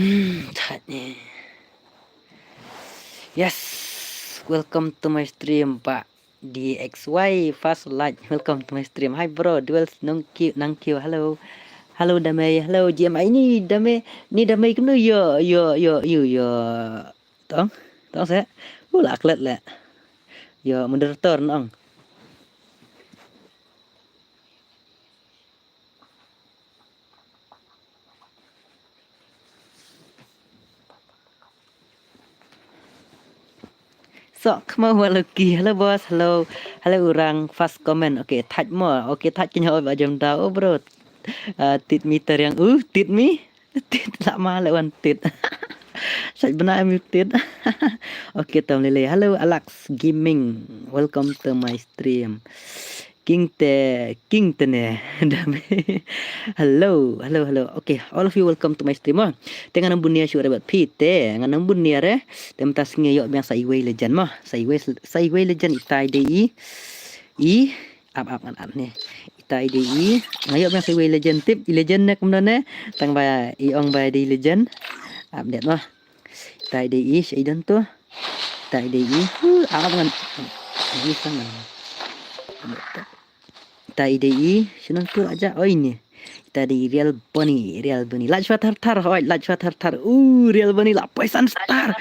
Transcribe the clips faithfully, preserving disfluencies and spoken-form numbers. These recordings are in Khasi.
Hmm, thait ne. Yes, welcome to my stream, Bah D X Y Fast Light. Welcome to my stream. Hi bro, Duel Nongkiew, Nangkiew. Hello. Hello Dame. Hello G M I ni Dame. Ni Dame kunu yo yo yo yo yo. Tong, tong se. U la klet le. Yo moderator nong. Sok mo wa Lucky. Hello boss. Hello. Hello orang first comment. Okay, thait mo. Okay, thait kin ho ba jam da. Oh bro. Uh, tit mi ter yang uh tit mi. Tit la ma le wan tit. Sait bena mi tit. Okay, tom lele. Hello Alex Gaming. Welcome to my stream. King te, king te ne. Dame. Hello, hello, hello. Okay, all of you welcome to my stream. Oh. Te ngan bun nia shu rebat phi te ngan bun nia re. Te mynta sngi ïoh biang sa iwei legend mo. Sa iwei, sa iwei legend itai dei i. I ap ap ngan ap ne. Itai dei i. Nga ïoh biang sa iwei legend tip. I legend ne kumno ne. Tang ba i ong ba dei legend. Update mo. Itai dei i, sha i don tu. Itai dei i. Huh, ah, ngan. Ini kan ngan. Itai dei i, sha i don tu aja. Oh, ini. Itai dei i Real Bonnie, Real Bonnie. Lait shwa thar thar, hoi, lait shwa thar thar. Uh, Real Bonnie la poi san star.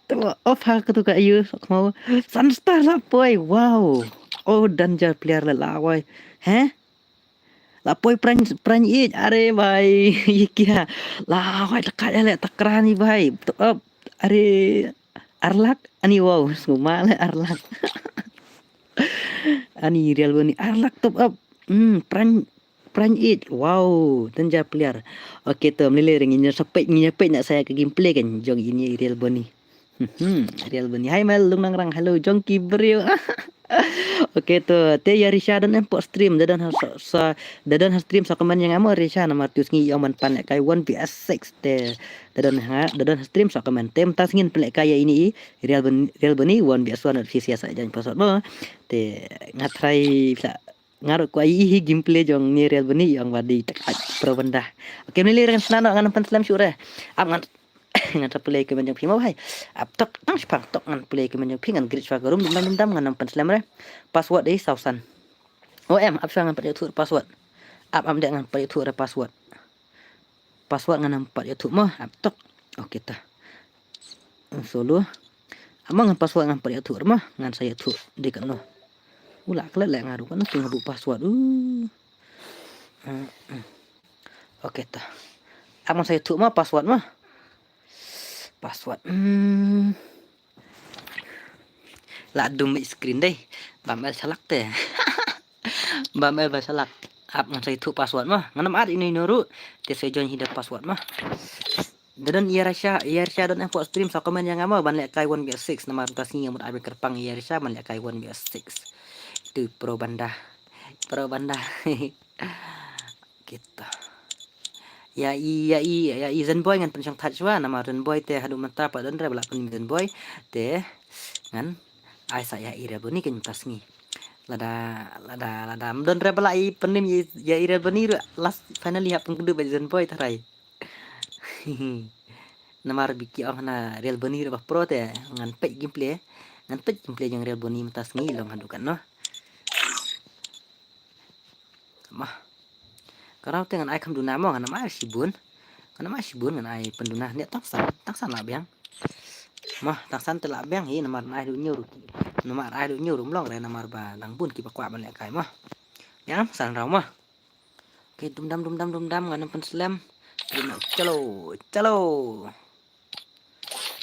Tengok off ha ka tu ka ayu sok mau. San star la poi. Wow. Oh, danger player la la wai. Heh? La poi prank prank it are bai. Ye kya? La wai takat ale takran ni bai. Top up. Are arlak ani wow suma le arlak. Ani Real Bonnie arlak top up. Hmm, prank prank it. Wow, danger player. Okay to mlele ring ini sapek ini sapek nak saya ke gameplay kan jong ini Real Bonnie. Hmm, Real Bonnie. Hai Mel Lungnangrang. Hello jong ki briew. Okay to te ïa Risha don em pok stream da don ha sa da don ha stream sa comment ïa nga mo Risha namar tu sngi ïong ban pan lehkai one v six te da don ha da don ha stream sa comment te mynta sngi ngin pan lehkai ïa ini i Real Bonnie Real Bonnie one v one V C S sa jan password mo te nga try pla nga ruh kwah ïa i hi gameplay jong ni Real Bonnie ïong ba dei tak pro benda. Okay mlele ring sna no ngan pan slem shu re. Ap ngan Ngan sa pule comment jong phi mo bhai. Ap tok tang shipang tok ngan pule comment jong phi ngan grit shwa ka rum dum dam dum dam ngan nang pan slem re. Password dei saw san. O em ap shwa ngan pat ïathuh password. Ap ap dei ngan pat ïathuh re password. Password ngan nang pat ïathuh mo ap tok. Okay ta. Solo. Ap mo ngan password ngan pat ïathuh re mo ngan sa ïathuh dei katno. U la klet le nga ruh katno ki nga buh password. Uh. Okay ta. Ap ngan sa ïathuh mo password mo. Password. Hmm. La dum screen dei. Bam el salak te. Bam el ba salak. Ap ngan sa ïathuh password mo. Ngan ym at ino ino ruh. Te sa join hi da password mo. Da don ïa Rasha, ïa Rasha don em pok stream sa comment ïa nga mo ban lehkai one v six namar mynta sngi nga mut ai ba kyrpang ïa Rasha ban lehkai one v six. Tu pro banda. Pro banda. Kita. Ïa i ïa i ïa i Zenboy ngan pynshong thait shwa namar Zenboy te haduh mynta pat don re ba la pynmih Zenboy te ngan ai sa ïa i Real Bonnie keiñ mynta sngi. Lada lada lada ym don re ba la i pynmih ïa i Real Bonnie ruh last finally hap pynkynduh bad Zenboy tharai. Namar ba ki ong hana Real Bonnie ruh ba pro te ngan peit gameplay ngan peit gameplay jong Real Bonnie mynta sngi long haduh katno. Mah. Ka rau te ngan ai kham duna mo ngan ym ai shibun. Ngan ym ai shibun ngan ai pynduna ne tang san, tang san la biang. Mah, tang san te la biang hi namar ai du nyu ruh. Namar ai du nyu ruh mlong re namar ba dang bun ki ba kwah ban lehkai mah. Biang san rau mah. Okay, dum dam dum dam dum dam ngan ym pynslem. Chalo, chalo.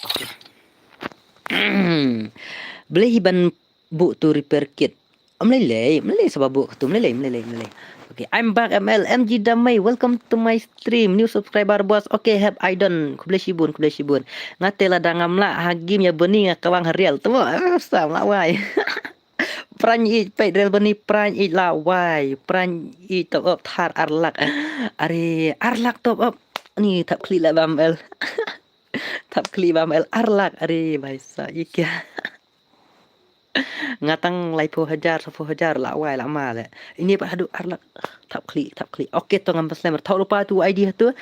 Okay. Blei hi ban buh tu repair kit. Mlei lei, mlei saba buh tu mlei lei, mlei lei, mlei lei. Okay, I'm back M L M G Damai. Welcome to my stream. New subscriber boss. Okay, have I done. Khublei shibun, khublei shibun. Nga te lada ngam lah ha game ïa Bonnie nga kawang ha Real. Temo, eh, sam lah wai. Prank i peit Real Bonnie prank i lah wai. Prank i top up thar ar lak. Are ar lak top up. Ni thap khlieh lah bam el. Thap khlieh bam el ar lak. Are bhai sa i kya. Nga tang laiphew hajar, saphew hajar la wai la ma le. Ini pat haduh ar lak. Thap klik, thap klik. Okay, to ngam paslem. Thok lupa tu I D hatu.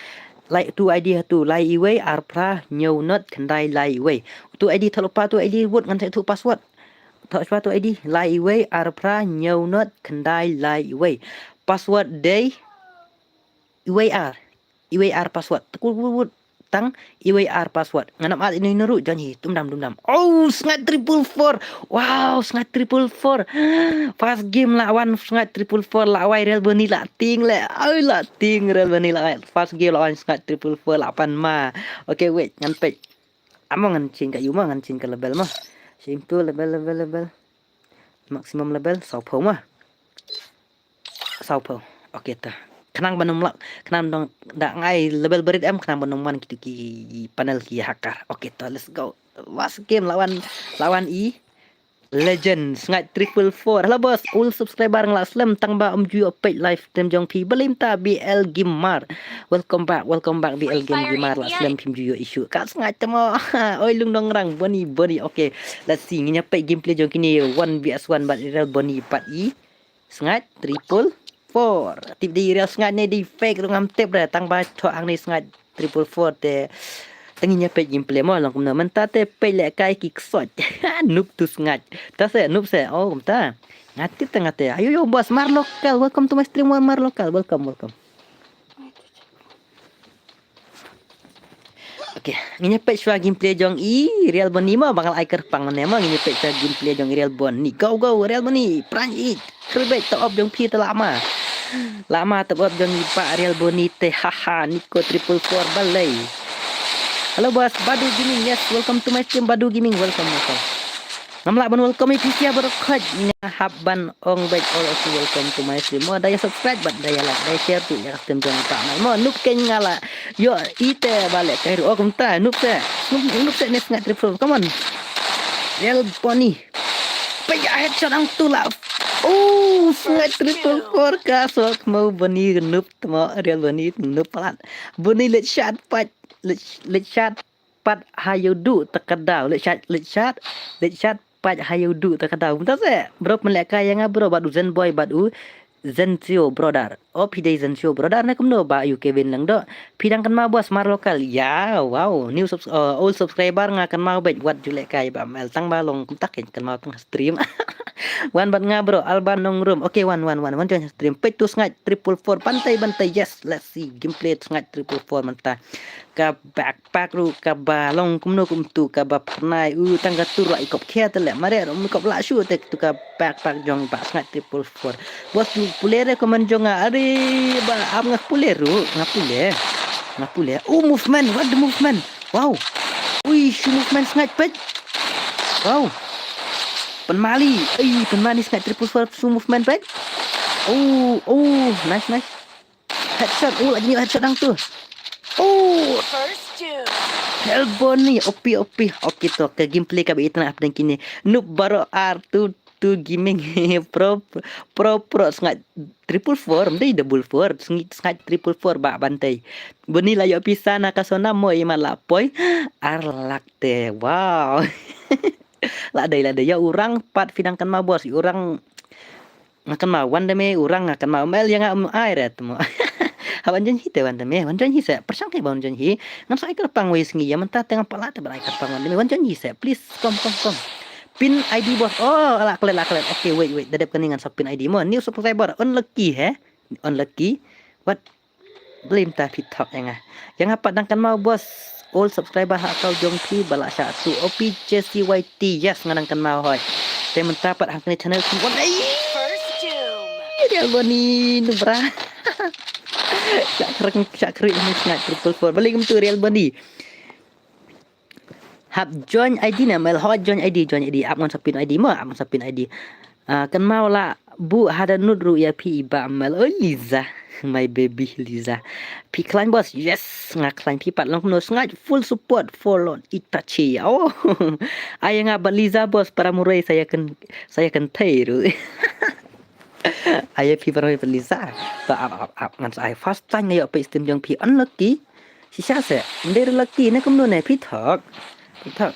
Lai tu I D hatu. Lai iwei, ar phra, hynñiew not, khyndai lai iwei. Tu I D thok lupa tu I D wut ngan tu password. Thok lupa tu I D. Lai iwei, ar phra, hynñiew not, khyndai lai iwei. Password dei iwei ar. Iwei ar password. Tekul wut wut. Tang iwei ar password. Ngan ap at ini naru jan hi. Tum dam, tum dam. Oh, sngat triple four. Wow, sngat triple four. First game la wan sngat triple four la wai Real Boni la ting le. Ai la ting Real Boni la wai. First game la wan sngat triple four la pan ma. Okay, wait, ngan pek. Amo ngan chin ka yu ma, ngan chin ka level ma. Sim tu level, level, level. Maximum level, saphew ma. Saphew. Okay, ta. Khnang ban ym lak, khnang dong da ngai level barit em, khnang ban ym wan kitu ki panel ki hacker. Okay, ta, let's go. Last game lawan, lawan i legend, sngat triple four. Hello boss, ul subscriber nga la slem tang ba ym ju ïoh peit live stream jong phi. Balim ta B L Gamer. Welcome back, welcome back B L Game Gamer, la slem phim ju ïoh issue. Ka sngat tamo. Oi lung dong rang Boni, Boni. Okay, let's see. Ngin ïa peit gameplay jong kine one versus one bad Real Boni pat i. Sngat triple four. Tip dei real sngat ne dei fake ruh ngam tip re, tang ba thok hangne sngat triple four te. Tang ngin ïa peit gameplay mo long kumno, mynta te peit lehkai ki ksot. Noob tu sngat. Ta se noob se. Oh, kumta. Nga tip te nga te. Ayo yo boss Mar Local, welcome to my stream, Mar Local. Welcome, welcome. Okay, ngin ïa peit shuwa gameplay jong i Real Boni mo, ba nga la ai kyrpang ne mo, ngin ïa peit shuwa gameplay jong i Real Boni. Go, go Real Boni, prank it. Kyrpang top up jong phi te la ma. La ma top up jong i ba Real Boni te, haha, Nico triple four balei. Hello boss, Badu Gaming, yes, welcome to my stream, Badu Gaming, welcome, welcome. Ngam lah ban welcome i phi sia baroh khoit, nga hap ban ong bad all of you welcome to my stream. Mo da ïa subscribe bad da ïa like, da ïa share tu ïa ka stream jong i pa mai. Mo noob kein nga la ïoh ite ba lehkai ruh. Oh kumta noob te. Noob, noob te ne sngat triple four. Come on. Real Boni. Peit ïa headshot hangtu la. Oh, sngat triple four ka sok mo Boni noob mo, Real Boni noob palat. Boni leit shot pat. Leit, leit shot pat ha ïa u duh ta ka daw. Leit shot, leit shot, leit shot pat ha ïa u duh ta ka daw. Mynta se bro pynlehkai ïa nga bro bad u Zen Boy bad u Zensio brother. Oh phi dei Zensio brother ne kumno ba ïa u Kevin Lyngdoh. Phi dang kynmaw boss Mar Local. Ya, wow, new subs-, uh, old subscriber nga kynmaw bad wat ju lehkai ba mel tang ba long kumta kein kynmaw tang stream. Wan bad nga bro, Alban Nongrum. Okay, wan, wan, wan, wan join stream. Peit tu sngat triple four, bantai, bantai. Yes, let's see gameplay tu sngat triple four mynta. Ka backpack ruh kaba long kumno kumtu, kaba phyrnai u tang ka tur ruh i kop khia te leh, mare ruh i kop lah shu te tu ka backpack jong ba sngat triple four. Boss tu pule re comment jong nga, are ba ap nga pule ruh, nga pule. Nga pule. Oh, movement, what the movement? Wow. Ui, shu movement sngat peit. Wow. Pynmali, ai pynmali sngat triple four shu movement peit. Oh, oh, nice, nice. Headshot, oh, lagi headshot hangtu. Oh, Real Boni, O P, O P. Okay to, ka gameplay kaba itynnad hapdeng kine. Noob baroh ar tu, tu gaming. Pro, pro, pro, sngat triple four, mdei double four, sngi-, sngat triple four ba bantai. Boni la ïoh pisa na ka Sona mo i man la poi. Ar lak te, wow. La dei, la dei, ïa u rang pat phi dang kynmaw boss, ïa u rang nga kynmaw wan da me, u rang nga kynmaw mel ïa nga um ai re tmo. Ha wan join hi te wan da me, wan join hi se, pyrshang kai ba wan join hi. Ngan sa ai kyrpang wei sngi ïa mynta te ngam pat lah te ban ai kyrpang wan da me, wan join hi se, please, kom, kom, kom. Pin I D boss, oh, la klet, la klet. Okay, wait, wait, da dep kane ngan sa pin I D mo, new subscriber, unlucky he, unlucky. What? Blim ta phi thok ïa nga. Ïa nga pat dang kynmaw boss. Old subscriber ha account jong phi ba la shah tu O P J C Y T. Yes, nga dang kynmaw hoi. Te mynta pat hangkane channel phi wan ai. Real Boni nu bra. Shah khrek, shah khrek ni sngat triple four. Balik kumtu Real Boni. Hap join I D ne mel, hot join I D, join I D, ap ngan sa pin I D mo, ap ngan sa pin I D. Ah, kynmaw la buh hada nud ruh ïa phi i ba mel. Oh Liza, my baby Liza. Phi khlaiñ boss, yes, nga khlaiñ phi pat long kumno sngat full support for Lord Itachi. Oh, ai nga ba Liza boss para murai saya ken, saya ken thei ruh. Ai phi para murai Liza. To ap, ap, ap, ngan sa ai first time nga ïoh peit stream jong phi, unlucky. Shisha se, ndei re lucky ne kumno ne phi thok. Thok.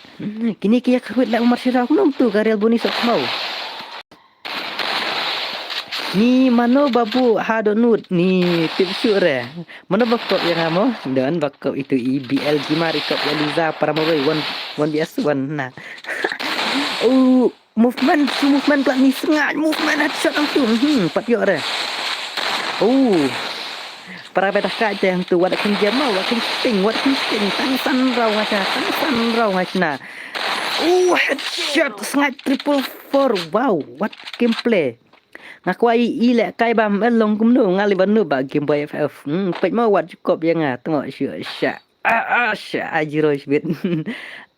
Kine ki ïa kyrwit la Umar Shira kumno tu ka Real Boni sok mau. Ni mano babu ha dohnud ni tip shuh re. Mano ba kop ïa nga mo? Don ba kop itu i B L Gimar i kop ïa Liza para marwei one, one V S one na. Oh, movement, true movement kla ni sngap, movement headshot ang tu. Hmm, pat ïoh re. Oh. Para beta ka te ang tu, wat kin jam, wat kin sting, wat kin sting. Tang san rau nga cha, tang san rau nga chna. Oh, headshot, sngap triple four. Wow, what gameplay. Nga kwah i leh kai ba mel long kumno nga li ban nu ba Game Boy F F. Hmm, peit mo wat jukop ïa nga tengok shu sha. Ah, ah, sha, ai zero speed.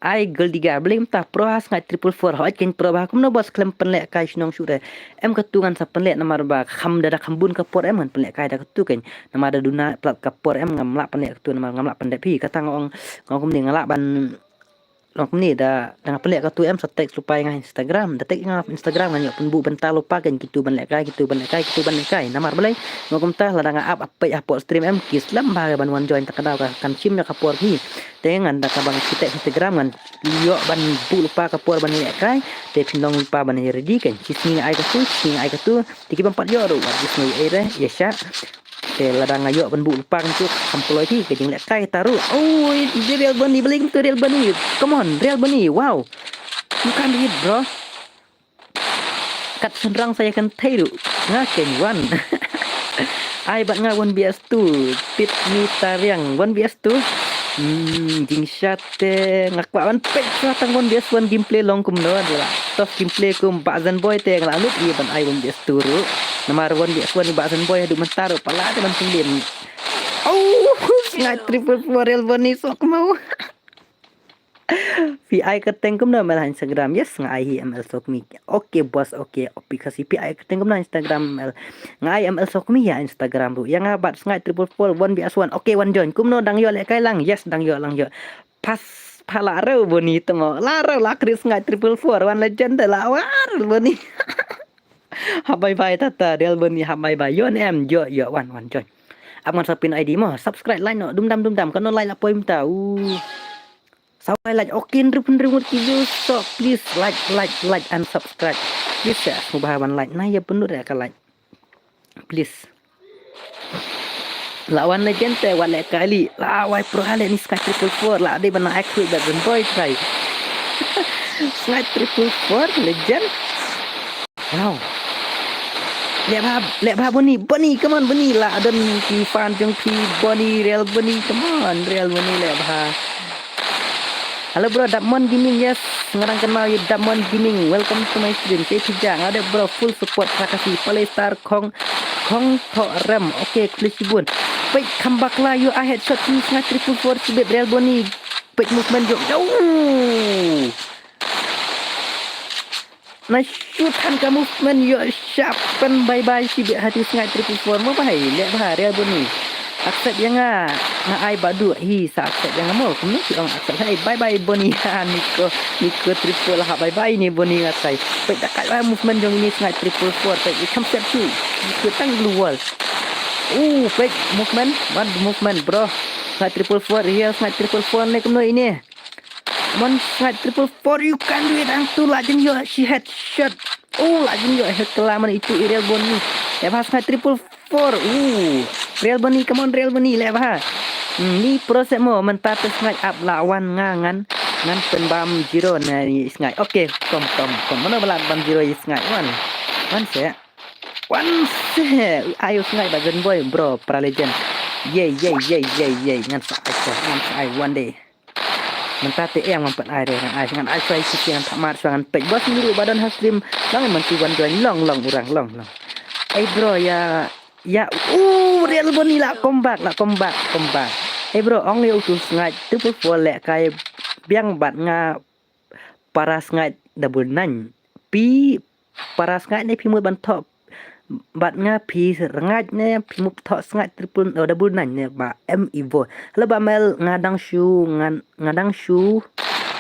Ai gol tiga bling ta pro ha sngap triple four. Hoi kin pro ba kumno bos klem pen leh kai shnong shu re. Em ka tu ngan sa pen leh namar ba kham da da kham bun ka por em ngan pen leh kai da ka tu ken. Namar da duna plat ka por em ngam lah pen leh ka tu namar ngam lah pen dep hi kata ngong ngong kumne nga lah ban Long kumne da da nga pynleh katu em sa text lypa ïa nga Instagram, da text ïa nga Instagram ngan ïoh pynbuh bynta lypa kan kitu ban lehkai, kitu ban lehkai, kitu ban lehkai. Namar balei? Nga kumta lada nga ap ap peit hapoh stream em ki slem bha ban wan join ta ka daw ka kan shim ïa ka por hi. Te ngan da kaba nga text Instagram ngan ïoh ban buh lypa ka por ban lehkai. Te phin long lypa ban ïa ready kan. Shi sngi nga ai katu, shi sngi nga ai katu. Te ki bym pat ïoh ruh wat gi sngi ei re ïa sha. Te lada nga ïoh ban buh lypa kumtu kham kloi hi ka jinglehkai ta ruh. Oh, i Real Boni, balei kumtu Real Boni. Come on, Real Boni. Wow. You can do it, bro. Kat shynrang sa ïa kynthei ruh. Nga keiñ wan. Ai bad nga one V S two. Tip ni tariang one V S two. Hmm, jingshat te nga kwah ban peit shuwa tang one V S one gameplay long kumno la. Tough gameplay kum Bah Zenboy te nga la lut ïa ban ai one V S two ruh. Namar one V S one Bah Zenboy haduh mynta ruh pala te ban pynliem. Oh, sngap triple four Real Boni sok mau. Phi ai kyrteng kumno mel ha Instagram? Yes, nga ai hi M L Sokmi. Okay boss, okay. Phi kasi phi ai kyrteng kumno ha Instagram mel? Nga ai M L Sokmi ha Instagram ruh. Ïa nga bad sngap triple four one V S one. Okay, wan join. Kumno dang ïoh lehkai lang? Yes, dang ïoh lang ïoh. Pas pha la reu Boni temo. La reu la kri sngap triple four one legend de la war Boni. Hap bye bye tata Real Boni hap bye bye. Ïoh ne em ïoh ïoh wan wan join. Ap ngan sa pin I D mo. Subscribe like no dum dam dum dam kano like la poi mynta. Uh. Sa wai like okay nrip nrip ngut ki view so please like like like and subscribe. Please ya sngewbha ban like na ïa pynlut ïa ka like. Please. La wan legend te wat lehkai li. La wai pro ha leh ni sngap triple four la dei ban ai khrui bad Zenboy trai. Sngap triple four legend. Wow. Leh bha leh bha Boni Boni come on Boni la don ki fan jong phi Boni Real Boni come on Real Boni leh bha. Hello bro, Dapmon Gaming, yes. Nga dang kynmaw ïa Dapmon Gaming. Welcome to my stream. Sei phi ja nga dep bro full support pra kasi Palestar Khong Khong Tho Rem. Okay, khublei shibun. Peit kham bakla ïoh a headshot tu sngap triple four shibit Real Boni. Peit movement jong. Au! Na shu than ka movement ïoh sharp pen bye bye shibit ha tu sngap triple four mo bha leh bha Real Boni. Accept ïa nga nga ai ba duh hi sa accept ïa nga mo kumno ki ong accept hai bye bye Boni ha ni ko ni ko triple ha bye bye ni Boni nga tai. Peit da kai movement jong ni sngap triple four peit i kham set tu ni ko tang blue wall. Uh peit movement what movement bro. Sngap triple four real sngap triple four ni kumno ini. Mon sngap triple four you can do it ang tu la jin ïoh shi headshot. Oh la jin ïoh head kela man itu i Real Boni. Leh bha sngap triple four. Uh. Real Boni come on Real Boni leh bha. Hmm, ni pro set mo mynta te sngap ap la wan nga ngan ngan pynbam zero na i sngap. Okay, kom kom kom mano ba la bam zero i sngap wan. Wan se. Wan se. Ayo sngap ba Zenboy bro pra legend. Ye ye ye ye ye ngan sa ai ko ngan sa ai one day. Mynta te em ngan pynai re ngan ai ngan ai shuwa ïa ki ngan pynmar shuwa ngan peit bos ngi ruh ba don ha stream. Long mynta wan join long long urang long long. Ei bro ïa ïa u Real Boni la comeback la comeback comeback. Ei bro ong ïa u tu sngap triple four leh kai biang bad nga para sngap double nine. Pi para sngap ne phi mut ban thoh bad nga phi rngait ne phi mut thoh sngap triple oh, double nine ne ba em evo. Hello ba mel nga dang shu ngan nga dang shu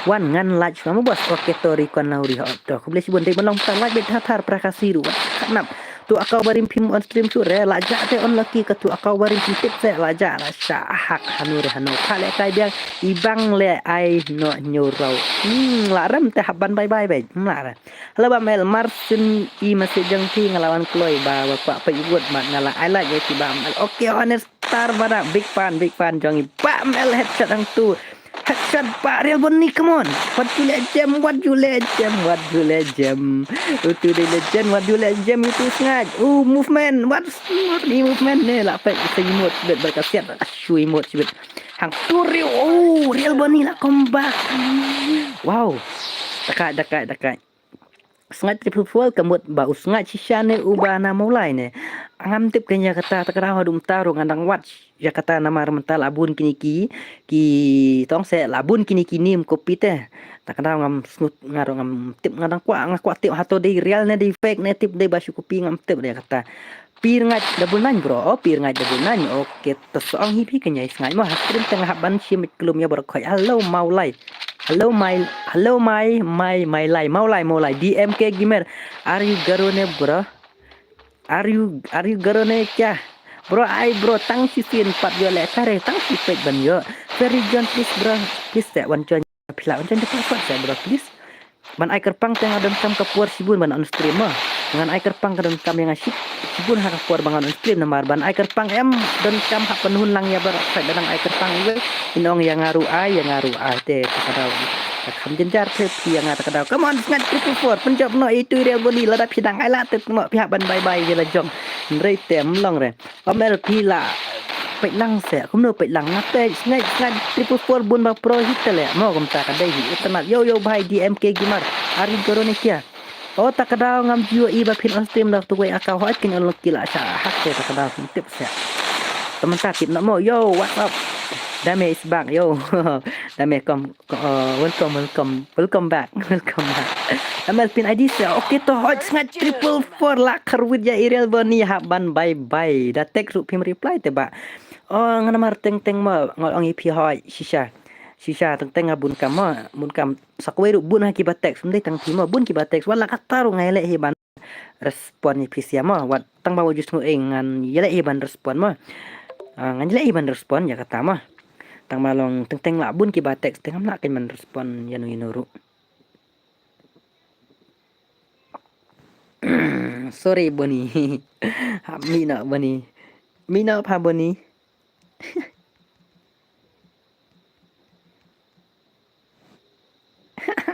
wan ngan like shu mo bos okay to ri kon lau ri hot to khublei shibun dei ban long ta like bit tha thar pra kasi ruh khat nap. Tu aka barim phim on stream shuh re, la jah te unlucky ka tu aka barim phim tip se la jah la shah hak hanu re hanu. Pha le kai biang i bang le ai no nyu rau. Hmm, la rem te hap ban bye bye bye. Hmm, la re. Hello Bamel, mar sin i message jong phi nga la wan kloi ba ba kwah peit wut mat nga la ai like ïa ki Bamel. Okay, honest star bana, big fan, big fan jong i Bamel headshot hangtu. Headshot ba Real Bonnie, come on. What you legend, what you legend, what you legend. Utu dei legend, what you legend, itu sngaid. Oh, movement, what, what ni movement ne la pek se emote shibit berkasiat, shu emote shibit. Hangtu Real, oh, Real Bonnie la comeback. Wow. Dakai, dakai, dakai. Sngaid triple four ka mut ba u sngaid shisha ne uba na Mawlai ne. Ngam tip kein ïa kata, ta ka daw haduh mynta ruh ngan dang watch ïa kata namar mynta la bun kine ki, ki tong se la bun kine ki nim copy te. Ta ka daw ngam sngewthuh nga ruh ngam tip, nga dang kwah, nga kwah tip hato dei real ne dei fake ne, tip dei ba shu copy ngam tip dei kata. Pyrngaid double nine bro, oh Pyrngaid double nine. Okay, to song hi phi kein ïa sngaid mo ha stream te nga hap ban shim klum ïa bro khoi. Hello Mawlai. Hello my, hello my, my, my lai, Mawlai, Mawlai, D M K Gamer. Are you Garo ne bro? Are you, are you Garo ne kya? Bro, ai bro, tang shisien pat ïoh leh kare, tang shi peit ban ïoh. Ferry John, please bro, please te wan join. Phi lah wan join te pat pat te bro, please. Ban ai kyrpang te nga donkam ka por shibun ban on stream mo. Ngan ai kyrpang ka donkam ïa nga shib, shibun ha ka por ba ngan on stream namar ban ai kyrpang em donkam hap ban hun lang ïa bar sait ban ai kyrpang iwei. In ong ïa nga ruh ai, ïa nga ruh ai te ta ka daw. Ka kham jynjar phi phi ïa nga ta ka daw. Come on, sngaid triple four, pynjop noh itu Real Bonnie, lada phi dang ai lah te noh phi hap ban bye bye ïa la jong. Hynrei te ym long re. Om el phi la peit lang se, kumno peit lang, nga peit, sngaid, sngaid, triple four bun ba pro hit te leh, mo kumta ka dei hi, itynnad, yo, yo, bhai, D M K Gamer, are you Garo ne kya? O, ta ka daw ngam ju ïohi ba phin on stream da tu wei aka hoi kin on ki la sha hak te ta ka daw kin tip se. Teman ta tip na mo, yo, what's up? Dame is back, yo. Dame kom, ko-, uh, welcome, welcome, welcome back, welcome back. Amel pin I D se, okay to hoi sngaid triple four la kharwit ïa i Real Bonnie hap ban bye bye. Da text ruh phim reply te ba. Oh, ngan namar teng teng mo, nga ong ïa phi hoi, shisha. Shisha teng teng nga bun kam mo, bun kam sa kawei ruh bun ha kiba text, ym dei tang phi mo, bun kiba text, wat la katta ruh nga ïaleh hi ban respond ïa phi sia mo, wat tang ba wat ju sngew eng ngan ïaleh hi ban respond mo. Ah, ngan ïaleh hi ban respond ïa kata mo. Tang ba long teng teng la bun kiba text, teng ngam lah kein ban respond ïano ïano ruh. Sorry Bonnie. Hap mih noh Bonnie. Mih noh pha Bonnie.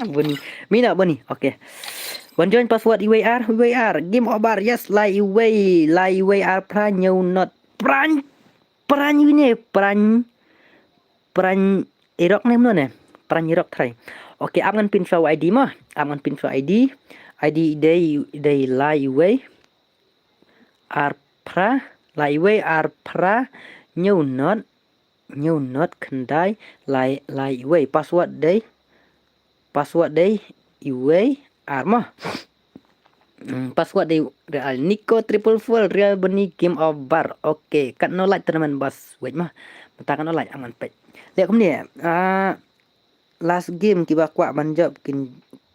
Bonnie. Mih noh Bonnie. Okay. Wan join password iwei ar, iwei ar. Game over. Yes, lai iwei, lai iwei ar phra hynñiew not. Pran, pran iwei ne, pran, pran irok ne mno ne. Pran irok trai. Okay, ap ngan pin shuwa I D mo. Ap ngan pin shuwa I D. I D dei, dei lai iwei ar phra, lai iwei ar phra hynñiew not, hynñiew not khyndai lai, lai iwei. Password dei, password dei iwei ar mo. Hmm, password dei Real Nico triple four Real Bonnie game over. Okay, katno lait tournament boss. Wait mo. Mynta katno lait, ap ngan peit. Leh kumne, ah, last game kiba kwah ban jop kin,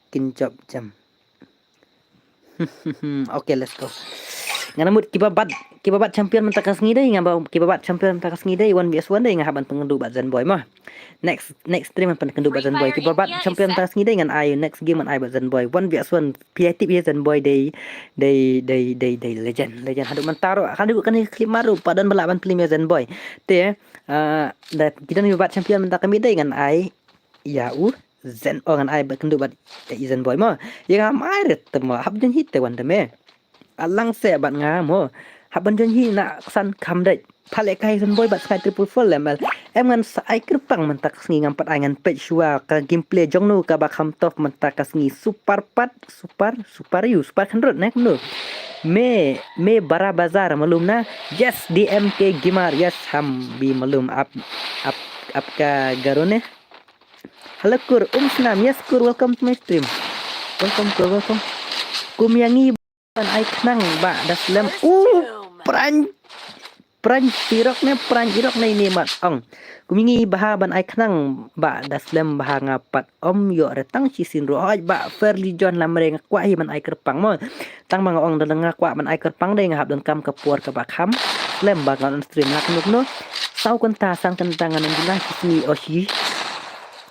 kin jop jam. Okay, let's go. Nga namut kiba bat, kiba bat champion mynta ka sngi dei, nga ba kiba bat champion mynta ka sngi dei, one versus one dei, nga hap ban pynkynduh bad Zenboy mo. Next, next stream ngan pynkynduh bad Zenboy. Kiba bat champion mynta ka sngi dei ngan ai, next game ngan ai bad Zenboy. One versus one, P I T P Zenboy dei, dei, dei, dei, dei legend, legend. Haduh mynta ruh, haduh kane ka clip mar ruh pat don ba lah ban plie ïa Zenboy. Te, ah, da ki don kiba bat champion mynta ka miet dei ngan ai ïa u Zen, oh, ngan ai bad kynduh bad i Zenboy mo. Ïa nga mai rit te mo, hap join hi te wan te me. Alang se bad nga mo. Hap ban join hi na ksan kham dei. Pha leh kai Zenboy bad sngaid triple four le mel. Em ngan sa ai kyrpang mynta ka sngi, ngam pat ai, ngan peit shuwa ka gameplay jong no kaba kham tough mynta ka sngi. Super pat, super, super ïa u, super khynrut ne kumno. Me, me Bara Bazar malum na. Yes, D M K Gamer, yes, ham bi malum ap, ap, ap ka Garo ne. Hello Kur, um snam, yes Kur, welcome to my stream. Welcome Kur, welcome. Kum ïa ngi ban ai khnang ba da slem. Uh, pran. Prank tirok ne, prank irok ne ini mat ong. Kum ngi bha ban ai khnang ba da slem bha nga pat ym ïoh re tang shisien ruh. Hoi ba Fairly John Lamre nga kwah hi ban ai kyrpang mo. Tang ba nga ong da nga kwah ban ai kyrpang dei nga hap donkam ka por kaba kham. Slem ba ngan on stream hak nuk no. Saw kynta san kynta ngan on juna shisngi o shi.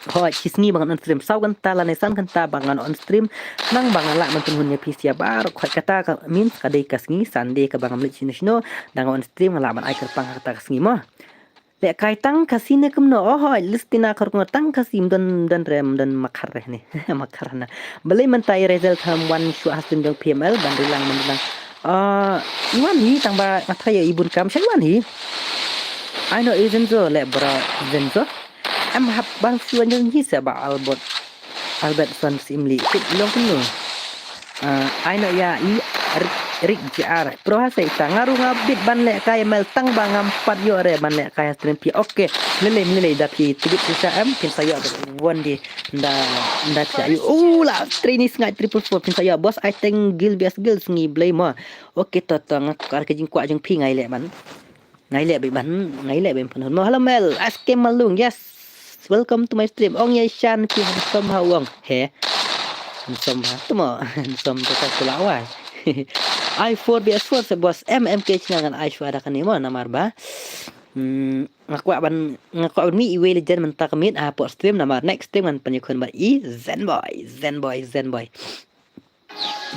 Hoi shisngi ba ngan on stream. Saw kynta lane san kynta ba ngan on stream. Nang ba nga lah ban pynhun ïa phi sia baroh hoi kata ka means ka dei ka sngi Sunday kaba ngam leit shino shino. Da nga on stream nga lah ban ai kyrpang kata ka sngi mo. Lehkai tang ka sngi ne kumno? Oh hoi Listina Kharkongor tang ka sngi don don rem don makhar re ne. Makhar na. Balei mynta i result ham wan shuwa ha stream jong P M L ban rilang ban rilang. Ah, i wan hi tang ba nga tharai i bun kam sha i wan hi. Ai no i Zenzo le bro Zenzo. Em hap ban shuwa jong hi sa ba Albert. Albert Son Simli. Kit long kumno. Ah, ai no ya i Rik Rik J R. Pro ha sa ita nga ruh nga bit ban lehkai email tang ba ngam pat ïoh re ban lehkai ha stream phi. Okay. Lele lele da phi tibit sisa em phin sa ïoh one day. Nda nda phi ïoh. Uh la stream ni sngai triple four phin sa ïoh boss I think gil bias gil sngi blei mo. Okay to to nga kar ka jingkwah jong phi ngai leh ban. Ngai leh bit ban ngai leh bit pynhun mo. Hello Mel. S K Malung. Yes. Welcome to my stream. Ong ye shan ki handsome ha wong. He. Handsome ha. Tumo. Handsome to ka tula wai. I four B S four se boss M M K channel ngan ai shwa da kane mo namar ba. Hmm, nga kwah ban nga kwah ban mih iwei legend mynta ka miet ha por stream namar next stream ngan pynïakhun bad i Zenboy, Zenboy, Zenboy.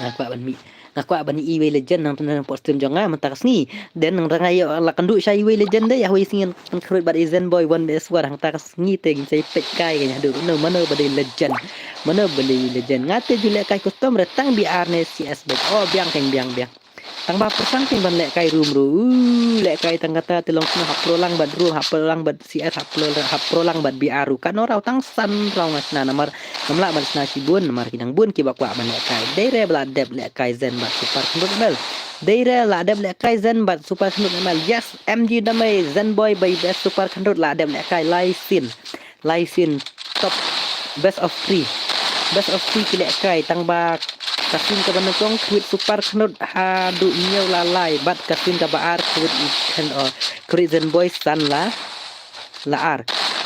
Nga kwah ban mih nga kwah ban mih iwei legend nang tynrang por stream jong nga mynta ka sngi. Den nang ranga ïa la kynduh sha iwei legend de ïa hoi sngi ngan khrut bad i Zenboy one best war hangta ka sngi te ngin sa peit kai ka ïa haduh no mano ba dei legend. Mano ba dei legend nga te ju lehkai custom re tang B R ne C S bet. Oh biang keng biang biang. Tang ba pyrshang keng ban lehkai room ru. Lehkai tang kata te long sna hap pro lang bad room hap pro lang bad C S hap pro hap pro lang bad B R ru. Ka no rau tang san rau nga sna namar ngam lah ban sna shibun namar ki nang bun kiba kwah ban lehkai. Dei re ba la dep lehkai Zen bad Super Khyndrut M L. Dei re la dep lehkai Zen bad Super Khyndrut M L. Yes, M G Damai Zenboy bai best Super Khyndrut la dep lehkai lai sin. Lai sin top best of three. Best of three ki lehkai tang ba ka sin kaba nyngkong Khyndrut Super Khyndrut haduh hynñiew la lai bad ka sin kaba ar Khyndrut i khen o Khyndrut Zenboy san la la ar.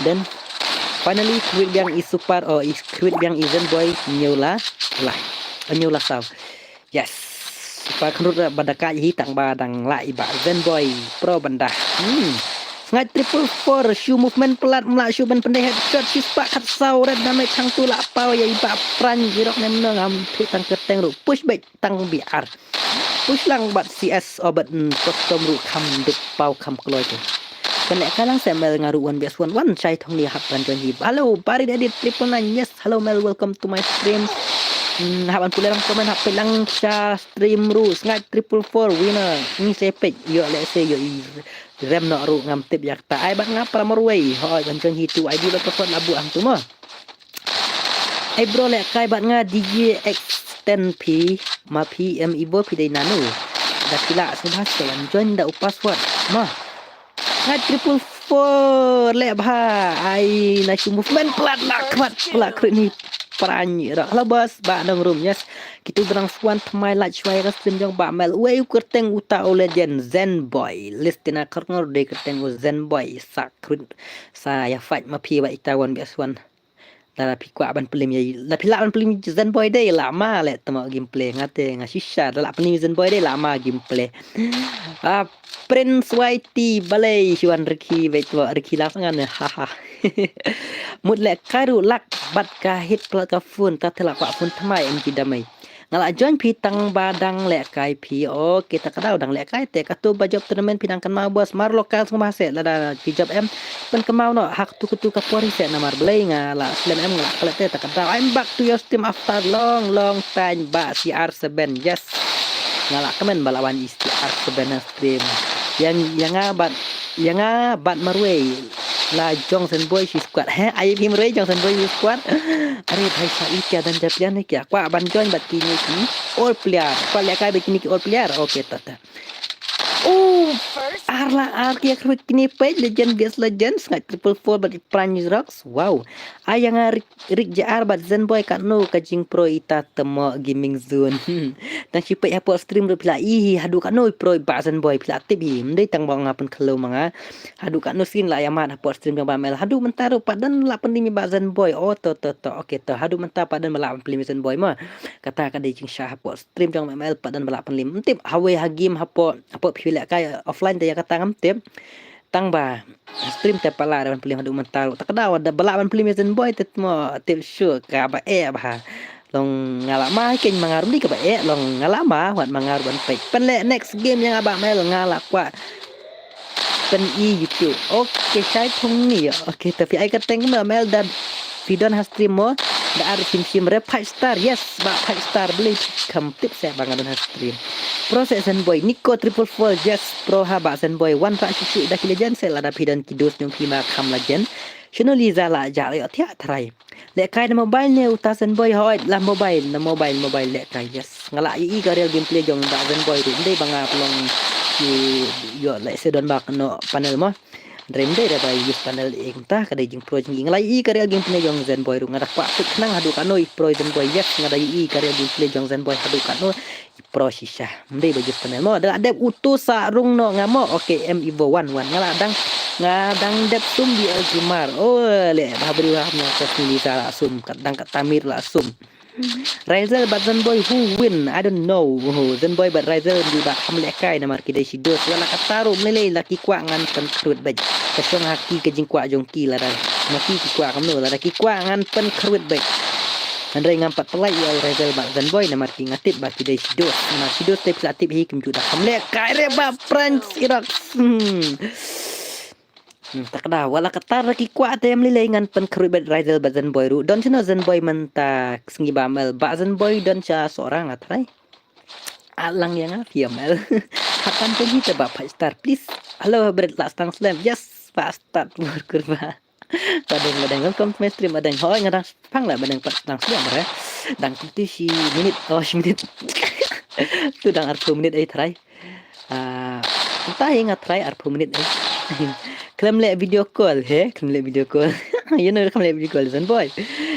Then finally Khyndrut biang i Super o i Khyndrut biang i Zenboy hynñiew la lai. Hynñiew la saw. Yes. Super Khyndrut ba da ka hi tang ba dang la i ba Zenboy pro ban da. Hmm. Sngai triple four shu movement plat mla shu ban pyndai headshot shi spah khat saw red damage hangtu la paw ïa i ba pran jirok nem nang am phi tang kyrteng ru push back tang B R. Push lang bad C S o bad mm, custom ru kham duk paw kham kloi tu. Kan leh ka lang sa Mel nga ruh one best one one shai thong ni hap ban join hi. Hello Barit Edit triple nine. Yes, hello Mel, welcome to my stream. Hmm, hap ban pule lang comment hap peit lang sha stream ru sngai triple four winner. Ni se peit ïoh leh se ïoh i rem no ru ngam tip ïa kata ai bad nga para marwei. Hoi ban join hi tu I D ba ka phone la bu hang tu mo. Ai bro lehkai bad nga D J extend phi ma phi em ibo phi dei nanu. Da phi lah sngewbha sngewbha join da u password ma. Nga triple four leh bha ai na shu movement plat la khmat plat khrut ni pran rak la bas ba nang room yes. Kitu drang swan tmai lach shwai ka stream jong ba Mel wei kyrteng uta o legend Zenboy. Listina Kharkongor dei kyrteng u Zenboy sa khrut sa ïa fight ma phi ba ita one best one. Da la phi kwah ban plim ïa la phi lah ban plim Zenboy dei la ma le tama gameplay nga te nga shisha da la plim Zenboy dei la ma gameplay. Ah, Prince Y T balei shuan Ricky wei tama Ricky la sangan ha ha. Mut le kairu lak bat ka hit plat ka phone ta thela kwah phone tmai em ki damai. Nga la join phi tang ba dang lehkai phi. Okay, ta ka dau dang lehkai te katu ba job tournament phi dang kynmaw bos mar local sngewbha se lada phi job em. Pyn kynmaw noh hak tu katu ka por hi se namar blei nga la slem em nga la klet te ta ka dau. I'm back to your stream after long long time ba C R seven. Yes. Nga la kmen ba la wan i C R seven na stream. Yang yang nga bat yang nga bat marwei. La Jongson Boy shi squad. He, ai phim rei Jongson Boy shi squad. Are bhai sa i kya dan japian ne kya. Kwah ban join bat kini ki all player. Kwah lehkai bat kini ki all player. Okay, ta ta. Oh, ar la ar ki ïa kyrwit kine peit, Legend versus Legend, Sngaid triple four bad Prime Rocks. Wow. Ai ïa nga Rick, Rick J R bad Zenboy, katno ka jingpro ita, Temo Gaming Zone. Tang shi peit hapoh stream ruh phi la i hi, haduh katno i pro i Bah Zenboy, phi la tip hi. Ym dei tang ba nga pynkhynloo ma nga. Haduh katno sien la ïa mad hapoh stream jong Bah Mel. Haduh mynta ruh pat don la pynlem i Bah Zenboy. Oh, to, to, to. Okay, to. Haduh mynta pat don ba la pynlem i Zenboy mo. Kata ka dei jingshah hapoh stream jong Bah Mel, pat don ba la pynlem. Ym tip hawei ha game hapoh, hapoh phi lehkai offline te ïa kata ngam tip. Tang ba stream te pat la ban pynlem haduh mynta ruh. Te ka daw da ba la ban pynlem i Zenboy te mo tip shuh kaba eh bha. Long nga la ma keiñ ma nga ruh dei kaba eh, long nga la ma wat ma nga ruh ban peit. Pynleh next game ïa nga Bah Mel, nga la kwah pyn-i YouTube. Okay, shai thung ni. Okay, te phi ai kyrteng kumno Mel, da phi don ha stream mo? Da ar shim shim re five star. Yes, Bah five star, balei kham tip seh ba nga don ha stream. Pro seh Zenboy, Nico triple four. Yes, pro ha Bah Zenboy. Wan rah shuh shuh da ki Legend seh, lada phi don ki dos jong phi ma kham Legend. Shano Liza la jah ïoh thiah tharai. Lehkai na mobile ne uta Zenboy? Hooid, la mobile, na mobile, mobile lehkai, yes. Nga la ïohi ka real gameplay jong Bah Zenboy ruh, ym dei ba nga pynlong ki ïoh lehse don ba kano panel mo. Hynrei ym dei re ba use panel ïa kumta, ka dei jingpro jong ngi. Nga la ïohi ka real gameplay jong Zenboy ruh, nga da kwah peit khnang haduh kano i pro Zenboy, yes, nga da ïohi ka real gameplay jong Zenboy haduh kano i pro shisha. Ym dei ba use panel mo, da la dep utu sa rung noh nga mo. Okay, M Evo one one. Nga la dang, nga dang dep sum B L Gamer. Oh, leh ba briew ha mo ka sum Liza la sum, kat dang kat Tamir la sum. Raizel bad Zenboy, who win? I don't know. Oh, Zenboy bad Raizel ngi ba kham lehkai namar ki dei shi dos. Wat la katta ruh ym lei lei, la ki kwah ngan pynkhrud beit. Ka shong ha ki ka jingkwah jong ki, lada ma ki ki kwah kumno, lada ki kwah ngan pynkhrud beit. Hynrei ngam pat pynlait ïa u Raizel bad Zenboy namar ki nga tip ba ki dei shi dos. Namar shi dos te phi la tip hi, kim ju da kham lehkai re Bah Prime Rocks. Hmm. Hmm, ta ka daw, wat la katta ruh ki kwah te ym lei lei, ngan pynkhrud beit Raizel bad Zenboy ruh. Don shano Zenboy mynta ka sngi Bah Mel? Bah Zenboy don sha Sohra nga tharai. At lang ïa nga phi Mel. Hap ban pynhi te Bah five star please. Hello Bret, la sdang slem. Yes, Bah Stad Bor Kurba. Ba dang, ba dang, welcome to my stream, ba dang. Hooid, nga dang shipang la, ba dang pat dang slem re. Dang kumtu shi minit, oh shi minit. Tu dang arphew minit ai tharai. Ah, mynta hi nga tharai arphew minit eh. Khlem leh video call, he? Khlem leh video call. You know, khlem leh video call, Zenboy.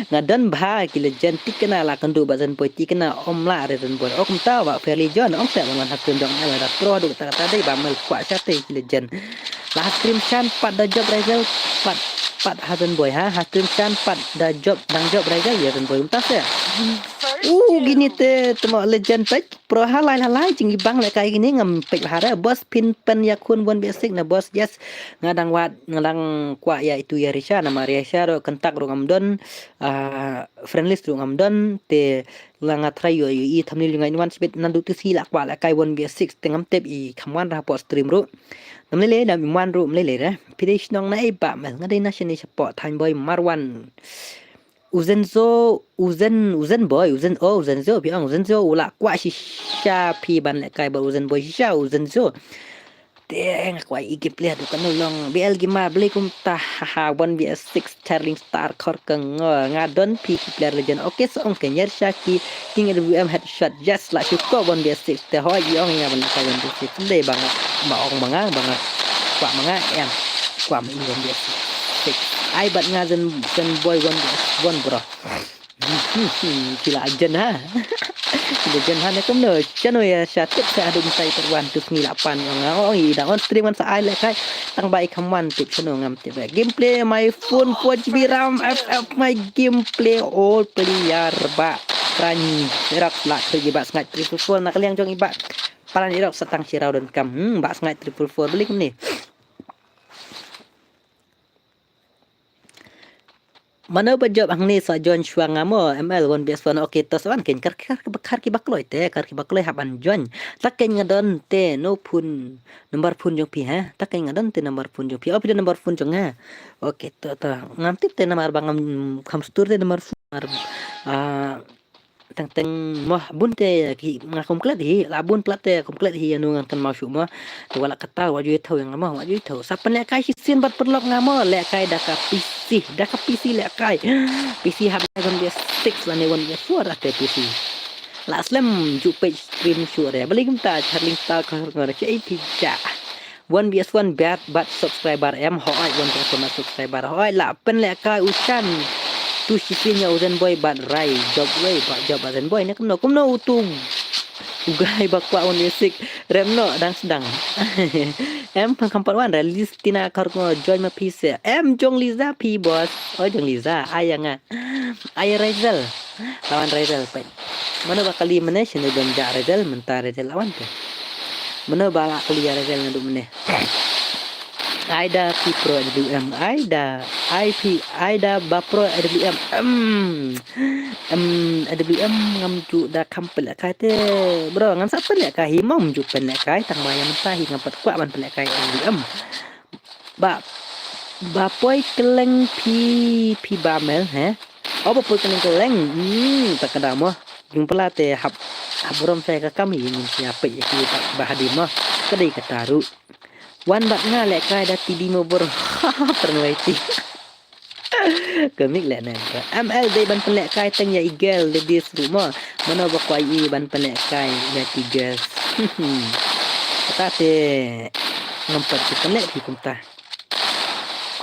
Nga don bha ki Legend, thikna la kynduh Bah Zenboy, thikna ym lah re Zenboy. Oh kumta Bah Fairly John, ong seh ban wan ha stream jong Mel, da pro haduh katta katta dei Bah Mel kwah shatei ki Legend. La ha stream shan pat da jop Raizel, pat, pat ha Zenboy ha, ha stream shan pat da jop, dang jop Raizel ïa Zenboy kumta seh. Uh, kine te temo Legend peit. Pro ha lai ha lai jingibang lehkai kine, ngam peit bha re. Boss phin pynïakhun one v six na boss? Yes. Nga dang wad, nga dang kwah ïa itu ïa Risha, namar Risha ruh kyntak ruh ngam don, ah, friend list ruh ngam don, te la nga try ïoh ïohi thumbnail jong nga in wan shibit, naduh tu shi la kwah lehkai one v six te ngam tip i kham wan ra hapoh stream ruh. Ngam lei lei, dam im wan ruh ym lei lei re. Phi dei shnong na ei Bah Mel? Nga dei na shane shapoh thaiñ Boi Marwan. U Zenzo, u Zen, u Zenboy, u Zen, oh, u Zenzo, phi ong u Zenzo u la kwah shisha phi ban lehkai bad u Zenboy shisha, u Zenzo. Te nga kwah i ki player haduh kano long. B L Gamer, balei kumta, haha, one v six, Charling Star, Khor Kengor, nga don phi ki player Legend. Okay, so ong Kenyer Shaki, King W M Headshot, yes, la shu ko one v six. Te hooid i ong ïa nga ban lehkai one v six. Ym dei ba nga, ba ong ma nga, ba nga kwah ma nga, em. Kwah ma i one v six. Ai bad nga Zen, Zenboy one v one, bro. Ki la jen ha. Ki la jen ha ne kumno. Shano ïa sha tip sha haduh mynta i Taiwan tu sngi la pan ong nga. Oh, i dang on stream ngan sa ai lehkai. Tang ba i kham wan tip shano ngam tip. Gameplay my phone four G B RAM, F F my gameplay all player ba. Kren Iraq la kri ba Sngaid triple four na ka liang jong i ba. Palan Iraq sa tang shiraw donkam. Hmm, ba Sngaid triple four beli kumne. Mano ba jop hangne sa join shuwa nga mo, M L one v one. Okay, to sa wan keiñ, kar, kar, kar ki ba kloi te, kar ki ba kloi hap ban join. Ta keiñ nga don te no phone, number phone jong phi ha. Ta keiñ nga don te number phone jong phi. Oh, phi don number phone jong nga. Okay, to, to. Ngam tip te namar ba ngam kham stur te number phone. Namar, ah, Teng teng mo bun te ki nga kum klet hi, la bun plat te kum klet hi, anu ngan kan mau shu mo. Te wala kata wa ju thaw yang mo, wa ju thaw. Sa pynlehkai shisien bad paralok nga mo, lehkai da ka P C, da ka P C lehkai. P C hap one v six lane one v four ate P C. La slem ju peit stream shuh re. Balei kumta, Charling Star ka ngor che ai phi ja. One B S one bad, bad subscriber em, hoi, one B S one subscriber, hoi, la pynlehkai u Shan. Tu shisien ïa u Zen Boy bad Rai, job wei, bad job bad Zen Boy, ne kumno, kumno u tu. U guy ba kwah one B S six, rem noh, dang sdang. Em, pang kam pat wan, Listina kar ko join ma phi se. Em, jong Liza phi boss. Oh, jong Liza, ai ïa nga. Ai Raizel. Lawan Raizel, peit. Mano ba kali mynne, shane don ja Raizel, mynta Raizel lawan te. Mano ba la kali ïa Raizel naduh mynne. Aida P Pro W M, Aida, I P, Aida ba Pro W M. Em, em, W M ngam ju da kham pynlehkai te. Bro, ngam sa pynlehkai hi, mom ju pynlehkai, tang ba ïa mynta hi ngam pat kwah ban pynlehkai W M. Ba, ba poi kylleng phi, phi ba mel, he? Oh, ba poi kylleng kylleng. Hmm, ta ka da mo. Jing pala te hap, hap burom sa ka kam hi, ngin sia peit ïa ki ba, ba hadim mo. Ka dei kata ruh. Wan bad nga lehkai da T D mo bor. Pernah ti. Ka mik leh ne. M L dei ban pynlehkai teng ïa i girl ladies ruh mo. Mano ba kwah i ban pynlehkai ïa ki girls. Kata te ngam pat ju pynleh phi kumta.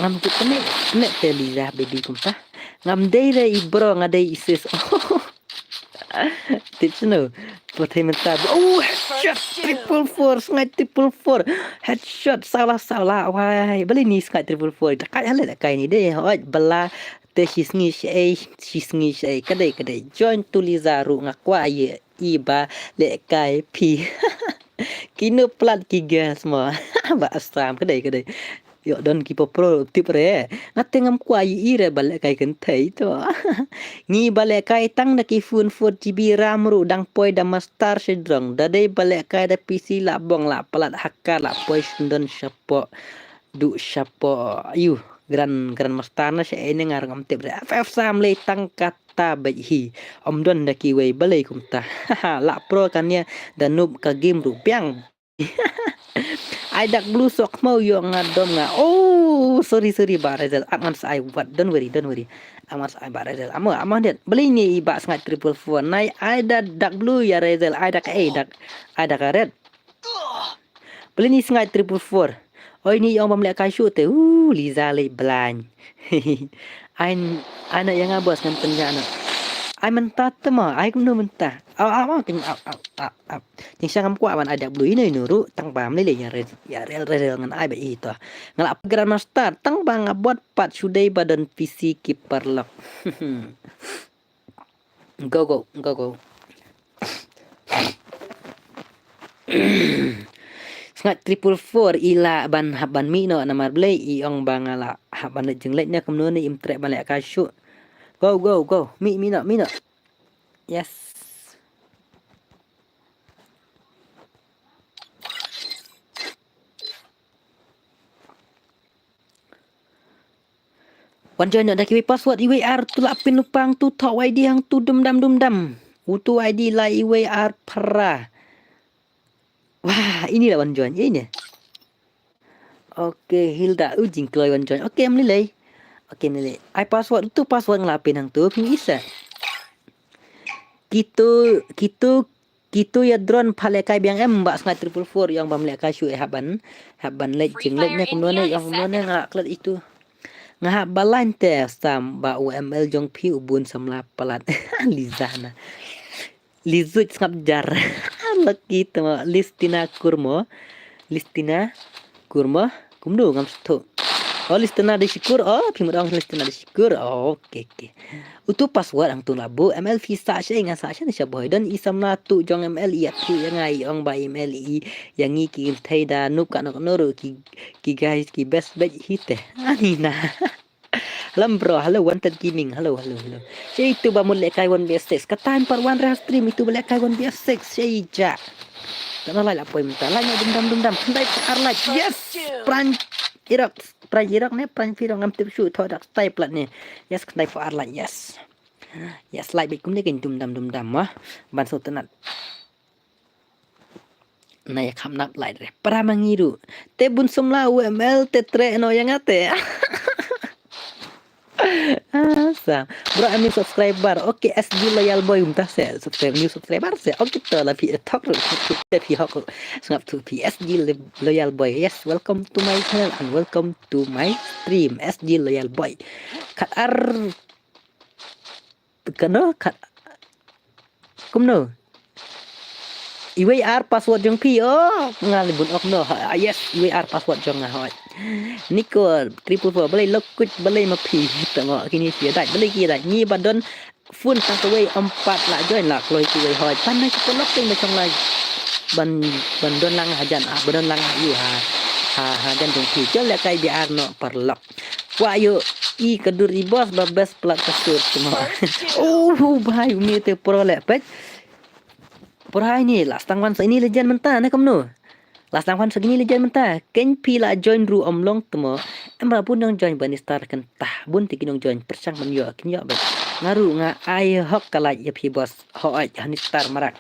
Ngam ju pynleh, pynleh te Liza baby kumta. Ngam dei re i bro, nga dei i sis. Tip sno. Pathai mynta. Oh, headshot triple four, sngai triple four. Headshot, salah, salah. Wai, balei ni sngai triple four. Dekat halet kai ni deh. Oi, bala te shi sngi shi ei, shi sngi shi ei. Kadai, kadai. Join tu Liza ruh nga kwah ye i ba lehkai phi. Kino plat ki girls mo. Ba Assam, kadai, kadai. Yo, don ki po pro tip re. Nga te ngam kwah i re ba lehkai kynthei to. Ngi ba lehkai tang da ki phone four G B RAM ruh dang poi da master shidrong. Da dei ba lehkai da P C la bong la palat hacker la poi shindon shapoh. Du shapoh. Ayu, grand, grand master na sha ene ngar ngam tip re. F F sam lei tang kata bej hi. Om don da kiwei balei kumta. La pro kan ïa da noob ka game ruh biang. Ai dak blue sok mau yo nga dom nga. Oh, sorry, sorry, ba Razel. Ap ngan sa ai wat. Don't worry, don't worry. Ap ngan sa ai ba Razel. Amo, amo det. Beli ni i ba sngai triple four. Nai ai da dak blue ya Razel. Ai dak ai dak. Ai dak red. Beli ni sngai triple four. Oi ni ong bam lek kai shu te. Uh, Liza lei blind. Ai, ai na yang abos ngan penja na. Ai mentah tema. Ai kumno mentah. Au, au, au, king, au, au, au, au. Jingshang ngam kwah ban ai dak blue ino ino ruh tang ba mlei lei ïa Razel, ïa Razel, Razel ngan ai ba ito. Nga la grandmaster tang ba nga bot pat shu dei ba don P C keeper lock. Go, go, go, go. Sngat triple four i la ban hap ban mih noh namar blei i ong ba nga la hap ban leit jingleit ne kumno ne im treh ban leh ka shu. Go, go, go. Mih, mih noh, mih noh. Yes. Wan join noh da kiwei password iwei ar tu la pin lupang tu thok Y D hang tu dum dam dum dam. U tu Y D la iwei ar phra. Wah, ini la wan join. Ini. Oke, Hilda u jingkloi wan join. Oke, mlilei. Oke, mlilei. Ai password tu password nga la pin hang tu pin isa. Kitu, kitu, kitu ya drone pha leh kai biang em ba sngai triple four yang ba mleh kai shu eh hap ban, hap ban leh jingleh ne kumno ne yang kumno ne nga klet itu. Nga hap ba lain te sam ba u M L jong phi u bun samla palat. Lizana. Lizuit sngap jar. Lucky tema Listina Kurmo. Listina Kurmo. Kumno ngam sthok. Oh, Listina de Shikur. Oh, phi mudong Listina de Shikur. Oh, oke, oke. Utu password ang tu labu M L phi sa sha nga sa sha ni sha boy don i samla tu jong M L i atu ya nga i ong ba ML i yang i ki thei da nup ka nok noru ki, ki guys ki best bet hite. Ani na. Hello bro, hello Wanted Gaming, hello, hello, hello. Sha itu ba mut leh kai one v six, ka time par one rah stream itu ba leh kai one v six, sha ija. Tana lai la poi mynta, lai dum dam dum dam, khyndai ar lai, yes! Pran Irok, Pran Irok ne, Pran Firok ngam tip shu, tho dak style plat ne. Yes, khyndai ar lai, yes. Yes, lai bit kumne kin dum dam dum dam ma. Ban so tenat. Na ïa kham nap lai re. Para mangi ruh. Te bun sumla U M L te tre no ïa nga te. Ah, Sa, bro, a new subscriber. Okay, S G Loyal Boy, um, ta se subscribe, new subscriber se. Okay, to la phi thok ruh, phi, phi, phi hok ruh. Sngap tu phi S G Loyal Boy. Yes, welcome to my channel and welcome to my stream, S G Loyal Boy. Khat ar, kano, khat, kumno? Iwei ar password jong phi, oh, nga li bun ok no. Ha, yes, iwei ar password jong nga hoi. Niko triple four, balei lok kuch, balei ma phi. Tamo kini phi dai, balei ki dai. Ngi ba don phone tang kawei, em pat la join la kloi kiwei hoi. Pan na ki lok teng ba chong lai. Ban, ban don lang hajan, ah, ban don lang ha yu ha. Ha, hajan jong phi. Jol le kai bi ar no parlok. Kwah ïohi ka dur i boss ba best plat ka sur tamo. Oh, bhai, umi te pro le pet. Pro hai ni, last tang wan sa ini legend mynta, ne kumno? Last tang wan sa ini legend mynta. Ken phi la join ruh em long tamo. Em ba bun nong join ban star kan tah. Bun ti ki nong join persang man ïoh kin ïoh bet. Nga ruh nga ai hok ka like ïa phi boss. Hoi, hani star marak.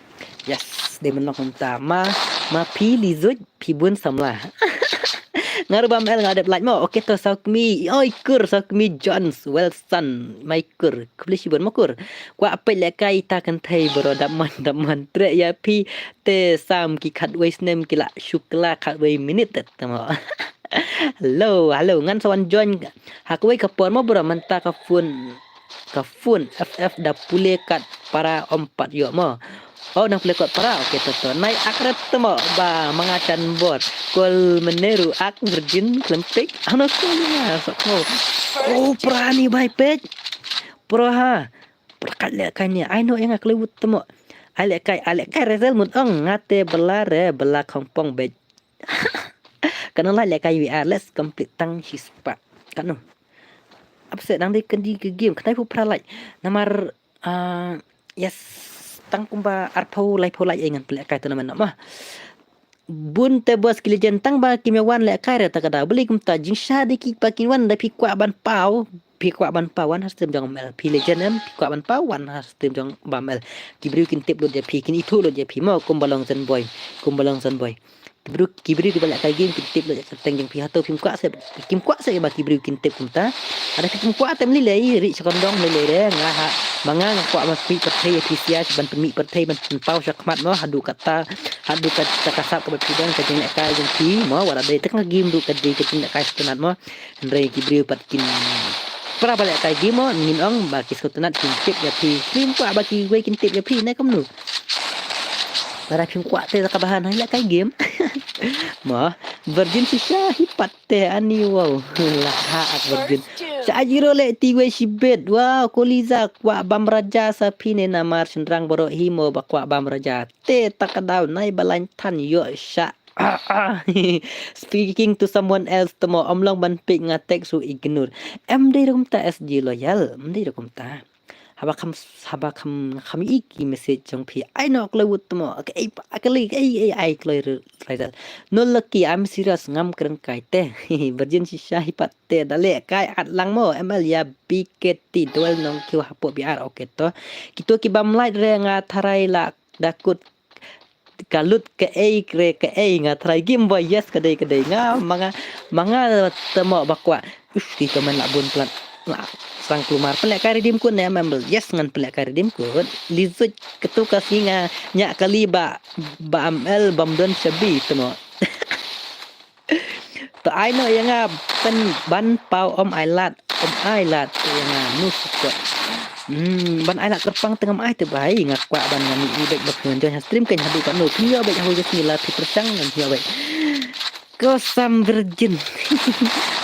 Yes, de men long mynta. Ma, ma phi li zuj, phi bun samla. Nga ruh bam el nga dep like mo. Okay to Saukmi. Oi kur Saukmi Jones Wilson. Mai kur. Khublei shibun mo kur. Kwah peit lehkai ta kynthei bro, dap man, dap man. Treh ïa phi te sam ki khatwei snem ki la shu kylla khatwei minit te tamo. Hello, hello. Ngan sa wan join ha kawei ka por mo bro, mynta ka phone, ka phone F F da pule kat para, em pat ïoh mo. Oh, nang pule kat para. Okay, to to. Nai ak ret tamo ba ma nga chan bor. Kol meneru ak virgin klempik. Ano kol nga sok mo. Oh, prani bai pet. Pro ha. Pro kat lehkai ni. Ai no ïa nga klewut tamo. Ai lehkai, ai lehkai result mut ong nga te bela re, bela khongpong bet. Kano lai lehkai V R, let's complete tang hi spah. Kano. Ap se dang dei kandi ka game, khnai phu phra lai. Namar, ah, yes, tang kumba arphew laiphew lai ngan pynlehkai tournament noh ma. Bun te boss ki legend tang ba ki me wan lehkai re ta ka daw. Beli kumta jingsha de ki pa kin wan da phi kwah ban paw. Phi kwah ban paw wan ha stream jong M L. Phi legend em, phi kwah ban paw wan ha stream jong ba M L. Ki briew kin tip lut ïa phi, kin ithuh lut ïa phi mo kumba long Zen Boy. Kumba long Zen Boy. Ki briew, ki briew kiba lehkai game kin tip lut ïa ka kyrteng jong phi, hato phim kwah se, kim kwah se ba ki briew kin tip kumta. Lada phim kwah te ym lei lei, rih sha kondong lei lei re, nga ha, ma nga nga kwah ban pynmih pyrthei ïa phi sia, ban pynmih pyrthei, ban pynpaw shakhmat mo, haduh katta, haduh katta ka sap kaba phi don, ka jinglehkai jong phi mo, wat la dei tang ka game ruh ka dei ka jinglehkai sngewtynnat mo. Hynrei ki briew pat kin, para ba lehkai game mo, ngin ong ba ki sngewtynnat kin tip ïa phi. Kim kwah ba kiwei kin tip ïa phi ne kumno. Lada phim kwah te ka bahan ha lehkai game. Mo, virgin shisha hi pat te ani wow. Lah ha ak virgin. Sa ajiro le ti wei shibit. Wow, Koliza kwah bam raja sa phi ne namar shynrang baroh hi mo ba kwah bam raja. Te ta ka daw nai ba lain than ïoh sha. Ah, ah. Speaking to someone else tamo, ym long ban pick nga text u ignore. Em dei ruh kumta S G Loyal, em dei ruh kumta. Haba kham, haba kham, kham i ki message jong phi. Ai no klewut tamo. Ka ei pa, ka lei, ka ei, ei, ai kloi ru, Raidal. No lucky, I'm serious, ngam kren kai te. Virgin shisha hi pat te, da lehkai at lang mo, M L ïa B K T, duel nong kiew hapoh B R, okay to. Kito ki bam light re nga tharai la da kut ka lut ka ei kre ka ei nga try game boy, yes, ka dei, ka dei nga ma nga, ma nga tamo ba kwah. Ush, ki comment la bun plat. La sang klumar pynlehkai redeem kun ne member. Yes, ngan pynlehkai redeem kun. Li zuj ketu ka sngi nga ñiah kali ba, ba M L bam don shabi tamo. To ai noh ïa nga pyn ban paw, ym ai lad, ym ai lad to ïa nga nu sukot. Hmm, ban ai lad kyrpang te ngam ai te bai, nga kwah ban nga mih beit ba pynjoin ha stream kein haduh katno. Pynïoh beit ha u jingïalap pyrshang ngan pynïoh beit. Ko sam virgin.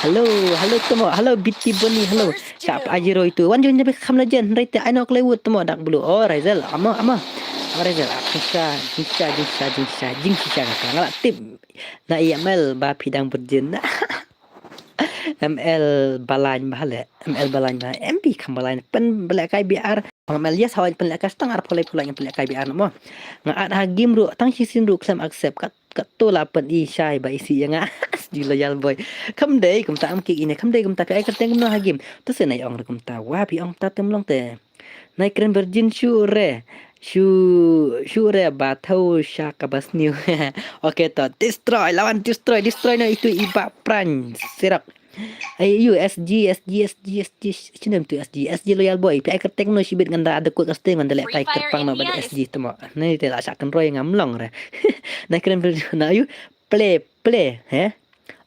Hello, hello tamo, hello B T Bonnie, hello. Sha pa ajiro itu. Wan join jabe kham legend, hynrei te ai noh klei wut tamo dak bulu. Oh, Raizel, amo, amo. Amo Raizel, ah, jingshisha, jingshisha, jingshisha, jingshisha nga la tip. Na i M L ba phi dang virgin. M L Balain ba le. M L Balain ba. M P kham Balain. Pynlehkai B R. M L yes, hawai pynlehkai stang ar pholai pholai pynlehkai B R mo. Nga at ha game ruh tang shisien ruh khlem accept kat, kat tu la pyn i shai ba isi ïa nga. Di loyal boy. Kham dei kumta am ki ine. Kham dei kumta phi ai kyrteng kumno ha game. Tu se nai ong re kumta. Wa phi ong ta tem long te. Nai kren virgin shu re. Shu, shu re ba thau sha ka bas new. Okay to, destroy, lawan destroy, destroy no itu i ba pran. Serap. Ai yu S G, S G, S G, S G, sinem tu S G, S G Loyal Boy. Phi ai kyrteng no shibit ngan da ada kut kyrteng ngan da leh kai kyrpang no bad S G temo. Nai te la shah kynroi ngam long re. Na kren na yu play play he.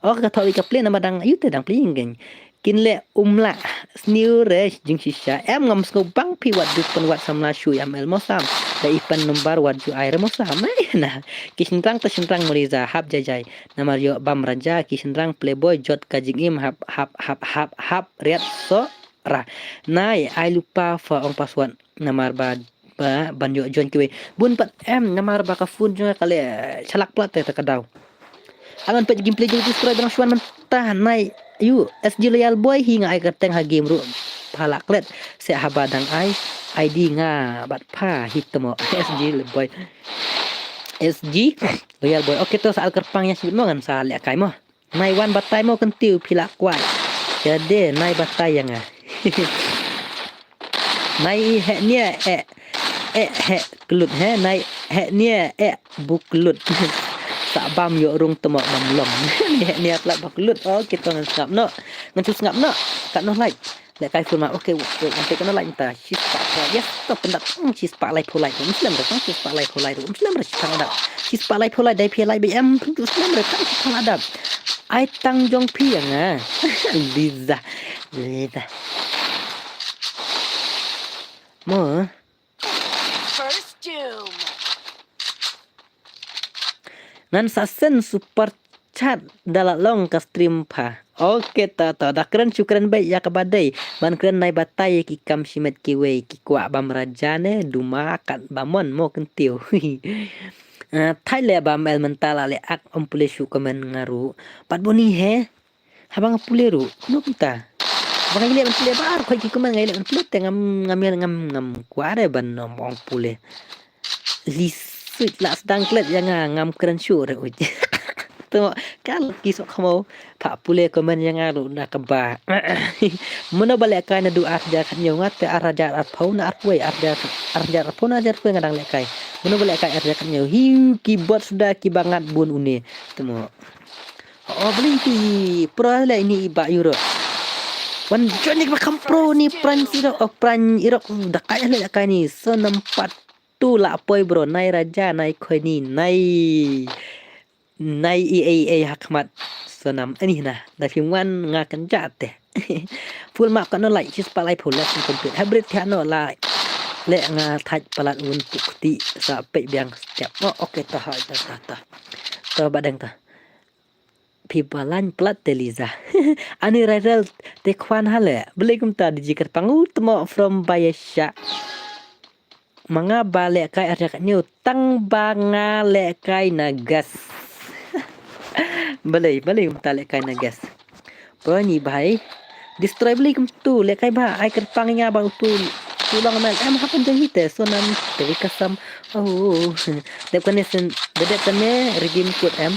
Oh ka thoh wi ka play namar dang yu te dang play ing keng. Kin leh um lah sniew re jingshisha em ngam sngewbang phi wat du pynwad samla shu ïa mel mo sam. Da i pan number wat ju ai re mo sam. Ai na ki shynrang te shynrang mori za hap jai jai. Namar ïoh bam raja ki shynrang playboy jot ka jingim hap hap hap hap hap riat so ra. Nai ai lupa fa ong password namar ba ba ban ïoh join kiwei. Bun pat em namar ba ka phone jong nga ka leh shalak plat te ta ka daw. Angan pet gameplay jong Destroy ba dang shuan mynta nai. Yu S G Loyal Boy hi nga ai kyrteng ha game ruh. Pha la klet se haba dang ai I D nga bad pha hi temo S G Loyal Boy. S G Loyal Boy. Okay to sa al kyrpang ïa shibit mo ngan sa leh kai mo. Nai wan batai mo kyntiew phi la kwai. Ïa de nai batai ïa nga. Nai i heh nia eh eh heh klut he nai heh nia eh bu klut. Sa bam ïoh rung temo bam long. Ni heh nia plat bu klut. Oh kita ngan sngap no. Ngan tu sngap no. Kat no like. Leh kai full ma. Okay, wait, wait, ngan te kano like ta. Shispah like. Yes, to pendat. Hmm, shispah like full like. Muslim re tang shispah like full like. Muslim re shispah adap. Shispah like full like dai phi like bi em. Muslim re tang shispah adap. Ai tang jong phi ïa nga. Liza. Liza. Mo. First Doom. Ngan sa send super chat da la long ka stream pha. Okay ta ta da kren shu kren beit ïa kaba dei ban kren nai batai ïa ki kam shimet kiwei ki kwah bam raja ne duma kat ba mon mo kyntiew. Ah, thait leh ba mel mynta la leh ak ym pule shu comment nga ruh. Pat boni he. Haba nga pule ruh, kumno kumta. Haba nga leh ban pule ba ar khoi ki comment nga leh ban pule te ngam ngam ïa ngam ngam kwah re ban ong ong pule. Li suit la sdang klet ïa nga ngam kren shu re uj. To kal ki sok khamo pha pule comment ïa nga ruh na kaba. Mano ba leh kai na du ar hajar khat ñiew nga te ar hajar ar phew na ar kwai ar hajar ar hajar ar phew na ar hajar kwai nga dang leh kai. Mano ba leh kai ar hajar khat ñiew hiu ki bot suda ki bangat bun une. Temo. Oh beli ki pro le ini iba euro. Wan join ni kam pro ni pran siro oh pran irok dakai le dakai ni so nampat tu la poi bro nai raja nai khoi ni nai nai i ei ei hakmat so nam ani na da phim wan nga kan jate. Full map ka no like shispah lai phola sin complete hybrid ka no like le nga thaj palat un pukti sa pek biang step oh okay ta hai ta ta ta ta badang ta. Phi balan plat te Liza. Ani rai rel te khwan hale. Beli kumta di jikar pangu temo from Bayasha. Manga ba leh kai arja kat niu tang ba nga leh kai na gas. Beli beli kumta leh kai na gas. Bro ni bahai. Destroy beli kumtu leh kai ba ai kerpang nga ba utu. Tulang man em hapan jong hite so nan tewi kasam. Oh. Dep kane sen dedep kane redeem code em.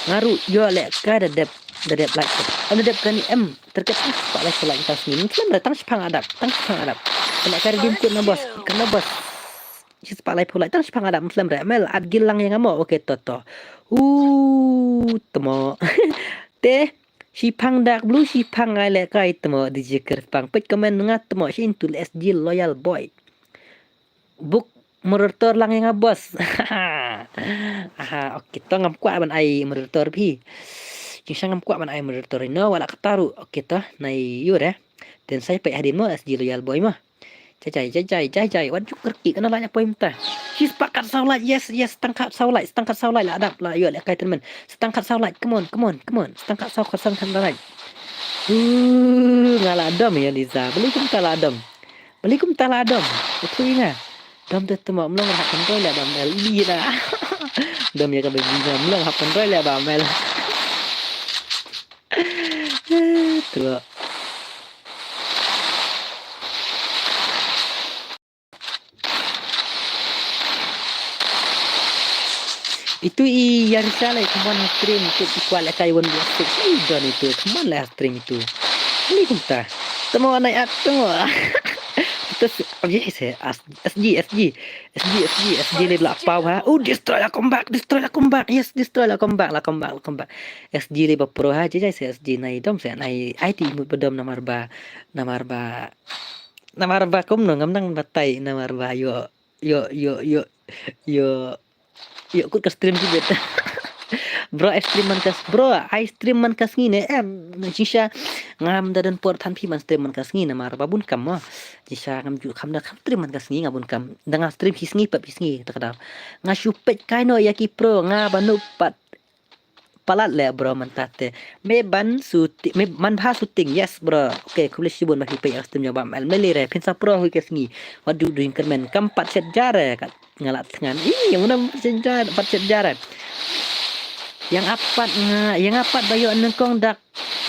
Ngaru yo leh kai dedep dedep like. Em dedep kane em terket tang sepak like like tang sini. Mutlem re tang sepang adap tang sepang adap. Kena kai redeem code na bos kena bos. Sepak like like tang sepang adap mutlem re mel at gilang yang amo oke toto. Uh temo. Te Shipang dark blue shipang ai leh kai temo di jikir pang pet komen nga temo shin tu S G loyal boy. Book moderator lang yang bos. Aha okay to ngam kwah ban ai moderator phi. Jing shang ngam kwah ban ai moderator ino wala kataru okay to nai yure. Den sai pet hadin mo S G loyal boy mo. Jai jai jai jai jai jai wan juk kerki kana la nya poi mynta. Shi sepakat saw like yes yes setangkat saw like setangkat saw like la adap la yo leh kai tremen setangkat saw like come on come on come on setangkat saw kat saw kan like. Uh nga la dom ya Liza beli kumta la dom beli kumta la dom. Itu inga dom tu temo mlong ha kan roi la dom el ini na. Dom ya ka beli mlong ha kan roi la dom el. Tu. Itu i Yarisa lai kemon stream itu i kuat lai kai wan dua six i don itu kemon lai stream itu. Ini kumta. Temo anai at temo. Yes, yes, SG, SG, SG, SG, SG, leh la paw ha. Oh, Destroy la come back, Destroy la come back. Yes, Destroy la come back, la come back, la come back. SG leh ba pro ha, jai jai se SG nai dom se nai ai ti mut ba dom namar ba, namar ba, namar ba kumno ngam nang batai namar ba ïoh, ïoh, ïoh, ïoh, ïoh, ïoh kut ka stream ki bet. Bro, ai stream man ka s-, bro, ai stream man ka sngi ne em, shisha ngam da don por than phi ban stream man ka sngi namar ba bun kam mo. Shisha ngam ju kham da kham stream man ka sngi nga bun kam. Da nga stream hi sngi pep hi sngi ta ka daw. Nga shu peit kai no ïa ki pro nga ba nup pat palat leh bro mynta te. Me ban shooting, me man bha shooting, yes bro. Okay, khublei shibun ba phi peit ïa ka stream jong Bam L. Me leh re, phin sa pro hi ka sngi. Wat ju doing kyrmen, kam pat shet jar re, kat nga la thngan. Ih, muna pat shet jar, pat shet jar re. Ïa nga pat nga, ïa nga pat ba ïoh nyngkong dak,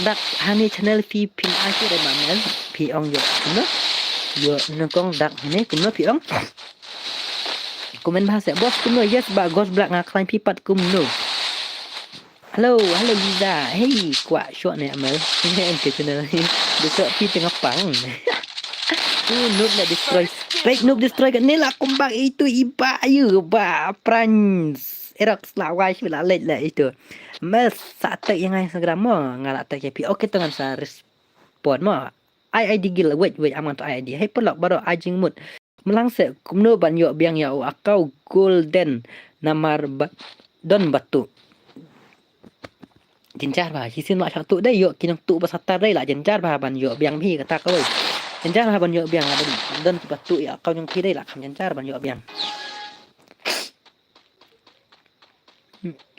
dak hane channel phi phin ai shuh re Bam L. Phi ong ïoh, kumno? Ïoh nyngkong dak hane, kumno phi ong? Comment bha se, boss kumno? Yes bah, Ghost Black nga khlaiñ phi pat kumno? Hello, hello Liza. Hey, kwah shoh ne Amel. Em ke channel. Dei shoh phi tengah pang. Tu noob na Destroy. Baik noob Destroy kan ne la kumbang itu iba ayu ba Prince. Erok sla wai shi la leit la itu. Mel sa tag ïa nga Instagram mo, nga la tag ïa phi. Okay, to ngan sa respond mo. Ai ID gil, wait, wait, am ngan to ai ID. Hey, paralok baroh, ai jingmut. Mlang se, kumno ban ïoh biang ïa u account Golden namar ba don batu. Jynjar bha, shisien ma shah tu dei ïoh ki nongtuh ba satar dei la jynjar bha ban ïoh biang hi kata kawei. Jynjar bha ban ïoh biang la don, don ki batu ïa account jong phi dei la kham jynjar ban ïoh biang.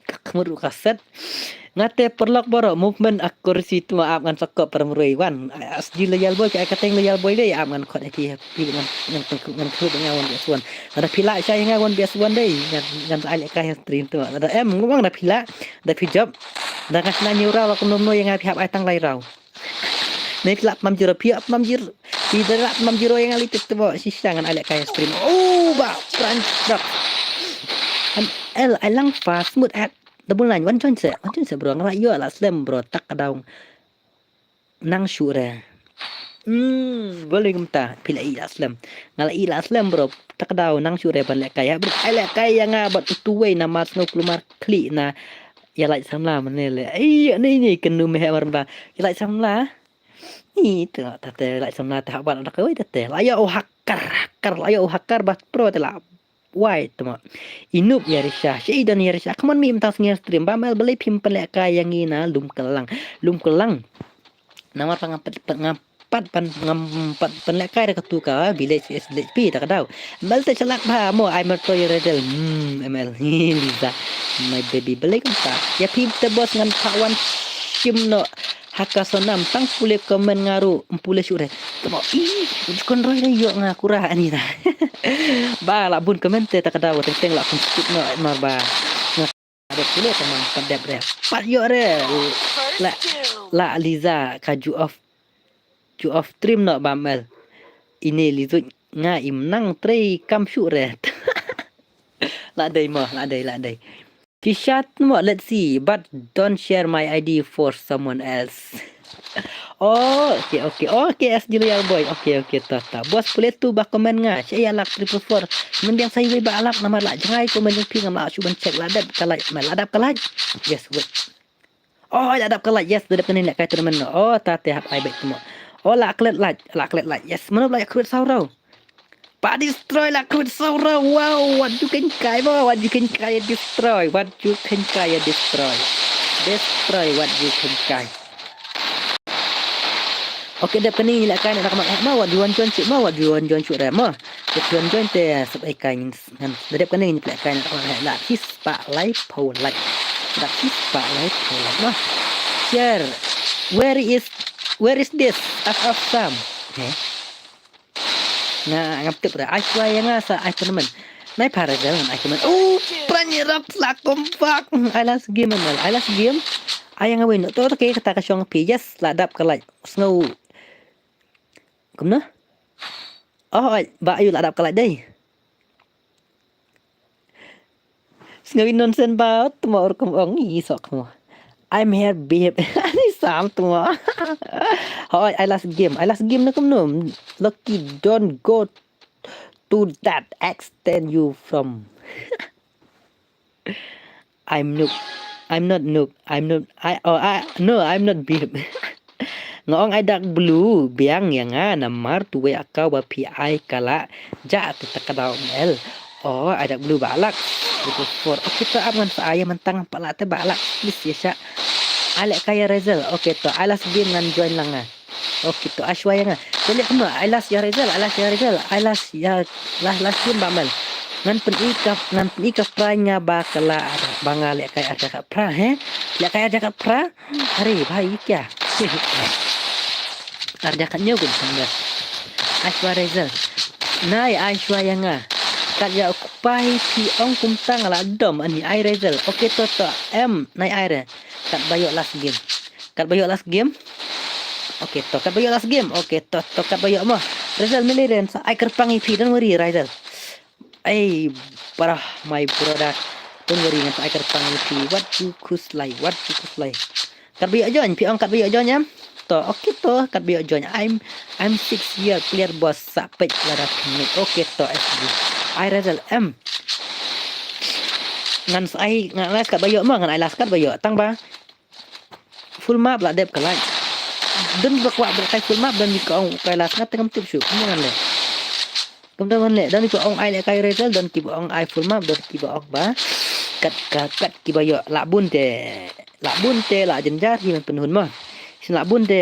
Ka khmut ruh ka set. Nga te paralok baroh movement accuracy tu ma ap ngan sakop para mrui wan. Asji loyal boy ka ai kateng loyal boy dei ap ngan khot ïa phi, phi ngan, ngan, ngan khmut nga wan bias wan. Lada phi lah shai nga wan bias wan dei ngan, ngan ai leh kai stream tu. Lada em ngwang da phi lah, da phi jop. Da nga shna ñiew rau la kumno mno ïa nga phi hap ai tang lai rau. Nai phi lah pynam zero, phi lah pynam zero. Phi da lah pynam zero ïa nga lei tip tebo shisha ngan ai leh kai stream. Oh, ba prank dak. An el ai lang fa smooth at double nine, wan join se, wan join se bro, nga la ïoh la slem bro, tak ka daw. Nang shu re. Hmm, boleh kumta, phi la i la slem. Nga la i la slem bro, tak ka daw nang shu re ban leh kai ha bro. Ai leh kai ïa nga bad utu wei namar snow kulmar khlieh na ïa lait samla mane le. Ai ni ni kenu meh mar ba. Ïa lait samla. Ni te, te, te, la samla te hak bat dak wei te, te. La ïa u hacker, hacker, la ïa u hacker bat pro te la. Wai te mo. Inup ïa risha, shi don ïa risha. Come on mi mynta sngi stream. Ba mel beli phim pynleh kai ïa ngi na lum kelang. Lum kelang. Namar pa ngam pat, pat, ngam pat pan, ngam pat pynleh kai da katu ka village village pi da ka daw. Mel te chalak ba mo ai mer to ïa redel. Hmm, M L. Hi, Liza. My baby beli kumta. Ïa phi te boss ngan pa wan shim no. Haka sonam tang pule comment nga ruh ym pule shuh re. Temo ih, kon roi re ïoh nga kura ani ra. Ba la bun comment te ta ka daw teng teng la kon skip no mar ba. Nga dep pule comment pat dep re. Pat ïoh re. La, la Liza ka ju off. Ju off stream no ba mel. Ini Lizuj nga im nang trei kam shuh re. La dei mo, la dei, la dei. Kishat mo, let's see, but don't share my I D for someone else. Oh, okay, okay, okay, S G Loyal Boy, okay, okay, ta, ta. Boss pule tu ba comment nga, sha ïa lak triple four. Mending sa iwei ba alak namar la jngai comment jong phi ngam la shu ban check la dep ka like, mel la dep ka like. Yes, wait. Oh, la dep ka like, yes, da dep kane leh kai tournament no. Oh, ta te hap ai beit mo. Oh, la klet like, la klet like, yes, mano la kret saw rau. Pa Destroy la kut saura, wow, wat ju kynkai mo, wat ju kynkai Destroy, wat ju kynkai Destroy. Destroy, wat ju kynkai. Okay, dep kane ngi leh kai na ka mak mo, wat ju wan join shuh mo, wat ju wan join shuh re mo. Dep wan join te sub ai kai ngan, dep kane ngi leh kai na ka mak la his pa lai pau lai. La his pa lai pau lai mo. Share. Where is, where is this? Af af sam. Okay. Nga ngam tip re, ai shuwa ïa nga sa ai tournament. Nai para gal ngan ai tournament. Oh, pran ïa rap la kompak. Ai last game man, ai last game. Ai nga win. To to ke kata ka shong pi. Yes, la dap ka like. Sngew. Kumno? Oh, ai, ba ayu la dap ka like dei. Sngew nonsense ba tmo rukom ong i sok mo. I'm here babe. Ani Sam tu mo. Hoi, I last game. I last game na kumno. Lucky, don't go to that extent you from. I'm noob. I'm not noob. I'm not. I oh I no. I'm not beep. Nga ong ai dak blue biang ïa nga namar tu wei aka wa pi ai kala ja te ta ka daw mel. Oh, ai dak blue ba lak. Itu for. Okay, to ap ngan sa ai mentang pa la te ba lak. Please ya sha. Alek kaya result. Okay, to alas game ngan join lang nga. Okay, to ashwa ya nga. To lek no alas ya result, alas ya result, alas ya las las game ba mel. Ngan pen ikap ngan pen ikap pra nga ba kala ba nga lek kaya ada ka pra he. Lek kaya ada ka pra. Hari bhai kya. Arja kat nyo gun sangga. Ashwa result. Nai Ashwa ya nga. Kat ya okupai pi ong kumta nga la dom ani ai result. Okay, to to em nai ai re. Kat bayo last game. Kat bayo last game. Okay, to kat bayo last game. Okay, to to kat bayo mo. Result mili ren sa ai kerpang ipi, don't worry result. Ai, para my brother. Don't worry ngan sa ai kerpang ipi. What you kuslai? What you kuslai? Kat bayo join, pi ong kat bayo join em. To, okay to, kat bayo join. I'm I'm six year player boss sa pet lada pingit. Okay to S G. Ai result em. Ngan sa ai ngan last kat bayo mo, ngan ai last kat bayo. Tang ba. Full map la dep ka lai. Don ba kwah ba kai full map don ka ong kai last ngat tengam tip shu. Kumno ngan le. Kumno ngan le. Don ki ba ong ai le kai result don ki ba ong ai full map don ki ba ong ba. Kat ka kat ki ba yo la bun te. La bun te la jenjar hi man penhun ma. Sin la bun te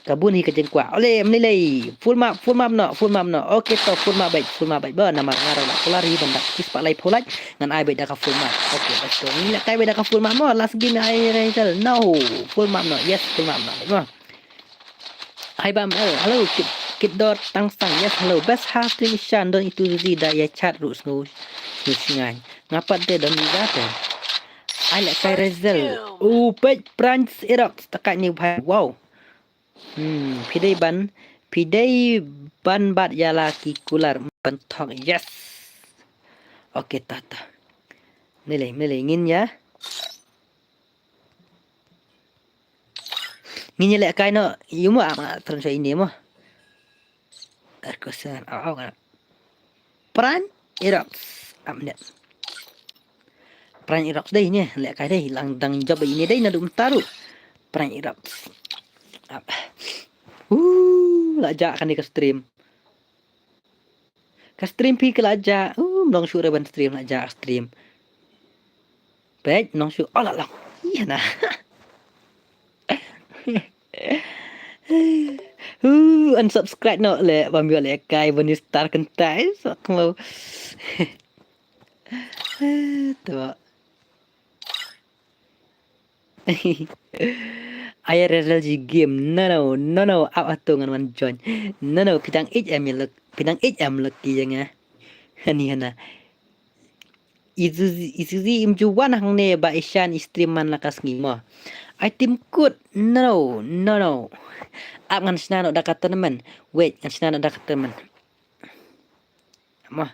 ka bun hi ka jengkwa. Ole mni lei. Full map full map no full map no. Okay to full map baik full map baik ba namar ngarau la kular hi ban dak kis pa lai pholai. Ngan ai beit da ka full map. Okay, let's go. Ngi la kai beit da ka full map mo. Last game ai result. No. Full map no. Yes, full map no. Mo. Ai bam el. Hello, kit kit dor tang sang. Yes, hello. Best half team Ishan don itu zi da ya chat ru sngu. Sngu singai. Ngapat de don zi da te. Ai la kai result. Oh, peit Prince Irok. Takai ni bhai. Wow. Hmm, pidei ban, pidei ban bat ya la ki kular ban thok. Yes. Okay, ta ta. Nilai, nilai ngin ya. Ngin ya le kai no, yumo ama transfer ini mo. Arkosan, au au kan. Pran Irok. Amnet. Pran Irok dei ne, le kai dei lang dang job ini dei na dum taru. Pran Irok. Ap. Uh, la ja kan ka stream. Ka stream pi ka la ja. Uh, nong shu reban stream la ja stream. Peit nong shu oh la long. Iya na. Uh, unsubscribe no le bam yo le kai bani star kentai sok mau. Tu. Ai result ji game. No no no no. Ap atu ngan wan join. No no pidang ij em lek pidang ij em lek ki jeng eh. Hani hana. Izuzi izuzi im ju wan hangne ba Ishan i stream man la ka sngi mo. Ai tim kut. No no no. Ap ngan shna no da ka tournament. Wait ngan shna no da ka tournament. Mo.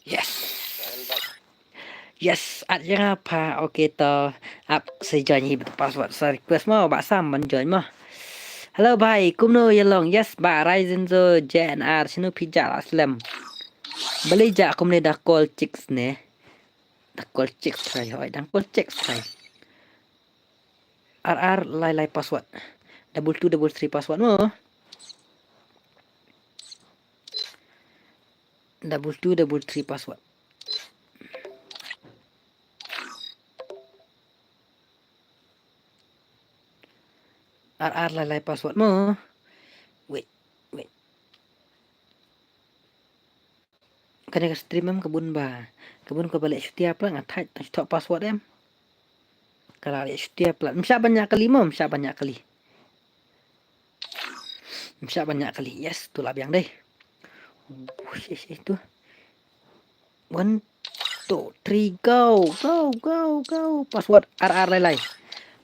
Yes. Yes, at yang apa? Okay to. Ap sa join hi betul password sa request mo ba sam ban join mo. Hello bhai, kumno ya long? Yes ba Ryzen zo J N R sinu pija la slem. Beli ja kumne da call chicks ne. Da call chicks try hoi, da call chicks try. R R lai lai password. Double two double three password mo. Double two double three password. Ar ar lai lai password mo. Wait, wait. Kane ka stream em ka bun ba. Ka bun ka ba leh shutia pla nga thait tang shutok password em. Ka la leh shutia pla. Msha ban ïa kali mo, msha ban ïa kali. Msha ban ïa kali. Yes, tu la biang dei. Ush, ish, ish, tu. One, two, three, go, go, go, go. Password ar ar lai lai.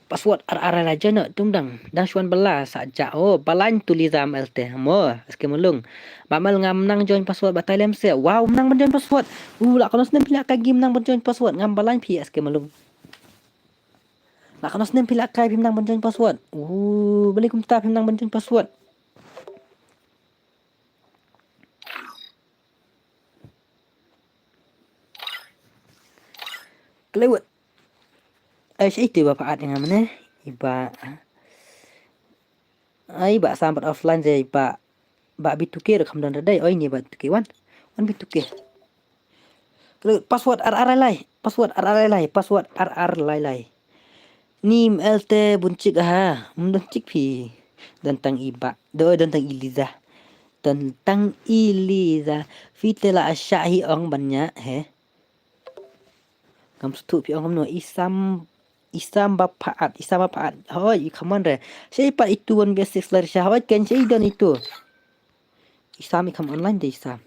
Password ar ar lai lai jana tum dang. Dang shuan bala sa ja. Oh, balain tu li dam el te. Mo, eske mulung. Ba mel ngam nang join password ba tailem se. Wow, nang ban join password. Uh, la kono snem pila ka game nang ban join password. Ngam balain phi eske mulung. La kono snem pila kai phim nang ban join password. Uh, beli kumta phim nang ban join password. Klewet. Ai, shi iti ba paat nga mane. Iba. Ai, ba sambat offline je iba. Ba B two K ruh kham don da dei. Oi, ni ba two K wan. Wan B two K. Klewet, password ar ar lai lai. Password ar ar lai lai. Password ar ar lai lai. Ni mel te bun chik ha. Mdon chik phi. Don tang iba. Do don tang Iliza. Don tang Iliza. Phi te la asha hi ong ban nya he. Ngam sngewthuh phi ong kumno, i Sam, i Sam ba paat, i Sam ba paat. Hoi, i kham wan re. Shi pat itu one v six lar sha. Hoi, ken shi don itu. I Sam i kham online de i Sam.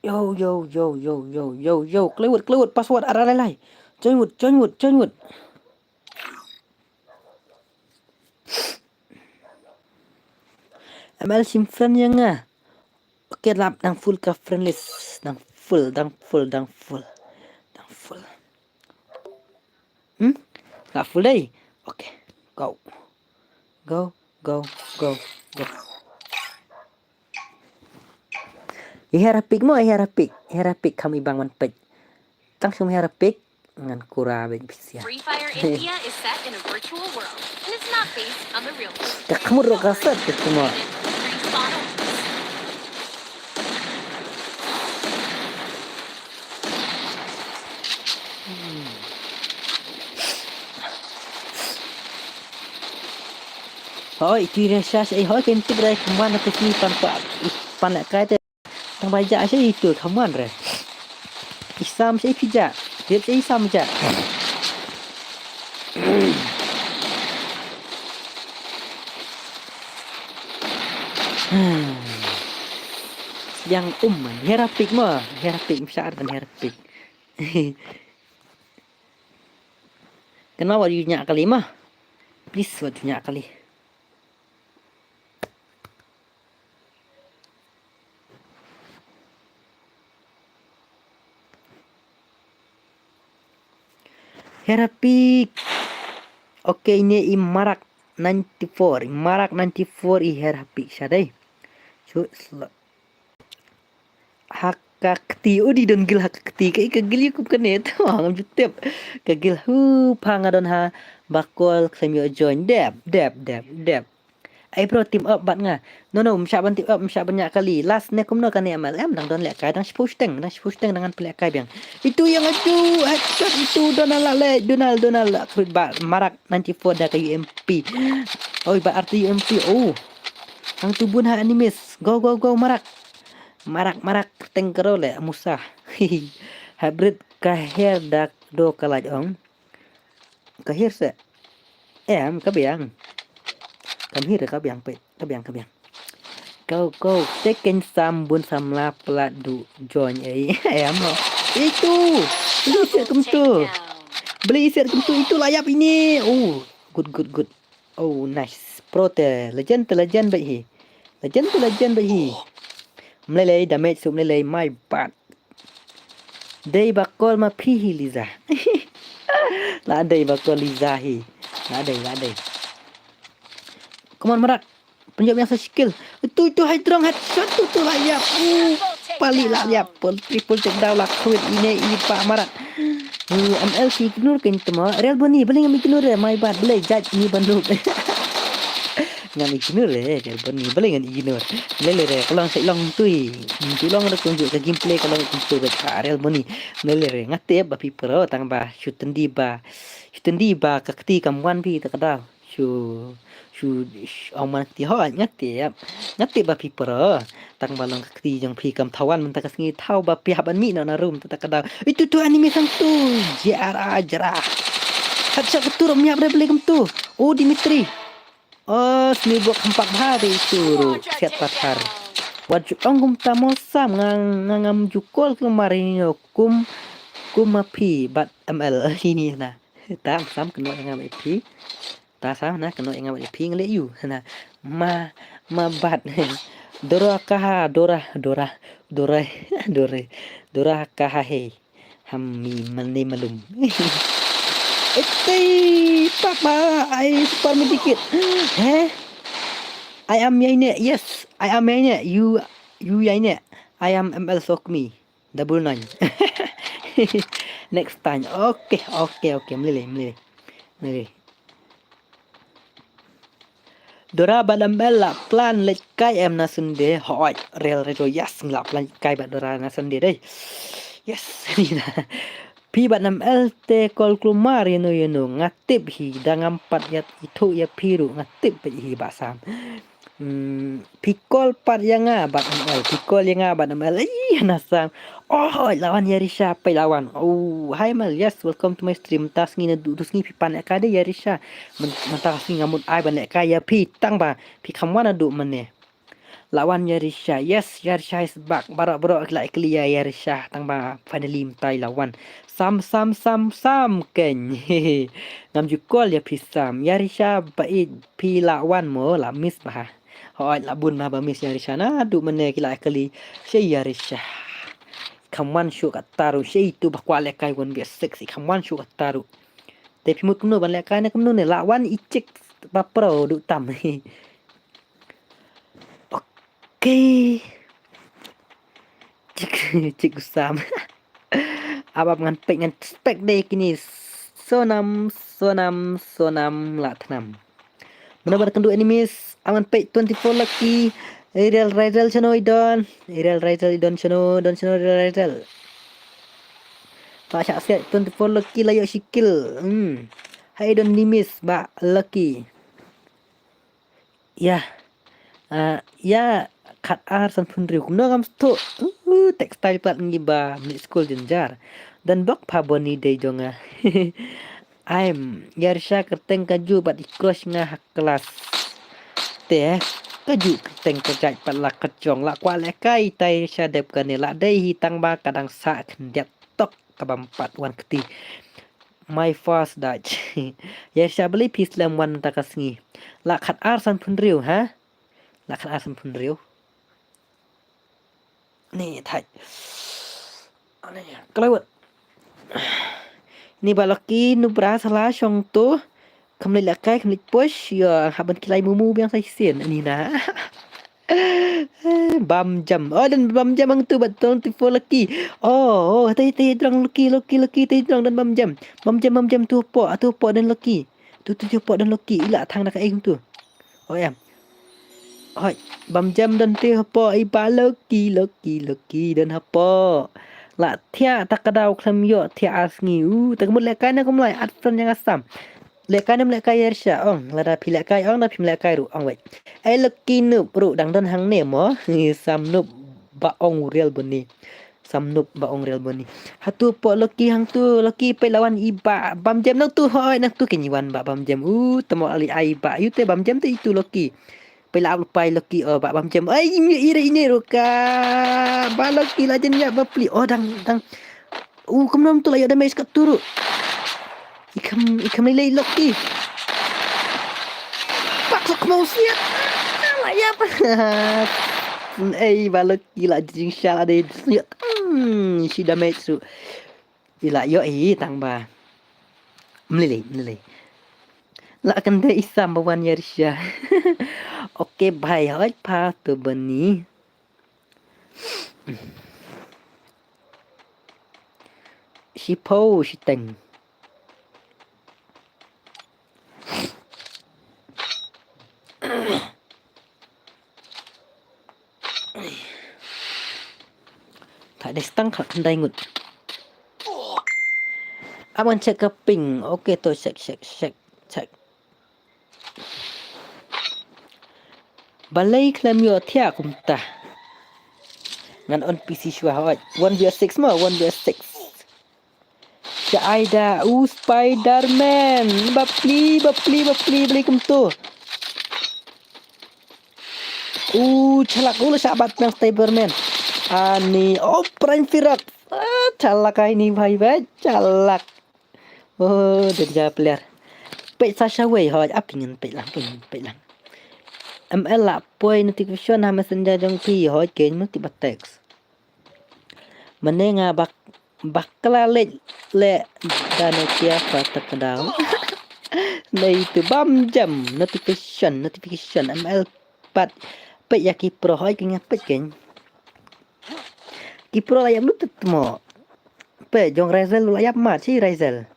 Yo, yo, yo, yo, yo, yo, yo. Klewet, klewet, password ar ar lai lai. Join wut, join wut, join wut. M L shim friend ïa nga. Okay, lap dang full ka friend list. Dang full, dang full, dang full. Dang full. Hmm? Ka full dei. Okay. Go. Go, go, go, go. Ihera pik mo, ihera pik. Ihera pik kham ibang man pik. Tang sum ihera pik. Ngan kura bek bisia. Free Fire India is set in a virtual world and is not based on the real world. Ka khmur ro ka set ka khmur. Respawn owns. Hoi, ti re sha sha, hoi, ken ti re kman na ti pan pa, pan na kai te. Tang ba ja sha itu kman re. Isam sha pija. Dia sha isam ja. Yang um man, hera pik mo, hera pik msar dan hera pik. Kan ma wat yu nya kali ma. Please wat yu nya kali. Hera pik. Okay, ine i Marak ninety-four. I Marak ninety-four i hera pik sha dei. Chu slot. Ha ka kti, u di don gil ha ka kti, ka, ka gil ïa kup kane, to, ngam ju tip. Ka gil hu pha nga don ha, ba kol khlem ïoh join, dep, dep, dep, dep. Ai bro, team up bad nga. No, no, msha ban team up, msha ban ïa kali. Last ne kumno kane M L M, dang don leh kai, dang shiphew shiteng, dang shiphew shiteng, dang ngan pynleh kai biang. Itu ïa nga ju, headshot itu, Donald la leh, Donald, Donald la khrut ba, Marak ninety-four da ka U M P. Oi, ba arti U M P, oh. Hangtu bun ha enemies. Go, go, go, Marak. Marak, marak, teng kero le, musa. Hybrid ka her dak do ka laj ong. Ka her se. Em, ka biang. Kam her ka biang pe, ka biang, ka biang. Kau, kau, teken sam bun samla plat du join ei. Em lo. Itu. Beli set kem tu. Beli set kem tu, itu layap ini. Oh, good, good, good. Oh, nice. Pro te, legend te, legend bad hi. Legend te, legend bad hi. Mlelei damage su mlelei, my bad. Dei ba kol ma phi hi Liza. La dei ba kol Liza hi. La dei, la dei. Come on, Marak. Pynjop yang sa skill. Tu, tu, high drone, headshot, tu, tu, la yap. Uh, pali la yap. Pul, triple take down la, quit. Ine, i pa Marak. Uh, M L si ignore kan temo. Real Boni, beli ngam ignore, my bad. Beli judge ni banduk. Ngam ignore re, Real Boni. Balei ngan ignore? Lele re, ka long sa long tui. Ju long re kumjuh ka gameplay ka long kumjuh bet ka Real Boni. Lele re, nga tip ba phi pro tang ba shu tyndi ba. Shu tyndi ba ka kti kam wan phi ta ka daw. Shu, shu, shu ong man kti ho, nga tip. Nga tip ba phi pro. Tang ba long ka kti jong phi kam thawan mynta ka sngi thaw ba phi hap ban mih noh na room ta ka daw. Itu tu anime sang tu. J R A jra. Hat sha ka tu rom yap re balei kumtu. Oh, Dimitri. Oh, sni bok hempak bha te itu ru siat pathar. Wat ju ong kumta mo Sam nga, nga ngam ju call ke mari nyo kum, kum ma phi bad M L ini na. Ta Sam keno ïa nga bad phi. Ta Sam na keno ïa nga bad phi ngi leh ïu na. Ma, ma bad. Dora kaha, dora, dora, dora, dora, dora kaha he. Ham mi mane malum. Ete, papa, ai super medikit. He? I am Yaine. Yes, I am Yaine. You, you Yaine. I am M L Sokmi. Double nine. Next time. Okay, okay, okay. Mlili, mlili. Mlili. Dora bad M L la plan leit kai em na Sunday. Hoi, Real Retro, yes, ngi la plan leit kai bad Dora na Sunday dei. Yes. Phi bad M L te call kulmar ïa no ïa no, nga tip hi da ngam pat ïa ithuh ïa phi ruh nga tip bad hi ba Sam. Hmm, phi call pat ïa nga bad M L, phi call ïa nga bad M L. Ih, na Sam. Oh, hoi, la wan Yarisha, peit la wan. Oh, hi Mel, yes, welcome to my stream. Mynta sngi naduh, duh sngi phi pan lehkai de Yarisha. Myn-, mynta sngi nga mut ai ban lehkai ïa phi tang ba phi kham wan naduh mynne. La wan Yarisha, yes, Yarisha is back. Baroh baroh ki la ïakylli ïa Yarisha tang ba finally mynta i la wan. Sam, Sam, Sam, Sam keiñ. Ngam ju call ïa phi Sam. Yarisha ba ïeit phi la wan mo, la miss bha. Hooid, la bun bha ba miss Yarisha. Naduh mynne ki la ïakylli. Shei Yarisha. Kham wan shuh katta ruh, shei tu ba kwah lehkai one v six, kham wan shuh katta ruh. Te phi mut kumno ban lehkai ne kumno ne, la wan i chick ba pro duh tam. Okay. Chick, chick u Sam. Ap ap ngan peit ngan spek dei kine. Sonam, Sonam, Sonam la thnam. Mano ba kynduh enemies, ap ngan peit twenty-four Lucky. Ariel Razel shano i don. Ariel Razel i don shano, don shano Ariel Razel. Ta shah siat twenty-four Lucky la ïoh shi kill. Hmm. Hai don enemies ba Lucky. Ïa. Ah, ïa, khat ar san phew hynriew. Kumno ngam sngewthuh. Uh, textile pat ngi ba mih skul jynjar. Don bok pha Boni dei jong nga. I'm Yarisha kyrteng ka ju bad i crush nga ha klas. Te ka ju kyrteng ka jait pat la ka jong la kwah lehkai tai sha dep kane la dei hi tang ba ka dang sah khyndiat tok. Kaba mpat wan kti. My first Dutch. Yarisha balei phi slem wan mynta ka sngi. La khat ar san phew hynriew ha. La khat ar san phew hynriew. Ni thait. Ani kloi wat. Ni ba Lucky nu bra sala shong tu. Kham leit lehkai kham leit push. Ïa hap ban ki lai mumu biang sa shisien. Ani na. Bam jam. Oh, don bam jam hangtu bad twenty-four Lucky. Oh, oh, tai tai drong Lucky, Lucky, Lucky, tai drong don bam jam. Bam jam, bam jam tu hapoh, tu hapoh don Lucky. Tu tu tu hapoh don Lucky. I la thang da kaei kumtu. Oh em. Hoi, bam jam don tu hapoh i ba Lucky, Lucky, Lucky don hapoh. La thiah ta ka daw khlem ïoh thiah ar sngi. Uh, ta ka mut lehkai na kum lai at friend ïa nga Sam. Lehkai ne ym lehkai Yarisha, ong, lada phi lehkai ong, da phim lehkai ruh, ong wei. Ai Lucky noob ruh dang don hangne mo, Sam noob ba ong u Real Boni. Sam noob ba ong Real Boni. Hatu poh Lucky hangtu, Lucky peit la wan i ba bam jam nangtu, hoi nangtu keiñ i wan ba bam jam. U, tamo ali ai ba, yu te bam jam te itu Lucky. Peit la ap lypa i Lucky, oh, ba bam jam. Ai, ine, ine, ine ruh ka. Ba Lucky la jan ïap ba pli. Oh, dang, dang. Uh, kumno to la ïoh damage katto ruh. I kham, i kham lei lei Lucky. Pak sok khmau siat. La ïap. Ei, ba Lucky la jingshal ade. Hmm, shi damage ruh. I la ïoh i tang ba. Mlili, mlili. La kan dei i Sam ba wan Yarisha. Okay, bhai, hoi pa to bani. Shi po, shi teng. Tha dei stang khat khyndai ngut. Aman check ka ping. Okay, to check, check, check, check. Balei khlem ïoh thiah kumta. Ngan on P C shuwa hoi. One versus six mo, one versus six. Sha aida u Spider-Man. Bapli, bapli, bapli, bapli kumtu. U chalak u la shabat nang Spider-Man. Ani, oh, Prime Firok. Ah, chalak ai ni bhai, bhai, chalak. Oh, danger player. Peit sa shawei, hoi, ap ingen peit lang, peit lang, peit lang. M L la poi notification ha messenger jong phi, hoi, ken mesti ba text. Mane nga bak, bakla leh, leh, da ne kia pa tak daw. Nei tu bam jam, notification, notification, M L pat. Peit ïa ki pro, hoi, ki nga peit ken. Ki pro la ïap lut mo. Peit jong Razel la ïap mat, shi Razel.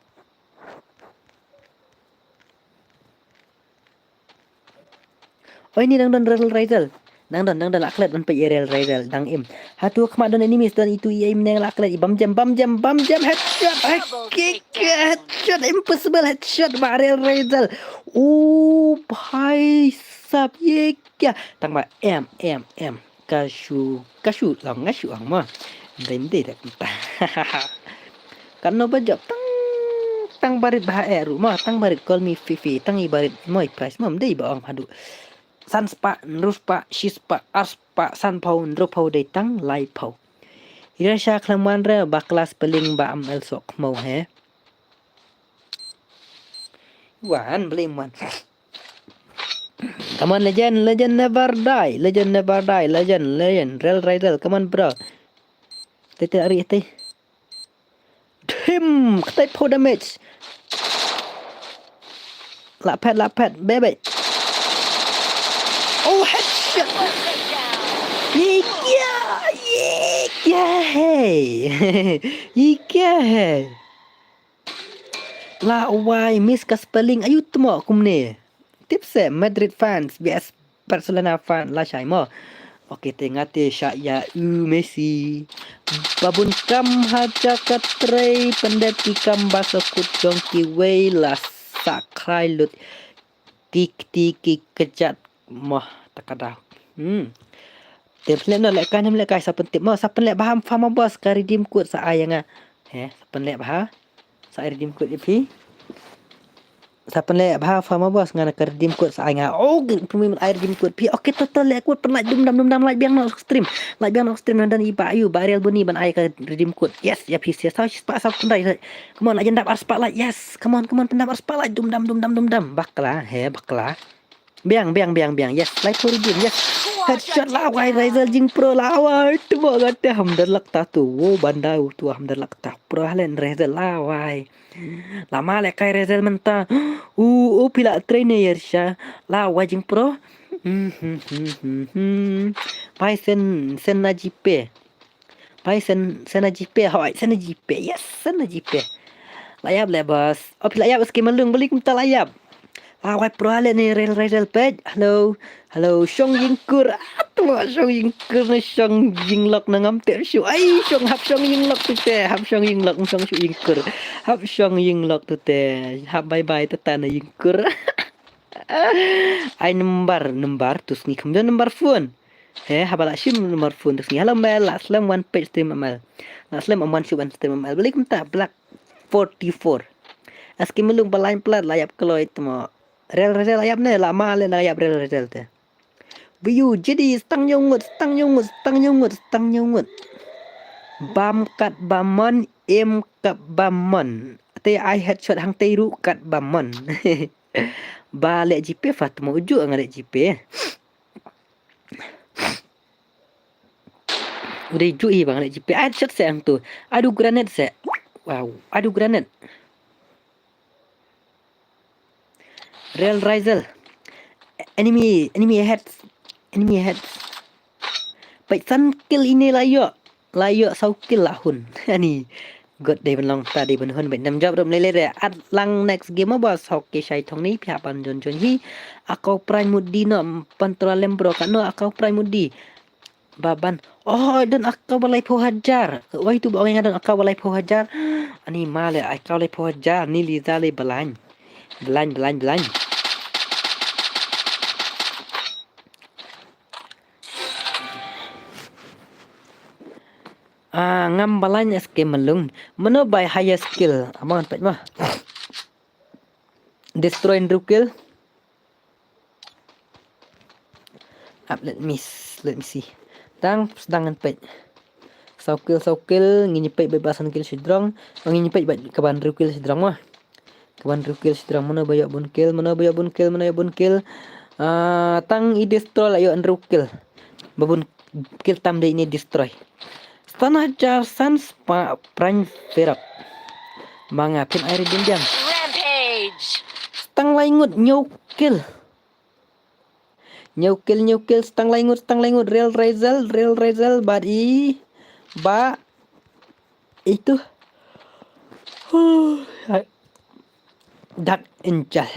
Oi, ni dang don Rel Razel. Dang don, dang don, la klet ban peit ïa Rel Razel, dang im. Hatu khmat don enemies, don itu i aim neng la klet, i bam jam, bam jam, bam jam, headshot, head kick, headshot, impossible headshot, ba Rel Razel. Oh, bhai sab, ye kya. Tang ba, em, em, em. Ka shu, ka shu long, nga shu ong mo. Ndai ndai da kumta. Kan no ba jop tang, tang barit ba eh ru mo, tang barit call me Fifi, tang i barit mo i price mo, ndai ba ong haduh. San spah, hynriew spah, shi spah, ar spah, san phew, hynriew phew dei tang, lai phew. Ira sha khlem wan re, ba klas peling ba am el sok mo he. Wan, beli wan. Come on, legend, legend never die, legend never die, legend, legend, Rel Razel, come on, bro. Tete ari tete. Dim, ktai phew damage. La phet, la phet, bebe. Oh, headshot. Ye kya, ye kya hai? Ye kya hai? La wai miss ka spelling ayu tmo kumne. Tip se Madrid fans, B S Barcelona fan la shai mo. Okay, te nga te sha ïa u Messi. Babun kam ha jaka trei, pendep ki kam ba sa kut jong kiwei la sa khrai lut. Tik tik ki kejat mo takada. Hmm. Te pynleh no leh kai, nem leh kai, sa pyntip mo, sa pynleh bha Farmer Boss ka redeem code sa ai ïa nga. He, sa pynleh bha. Sa ai redeem code ïa phi. Sa pynleh bha Farmer Boss, nga na ka redeem code sa ai nga. Oh, pynmih ai redeem code phi. Okay, to to leh code pynlait dum dam dum dam, lait biang noh stream. Lait biang noh stream, nang dan i ba ayu ba Real Boni ban ai ka redeem code. Yes, ïa phi sia. Sa spah sa kundai. Come on, la jan dap ar spah lait. Yes. Come on, come on, pyndap ar spah lait dum dam dum dam dum dam. Bakla, he bakla. Biang, biang, biang, biang. Yes, lai phew redeem. Yes. Headshot la wai, Razel jingpro la wai. Temo kata hamdar lak ta tu. Wo banda u tu hamdar lak ta. Pro halen Razel la wai. Lama leh kai Razel mynta. U, u pila trainer sha. La wai jingpro. Hmm, hmm, hmm, hmm, hmm. Pai sen, sen na jipe. Pai sen, sen na jipe, hoi, sen na jipe, yes, sen na jipe. La ïap leh, boss. Oh, phi la ïap, Ski Malung, beli kumta la ïap. La wai pro le ne, Rel, Rel, Rel, peit. Hello, hello, Shong Yingkur. Ah, tu Shong Yingkur ne, Shong Yinglok ne ngam tip shu. Ai, Shong hap Shong Yinglok tu te, hap Shong Yinglok, Shong shu Yingkur. Hap Shong Yinglok tu te, hap bye bye, tata ne Yingkur. Ai number, number, tu sngi kham don number phone. He, haba la shim number phone tu sngi. Hello, Mel, la slem wan page stream, Mel. La slem wan shu wan stream, Mel. Balik mynta, Black forty-four. Aski melung ba line plat, la ïap kloi tmo. Rel, Rel, ïap ne, la ma le na ïap Rel, Rel te. Biu, jadi, stang nyungut, stang nyungut, stang nyungut, stang nyungut. Bam kat bamon, im kat bamon. Te ai headshot hang te ru kat bamon. Ba leh jipe fa tmo uju nga leh jipe. Udah ju i bang leh jipe. Ai shot se ang tu. Adu granat se. Wow, adu granat. Rel Rizel. Enemy, enemy ahead. Enemy ahead. Peit san kill ine la ïoh. La ïoh saw kill la hun. Ani. Good, dei ban long ta, dei ban hun bad nam jop ruh mlei lei re. At lang next game ba sok ki shai thong ni phi hap ban jon jon hi. Akau prai mut di no, pan tra lem bro ka no akau prai mut di. Ba ban. Oh, don akau ba laiphew hajar. Oi tu ba oi nga don akau ba laiphew hajar. Ani ma le akau laiphew hajar ni li za le balain. Balain, balain, balain. Ah, ngam balain S K Malung. Mano bai higher skill. Amang pet mah. Destroy and kill. Up, let me s-, let me see. Tang sdang ngan peit. Saw kill, saw kill, ngin ïa peit bad ba san kill shi drong. Oh, ngin ïa peit bad kaban hynriew kill shi drong mah. Kaban hynriew kill shi drong, mano ba ïoh bun kill, mano ba ïoh bun kill, mano ïoh bun kill. Ah, tang i destroy la ïoh hynriew kill. Ba bun kill tam dei ine destroy. Stan hajar san spah pran ferap. Ma nga phin ai ri din diang. Rampage. Stang lai ngut hynñiew kill. Hynñiew kill, hynñiew kill, stang lai ngut, stang lai ngut, Real Razel, Real Razel, bad i, ba, itu. Huh, hai. Dark Angel.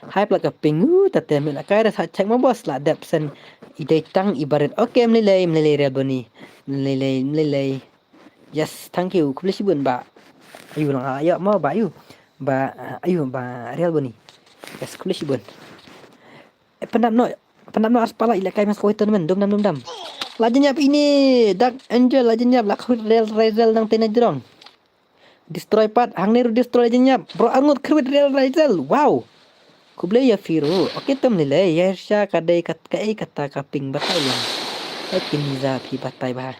Hai pla ka ping, uh, ta te me la kai ra sa check ma boss la dep sen i dei tang i barit. Okay, mlei lei, mlei lei Real Boni. Mlei lei, mlei lei. Yes, thank you. Khublei shibun ba. Ayu lang ayu ma ba ayu. Ba ayu ba Real Boni. Yes, khublei shibun. Eh, pynap no, pynap no ar spah la i la kai mas kawei tournament, dum dam, dum dam. La jin ïap ine, Dark Angel, la jin ïap, la khawit Real Razel nang tena jrong. Destroy pat, hangne ruh destroy la jin ïap. Bro, ar ngut khawit Real Razel, wow. Khublei ïa phi ruh. Okay, tam lei lei, ïa sha ka dei kat, kaei kata ka ping batai lang. Kaei pynza phi batai ba.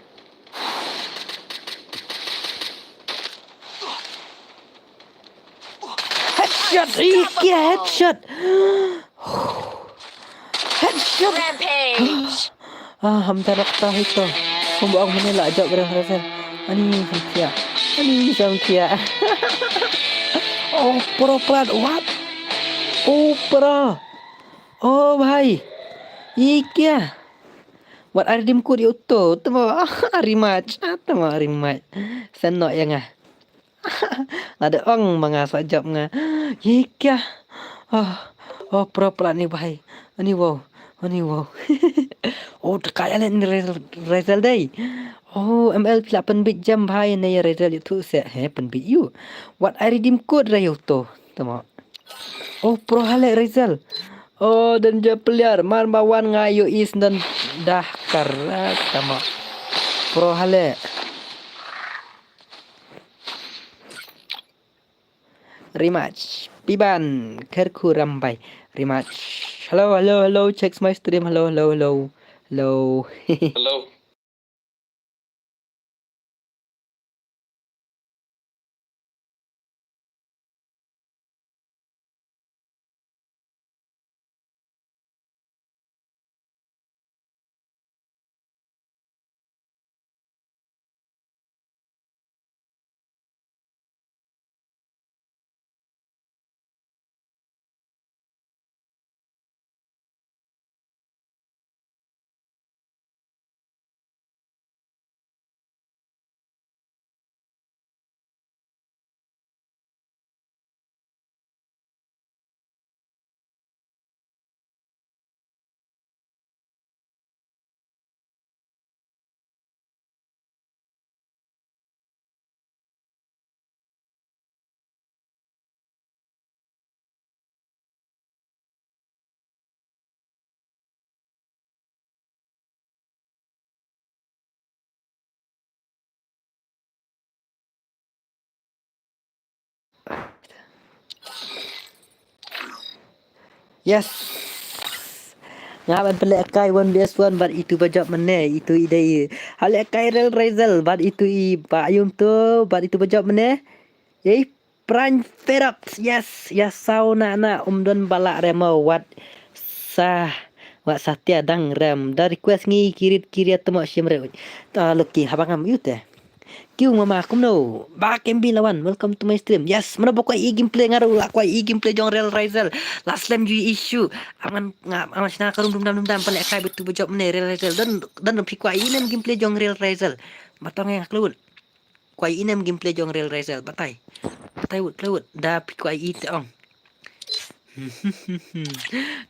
Headshot, ih, kia headshot. Headshot. Rampage. Ah, ham ta rakta hito. Kumba ong mane la jop Real Razel. Ani samkhia. Ani samkhia. Oh, pro plat. What? Oh, pro. Oh, bhai. Ih, kia. Wat ai redeem code ïa uto. Tama rematch. Ah, tama rematch. Sen noh ïa nga. Lada ong ma nga sa jop nga. Ih, kia. Oh, oh, pro plat ni bhai. Ani wow. Ani wow. Oh, teka ïa le ni Razel, Razel dei. Oh, M L phi la pynbit jam bhai ne ïa Razel ïa thu se. He, pynbit ïu. Wat ai redeem code ra ïa uto. Tama. Oh, pro hale Razel. Oh, don ja player. Mar ba wan nga ïohi sdang dah kar. Ah, tama. Pro hale. Rematch. Piban, Kyrkhu Rambai. Rematch. Hello, hello, hello. Check my stream. Hello, hello, hello. Hello. Hello. Yes. Nga ban pynlehkai one versus one bad itu ba jop mynne, itu i dei. Hale kai Real Razel bad itu i ba Ayum to bad itu ba jop mynne. Ei, Prime Ferox, yes, ïa saw na na um don ba lah rem wat sa, wat sa tia dang rem. Da request ngi kirit kirit temo shim re. Ta loki haba ngam yu te. Kiu mama kumno. Ba kem bi lawan. Welcome to my stream. Yes, mano ba kwai i gameplay nga ruh la kwai i gameplay jong Real Razel. La slem ju issue. Aman nga aman shna ka rum dum dam dum dam pale kai betu ba jop ne Real Razel. Dan dan phi kwai i nem gameplay jong Real Razel. Matong nga klun. Kwai inem gameplay jong Real Razel, batai. Batai wut, kloi wut. Da phi kwai i te ong.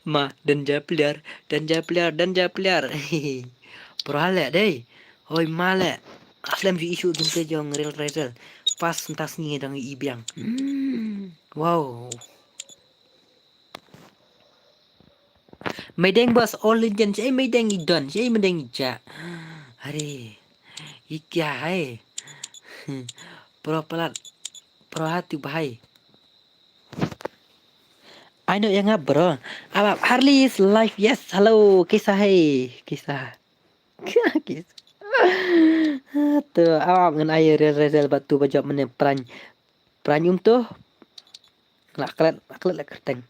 Ma, danger player, danger player, danger player. Pura le dei. Hoi ma le. Aslem ju issue gameplay jong Real Razel. Pas ntas ngi dang i biang. Hmm. Wow. Meideng bas all legend, si meideng i don, si meideng i ja. Hari. Ikya hai. Pro palat. Pro hati bahai. I know yang up, bro. Abab, Harley is live. Yes, hello. Kisa hai. Kisa. Kisa. Tu, abab ngan ai Real Razel bad tu ba jop mane pran. Pran um tu. La klet, la klet la kerteng.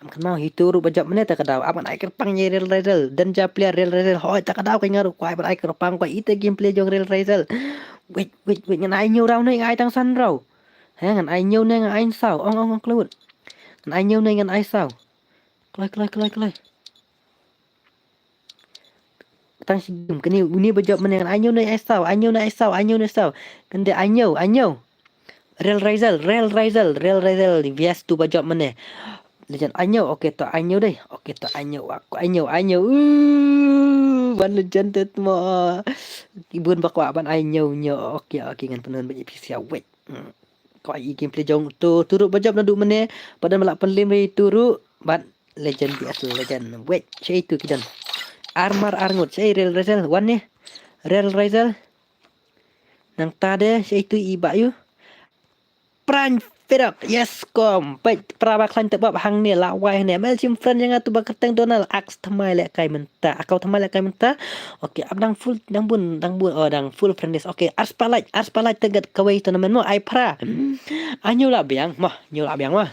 Am kan mau hi tu ruh ba jop mane ta ka daw. Am kan ai kyrpang ïa Real Razel. Danger player Real Razel. Hoi ta ka daw ka nga ruh kwai ban ai kyrpang kwai ite gameplay jong Real Razel. Wait, wait, wait, ngan ai ñiew raw ne ngan ai tang san raw. He, ngan ai ñiew ne ngan ai saw. Ong, ong, ong, kloi wut. Ngan ai ñiew ne ngan ai saw. Kloi, kloi, kloi, kloi. Tang shi game kane, uni ba jop mane, ai ñiew ne ai saw, ai ñiew ne ai saw, ai ñiew ne saw. Kane ai ñiew, ai ñiew. Real Razel, Real Razel, Real Razel, yes tu ba jop mane. Legend ai ñiew, okay to ai ñiew dei. Okay to ai ñiew, ai ñiew, ai ñiew. Uh, ban legend te mo. Ki bun ba kwah ban ai ñiew, ñiew. Okay, okay, ngan pynlong ba ipisia wait. Hmm. Kwah i gameplay jong tu, tu ruh ba jop naduh mane. Padan ba la pynlong ri tu ruh, ban Legend B S Legend. Wait, shi tu ki don. Armor arngut, shi Real Razel, wan ne. Real Razel. Nangta de, shi tu i ba yu. Pran Firok, yes kom. Peit, pra ba khlaiñ te bab hangne, la wai hangne. Mel shim friend ïa nga tu ba kyrteng Donald, axe thymmai lehkai mynta. Akau thymmai lehkai mynta. Okay, ap dang full, dang bun, dang bun, oh dang full friend list. Okay, ar spotlight, ar spotlight te gat kawei tournament mo, ai pra. Ai ñiew la biang, mo, ñiew la biang mo.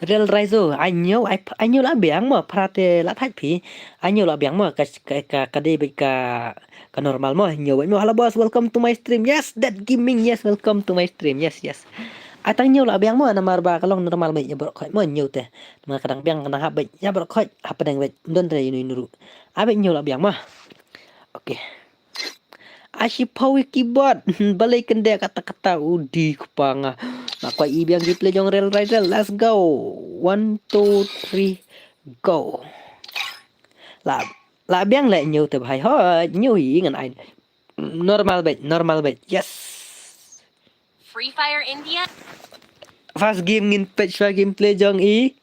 Real Raizo, ai ñiew, ai, ai ñiew la biang mo, pra te la thait phi. Ai ñiew la biang mo, ka, ka, ka, ka dei beit ka, ka normal mo, ñiew beit mo. Hello boss, welcome to my stream. Yes, Dead Gaming, yes, welcome to my stream. Yes, yes. Ai tang ñiew la biang mo, namar ba ka long normal beit ïa baroh khoit mo, ñiew te. Namar ka dang biang ka dang hap beit ïa baroh khoit, hapdeng beit. Don te ïa inu inu ruh. Ai beit ñiew la biang mo. Okay. Ai shiphew ïa keyboard. Balei kynde kata kata u di kpa nga. Nga kwah i biang gameplay jong Real Raizel. Let's go. One, two, three, go. La, la biang leh ñiew te bhai. Hoi, ñiew hi ngan ai. Normal beit, normal beit. Yes. Free Fire India. First game ngin peit shwa gameplay jong i.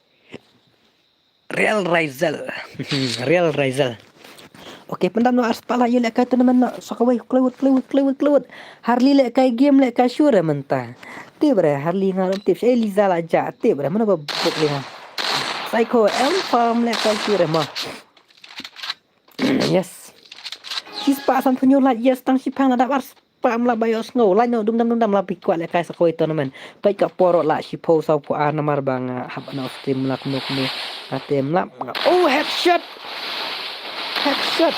Real Raizel. Real Raizel. Okay, pyndam noh ar spotlight ïa lehkai tournament noh. Sa kawei, kloi wut, kloi wut, kloi wut, kloi wut. Harley lehkai game lehkai sure mynta. Tip re, Harley nga lam tip. Shi Liza la ja, tip re, mano ba buk lima. Psycho, M Farm lehkai sure mo. Yes. Shispah sanphew hynñiew like, yes, tang shiphang la dap ar spah ym lah ba ïohsngew. Like noh, dum dam dum dam la phi kwah lehkai sa kawei tournament. Peit ka por la shiphew sawphew ar namar ba nga hap na stream la kumno kumno. Ate ym lah. Oh, headshot. Headshot.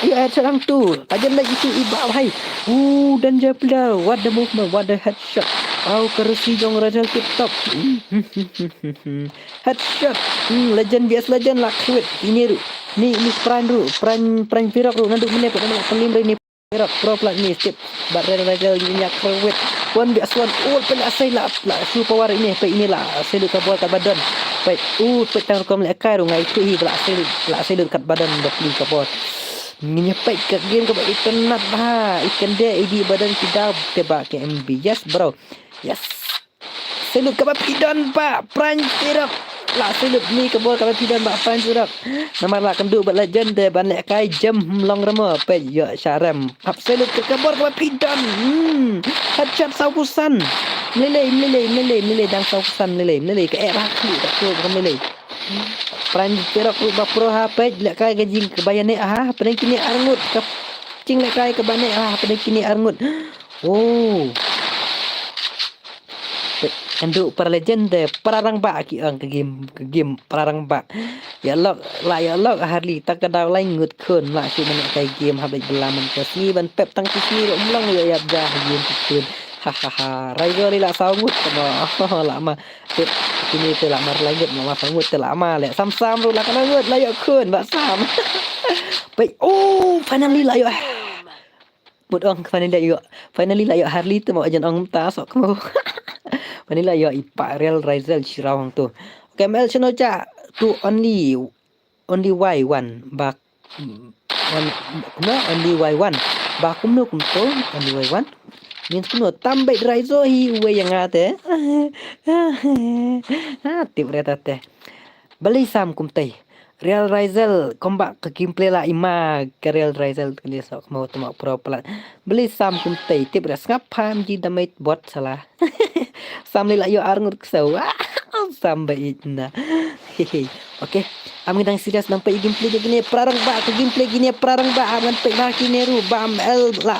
Ïa headshot hangtu. Tajan lagi tu i bah bhai. Uh, danger player. What the movement, what the headshot. Au, ka resi jong Raizel tip top. Headshot. Hmm, legend V S legend la kwit. Ini ruh. Ni, ni Pran ruh. Pran, Pran Firok ruh. Naduh mynne pat namar pynlong ri ni Firok. Pro plat ni tip. Bad Real Raizel ni nya kwit. One V S one. Oh, pynasai la, la show power ini. Peit ini la. Salute ka ball kat ba don. Peit. Uh, peit tang rukom lehkai ruh ngai tu hi ba la salute. La salute kat ba don ba plie ka ball. Ngi nya peit ka game kaba itynnat bha. I kynde i dih ba don ki dau te ba K M B. Yes, bro. Yes. Salute kaba phi don ba Pran Firok. La salute ni ka ball kaba phi don ba Pran Firok. Namar la kynduh bad legend te ban lehkai jem hm long remo peit ïoh sharem. Hap salute ka ball kaba phi don. Hmm. Headshot sawphew san. Mlei lei, mlei lei, mlei lei, mlei lei dang sawphew san mlei lei, mlei lei ka eh ba khlieh ka khlieh ka mlei lei. Pran Firok ruh ba pro ha peit lehkai ka jing kaba ïa ne ha pdeng kine arngut ka jing lehkai kaba ne ha pdeng kine arngut. Oh. Peit, kynduh para legend te, para rangbah ki ong ka game, ka game para rangbah. Ïa lok, la ïa lok Harley, ta ka daw lai ngut khun, la shu mane kai game ha beit bela man ka sngi ban pep tang ki sngi ruh ym long ïa ïap ja ha game ki khun. Ha ha ha, Raizel la saw ngut kano, la ma. Peit, kine te la mar lai ngut, ma saw ngut te la ma le. Sam Sam ruh la kano ngut, la ïoh khun, ba Sam. Peit, oh, finally la ïoh. Mut ong finally la ïoh, finally la ïoh Harley te mo ajan ong ta sok mo. Finally la ïoh i pa Real Rizel shiraw hangto. Okay, M L channel cha tu only only why one ba kumno only why one ba kumno kumto only why one. Means kumno tam bait Raizo hi uwei ïa nga te. Ah, tip reta te. Balei sam kumtai. Real Rizel, kumba ka gameplay la ima ka Real Rizel kali sok mo tuma pro plat. Balei sam kumtai tip re sngap pham ji damai bot sala. Sam li la ïoh ar ngut ksew. Sam ba ij na. Hehe. Okay. Am ngi dang serious nang peit gameplay kine prarang ba ka gameplay kine prarang ba am ngan peit ba kine ru ba am el la.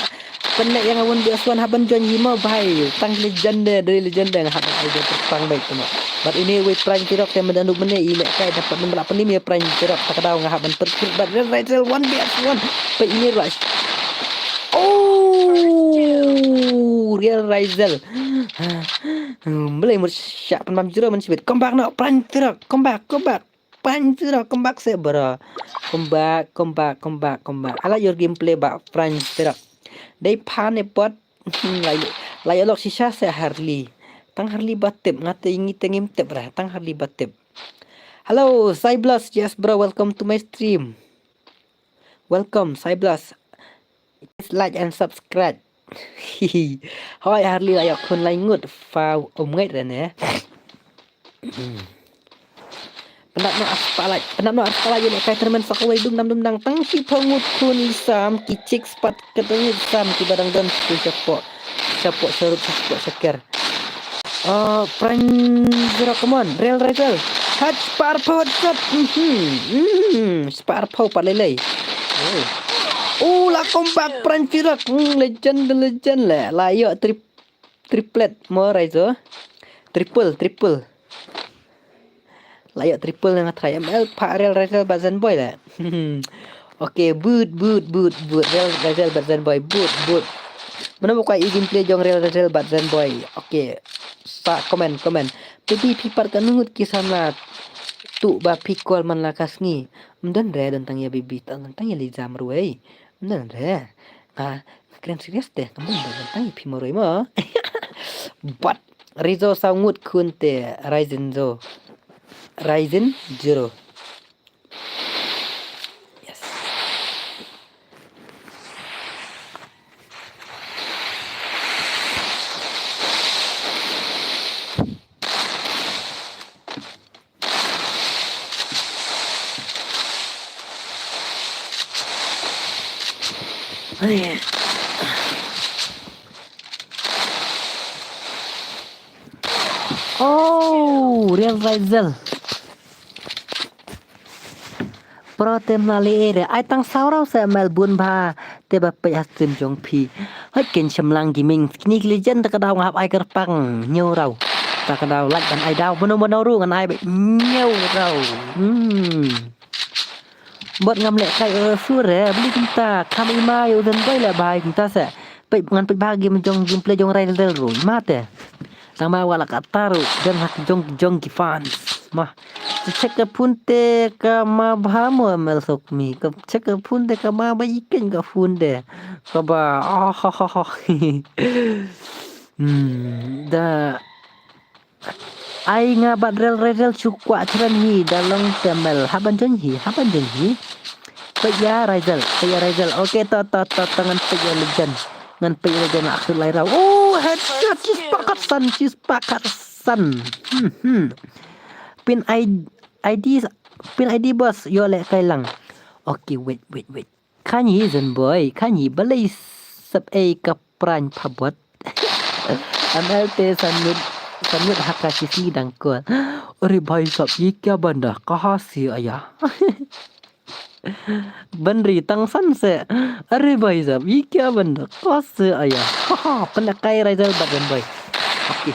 Pynleh ïa nga one versus one hap ban join hi mo bhai. Tang legend de, dei legend de nga hap ban ai de tang bai tuma. But ini wei Prime Tirok te mynta nuk mynne i leh kai dapat mynta pynleh ïa Prime Tirok ta ka daw nga hap ban pyrkhat but Real Rizel one versus one. Peit ini rush. Oh, Real Rizel. Hmm, Blei mut shah pynbam zero man shibit. Come back now, Prime Tirok. Come back, come back. Prime Tirok, come back seh bro. Come back, come back, come back, come back. I like your gameplay ba Prime Tirok. Dei phan e pot. Hmm, la ïoh, la ïoh lok shisha seh Harley. Tang Harley ba tip, nga te ngi te ngim tip re. Tang Harley ba tip. Hello, Cyblos. Yes bro, welcome to my stream. Welcome, Cyblos. Please like and subscribe. Hoi Harley la ïoh khun lai ngut fa um ngait re ne. Pynap noh ar spotlight, pynap noh ar spotlight ïa lehkai tournament sa kawei dum dang dum dang tang shiphew ngut khun i sam ki chicks pat ka dang i sam kiba dang don ki shapoh shapoh sharut shapoh shaker. Uh, Pran Zero, come on, Real Rizel. Hot spar pau, hot shot. Mhm, mhm, spar pau pat lei lei. Oh. Oh, la comeback Pran Zero. Hmm, legend, legend le. La ïoh trip triplet mo Raizo. Triple, triple. La ïoh triple nga try M L pa Real Rizel bad Zenboy le. Okay, boot, boot, boot, boot. Real Rizel bad Zenboy, boot, boot. Mano ba kwah i gameplay jong Real Rizel bad Zenboy. Okay. Sa comment, comment. Baby phi pat ka ngut ki sana tu ba phi call man la ka sngi. Mdon re don tang ïa baby tang tang ïa li jam ruwei. Mdon re. Nga kren serious te, kam don ba tang ïa phi marwei mo. But Rizo saw ngut khun te Ryzen zo. Ryzen zero. Yes. Oh, Real Rizel. Pro tem na le ere. Ai tang saw raw sa Melbourne ba. Te ba peit ha stream jong phi. Hoi ken shemlang gaming. Kini ki legend ta ka daw nga hap ai kyrpang. Hynñiew raw. Ta ka daw like ban ai daw. Mano mano ruh ngan ai ba hynñiew raw. Hmm. Bot ngam leh kai, eh, sur, eh, beli kumta. Kam i mai u Zenboy leh bai kumta seh. Peit ngan peit ba game jong gameplay jong Rizel ruh. Mate. Tang ma wala ka taru. Don hak jong jong ki fans. Mah. Check ka phone te ka ma bha mo M L Sokmi. Ka check ka phone te ka ma ba iken ka phone te. Ka ba. Ah, ha, ha, ha. Hmm. Da. Ai nga bad Real Rizel shu kwah chran hi da long te M L. Haban jon hi, haban jon hi. Peit ïa Rizel, peit ïa Rizel. Okay, to to to to ngan peit ïa legend. Ngan peit ïa legend la khut lai raw. Oh, headshot, she's pakat san, she's pakat san. Hmm, hmm. Pin I D, I D, pin I D boss, ïoh leh kai lang. Okay, wait, wait, wait. Khan hi Zenboy, khan hi balei sap ei ka pran phabot. M L te sanut, sanut haka sisi dang kol. Are bhai sab, ye kya banda? Kaha se aaya? Banri tang san se. Are bhai sab, ye kya banda? Kaha se aaya? Haha, pynleh kai Rizel bad Zenboy. Okay.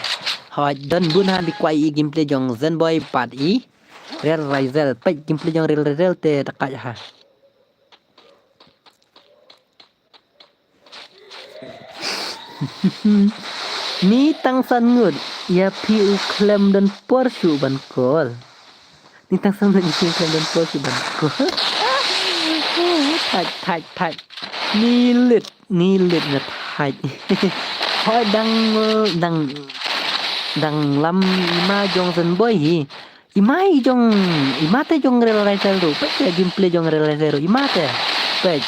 Hoi, don bun han di kwai i gameplay jong Zenboy bad i Real Rizel. Peit gameplay jong Real Rizel te da kai ha. Ni tang san ngut, ïa phi u khlem don por shuh ban kol. Ni tang san ngut, ïa phi u khlem don por shuh ban kol. Thait, thait, thait. Nilit, nilit nga thait. Hoi dang, dang, dang lam ima jong Zenboy hi. Ima i jong, ima te jong Real Riser ruh. Peit te gameplay jong Real Riser ruh. Ima te. Peit.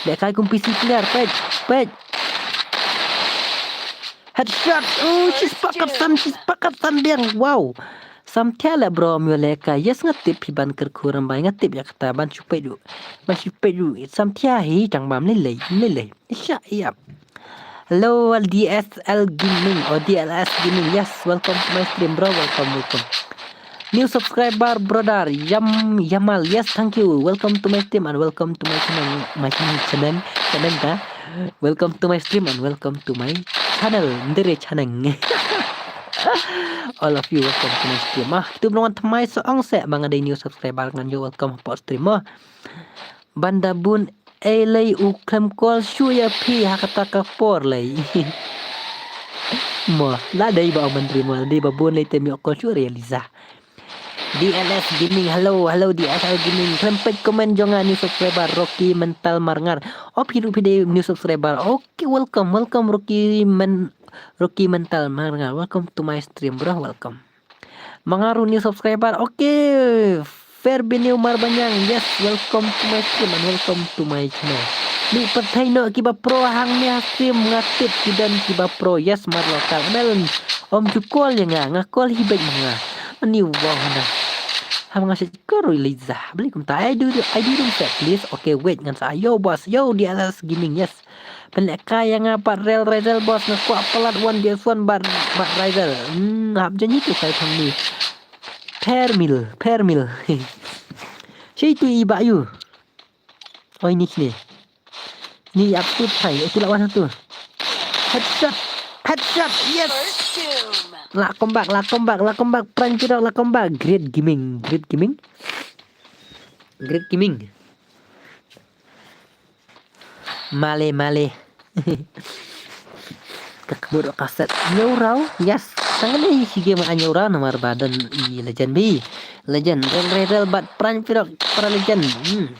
Lehkai kum P C player. Peit. Peit. Headshot. Oh, she's pakat san, she's pakat san biang. Wow. Samthia leh bro, ym ïoh lehkai. Yes, nga tip phi ban kyrkhu Rymbai, nga tip ïa kata ban shu peit ruh. Ban shu peit ruh. Samthia hi tang bam lei lei, lei lei. Isha, ïap. Hello, D S L Gaming or D L S Gaming. Yes, welcome to my stream, bro. Welcome, welcome. New subscriber, brother Yam Yamal. Yes, thank you. Welcome to my stream and welcome to my channel. My channel, channel, channel, ha? Welcome to my stream and welcome to my channel. Ndere channel. All of you, welcome to my stream. Ah, tu belum teman seorang se bang ada new subscriber ngan you welcome hapoh stream mo. Ban da bun ei lei u khlem call shuh ïa phi ha kata ka por lei. Mo, la dei ba u Mandri mo, la dei ba bun lei te ym ïoh call shuh Realiza. D L S Gaming, hello, hello D S L Gaming. Khlem peit comment jong nga, new subscriber Rocky Mental Marngar. Oh, phi ruh phi dei new subscriber. Okay, welcome, welcome Rocky Men, Rocky Mental Marngar. Welcome to my stream, bro. Welcome. Ma nga ruh new subscriber. Okay. Fair Biniu Marbaniang. Yes, welcome to my stream and welcome to my channel. Mih pyrthei noh kiba pro hangne ha stream, nga tip ki don kiba pro. Yes, mar lokal. Melon. Ym ju call ïa nga, nga call hi beit ma nga. Ani u bong hana. Ham nga sha kor Liza. Beli kumta. I do, I do room set, please. Okay, wait, ngan sa. Yo, boss. Yo, D L S Gaming. Yes. Pynlehkai ïa nga bad Real Riser, boss, nga kwah palat one versus one bad, bad Riser. Hmm, hap jan itu kai thong ni. Permil, permil. Shi tu i ba yu. Oi, ni sini. Ni ap tu thai, itu lawan satu. Headshot, headshot, yes. First doom. La comeback, la comeback, la comeback, prank it out, la comeback. Great gaming, great gaming. Great gaming. Male, male. Ka khmut ka set. Nyau rau. Yes. Tang ni si game a nyau rau namar ba don i legend bi. Legend. Rel, rel, rel, bad prank it out para legend. Hmm.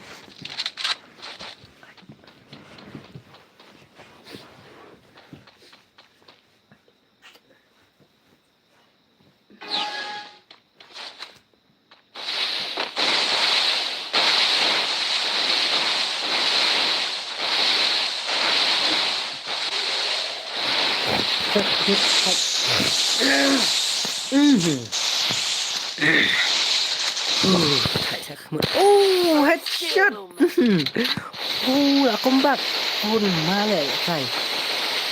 Mhm. Uh, hai, hai, khmut. Oh, headshot. Oh, la comeback. Oh, male, kai.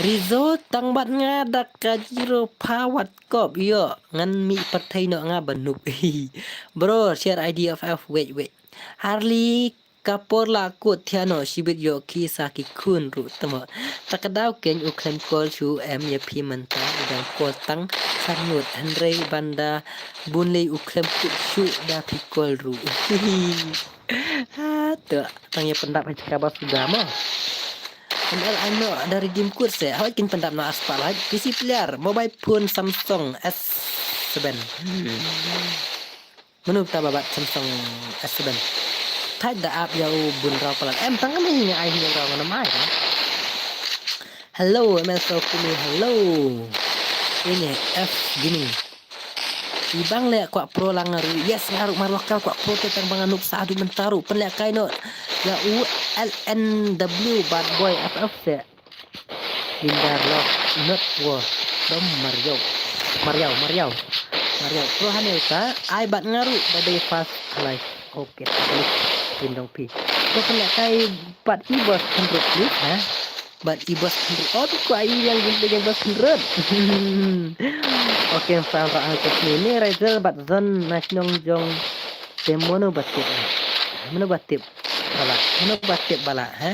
Result tang bad nga da ka zero power. Kop, ïoh, ngan mih pyrthei noh nga ban noob. Bro, share I D F F, wait, wait. Harli ka por la kut thiah noh shibit ïoh ki sa ki khun ruh tamo. Ta ka daw keiñ u khlem call shuh em ïa phi mynta, u dang call tang san ngut, hynrei ban da bun lei u khlem kut shuh da phi call ruh. Ha, to, tang ïa pyndap ha jaka ba suda mo. M L ai noh da redeem code se. Hoi kin pyndap noh a spotlight. P C player, mobile phone Samsung S seven. Hmm. Mano ta ba bat Samsung S seven. Thait da ap ïa u bun rau palat. Em tang kane hi nga ai hi rau ngam ai. Hello, M L Sokumi, hello. Ini F Gaming. I bang leh kwah pro lang nga ruh. Yes, nga ruh mar lokal kwah pro te tang ba nga noob sa haduh mynta ruh. Pynlehkai noh ïa u L N W bad boy F F se. Lindar lok not wo. Dom Mario. Mario, Mario. Mario. Pro hanel ka. Ai bad nga ruh ba dei first life. Okay, public. Lindong pi. Ko pynlehkai bad i boss hundred please, ha? Bad i boss hundred. Oh, tu ko ai yang gin yang boss hundred. Okay, sa ra ang ko ni. Ni Rachel bad Zon na shnong jong te mono ba tip. Mono ba tip. Bala. Mono ba tip bala, ha?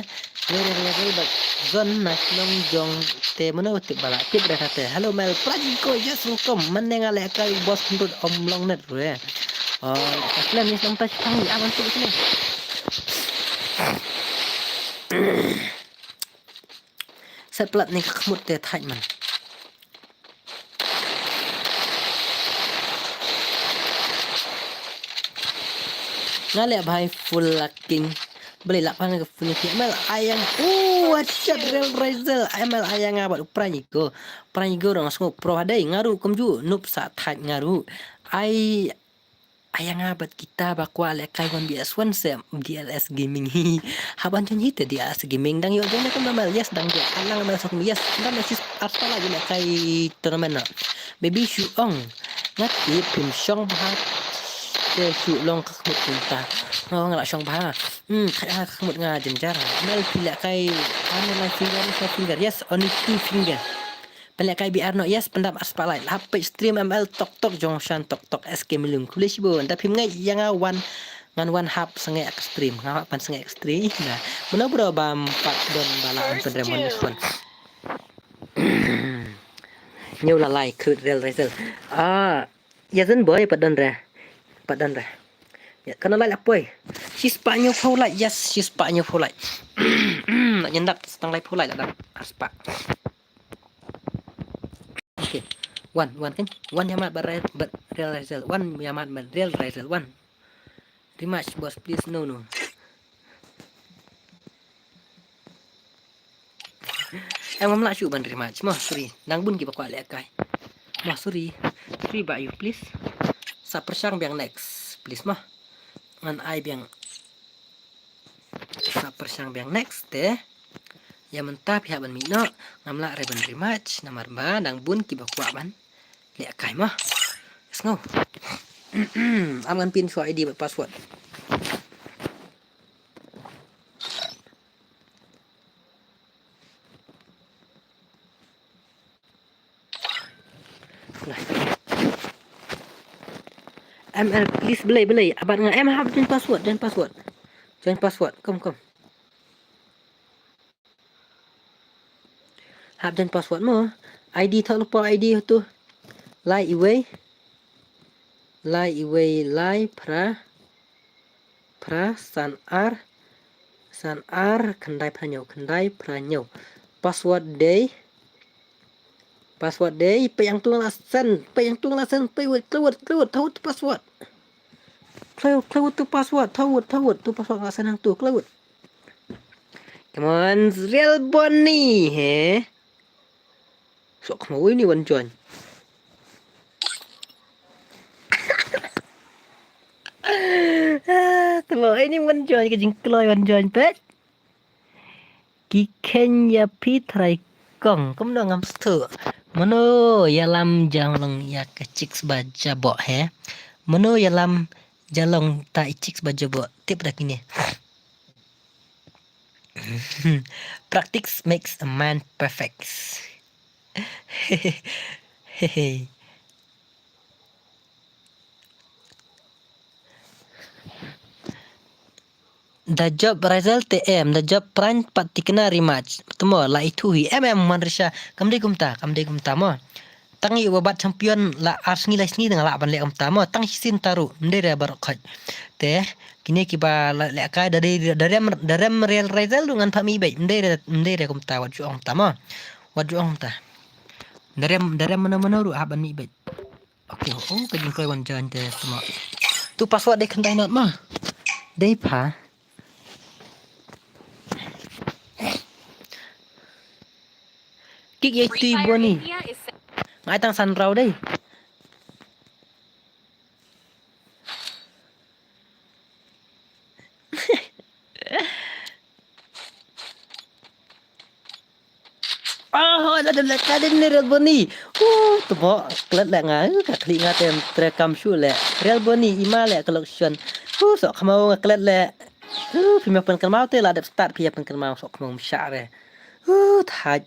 Ni Rachel bad Zon na shnong jong te mono ba tip bala. Tip re te. Hello, Mel. Prajin ko, yes, welcome. Mane nga lehkai boss hundred om long net re. Oh, aslam ni slam touch pang ni aman tu sini. Set plat ni ka khmut te thait man. Nga leh bhai full lacking. Balei lah pan ka punya ki M L Ayang. Oh, headshot Real Razel. M L Ayang nga bad u Pranyigo. Pranyigo dang sngew pro hadai nga ruh kumjuh, noob sa thait nga ruh. Ai, Ayang nga bad kita ba kwah lehkai wan B S one se D L S Gaming hi. Haban jon hi te D L S Gaming dang ïoh jon kum M L, yes, dang ïoh. Alang M L sok, yes. Dang message arta lagi lehkai tournament na. Baby shu ong. Nga tip phim shong bha. Te shu long ka khmut kumta. Nga ong la shong bha. Hmm, khat ha ka khmut nga jynjar. M L phi lehkai. Ano my finger, my finger. Yes, only two finger. Pynlehkai B R no, yes, pyndap ar spah like. Hap peit stream M L tok tok jong shan tok tok S K Milung. Khublei shibun. Da phim ngeit ïa nga wan, ngan wan hap sangeh ka stream. Nga hap pan sangeh ka stream. Na. Mano bro bam pat don bala an pynrem wan respond. Ñiew la lai khut Real Razel. Ah, ïa zin boy pat don re. Pat don re. Ya, kana lai la poi. Shi spah ñiew phew lai, yes, shi spah ñiew phew lai. La ñiandap tang lai phew lai la dap. Ar spah. Okay. Wan, wan kan. Wan ïa mat bad Real, bad Real Razel. Wan ïa mat bad Real Razel. Wan. Rematch boss please. No, no. Em, ngam lah shuh ban rematch mo, sorry. Nang bun kiba kwah lehkai. Mo, sorry. Sorry ba ïa u please. Sa pyrshang biang next please mo. Ngan ai biang. Sa pyrshang biang next te. Ïa mynta phi hap ban mih noh. Ngam lah re ban rematch namar ba nang bun kiba kwah ban lehkai mo. Sngew. Am ngan pin shuwa I D bad password. M L please, belei belei. Abat nga em hap join password, join password. Join password. Kom kom. Hap join password mo. I D thaw lypa I D tu. Lai iwei. Lai iwei lai phra. Phra san ar. San ar khyndai phra hynñiew, khyndai phra hynñiew. Password dei. Password dei. Peit hangtu la send. Peit hangtu la send. Peit wut, kloi wut, kloi wut, thaw wut password. Kloi wut, kloi wut tu password. Thaw wut, thaw wut tu password la send hangtu, kloi wut. Come on, Real Bonnie, he? Sok mo ini wan join. Ah, temo ini wan join, ka jingkloi wan join pet. Ki khen ïa phi trai kong, kumno ngam stu. Mano ïalam jong long ïa ka chicks ba jaboh he. Mano ïalam jong long ta i chicks ba jaboh. Tip da kine. Practice makes a man perfect. Da jop Razel te em, da jop Pran pat tikna rematch. Temo la ithuh hi em em man risha. Kam dei kumta, kam dei kumta mo. Tang ïa u ba bat champion la ar sngi lai sngi dang lah ban leh kumta mo. Tang shisien taru, ym dei re baroh khoit. Te kine kiba la lehkai da dei, da rem, da rem Real Razel ruh ngan phah mih beit. Ym dei re, ym dei re kumta, wat ju ong kumta mo. Wat ju ong kumta. Da rem, da rem mano mano ruh hap ban mih beit. Okay, oh, ka jingkloi wan join te temo. Tu password dei khyndai not mo. Dei pha. Kik ïa tu i Bonnie. Ngai tang san rau dei. Oh, la dep lehkai dei ne Real Bonnie. Uh, temo klet leh nga, uh, ka khlieh nga te tre kam shuh leh. Real Bonnie, ima leh ka lok shon. Uh, sok khmaw nga klet leh. Uh, phi ïa pynkynmaw te la dep start phi ïa pynkynmaw sok khmaw ym shah re. Uh, thait.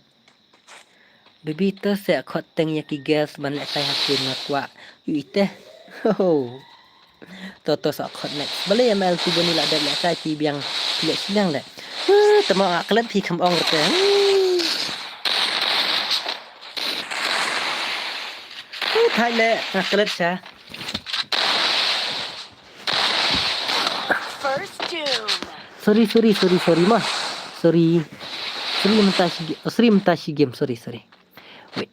Baby to sa khot teng ïa ki girls ban lehkai ha sien nga kwah. Ïohi te. Ho ho. To to sa khot next. Balei M L tu Bonnie la dep lehkai phi biang phi leh shiliang leh. Huh, temo nga klet phi kham ong te. Huh, thait leh nga klet sha. First doom. Sorry, sorry, sorry, sorry mo. Sorry. Sorry mynta shi, sorry mynta shi game, sorry, sorry. Wait.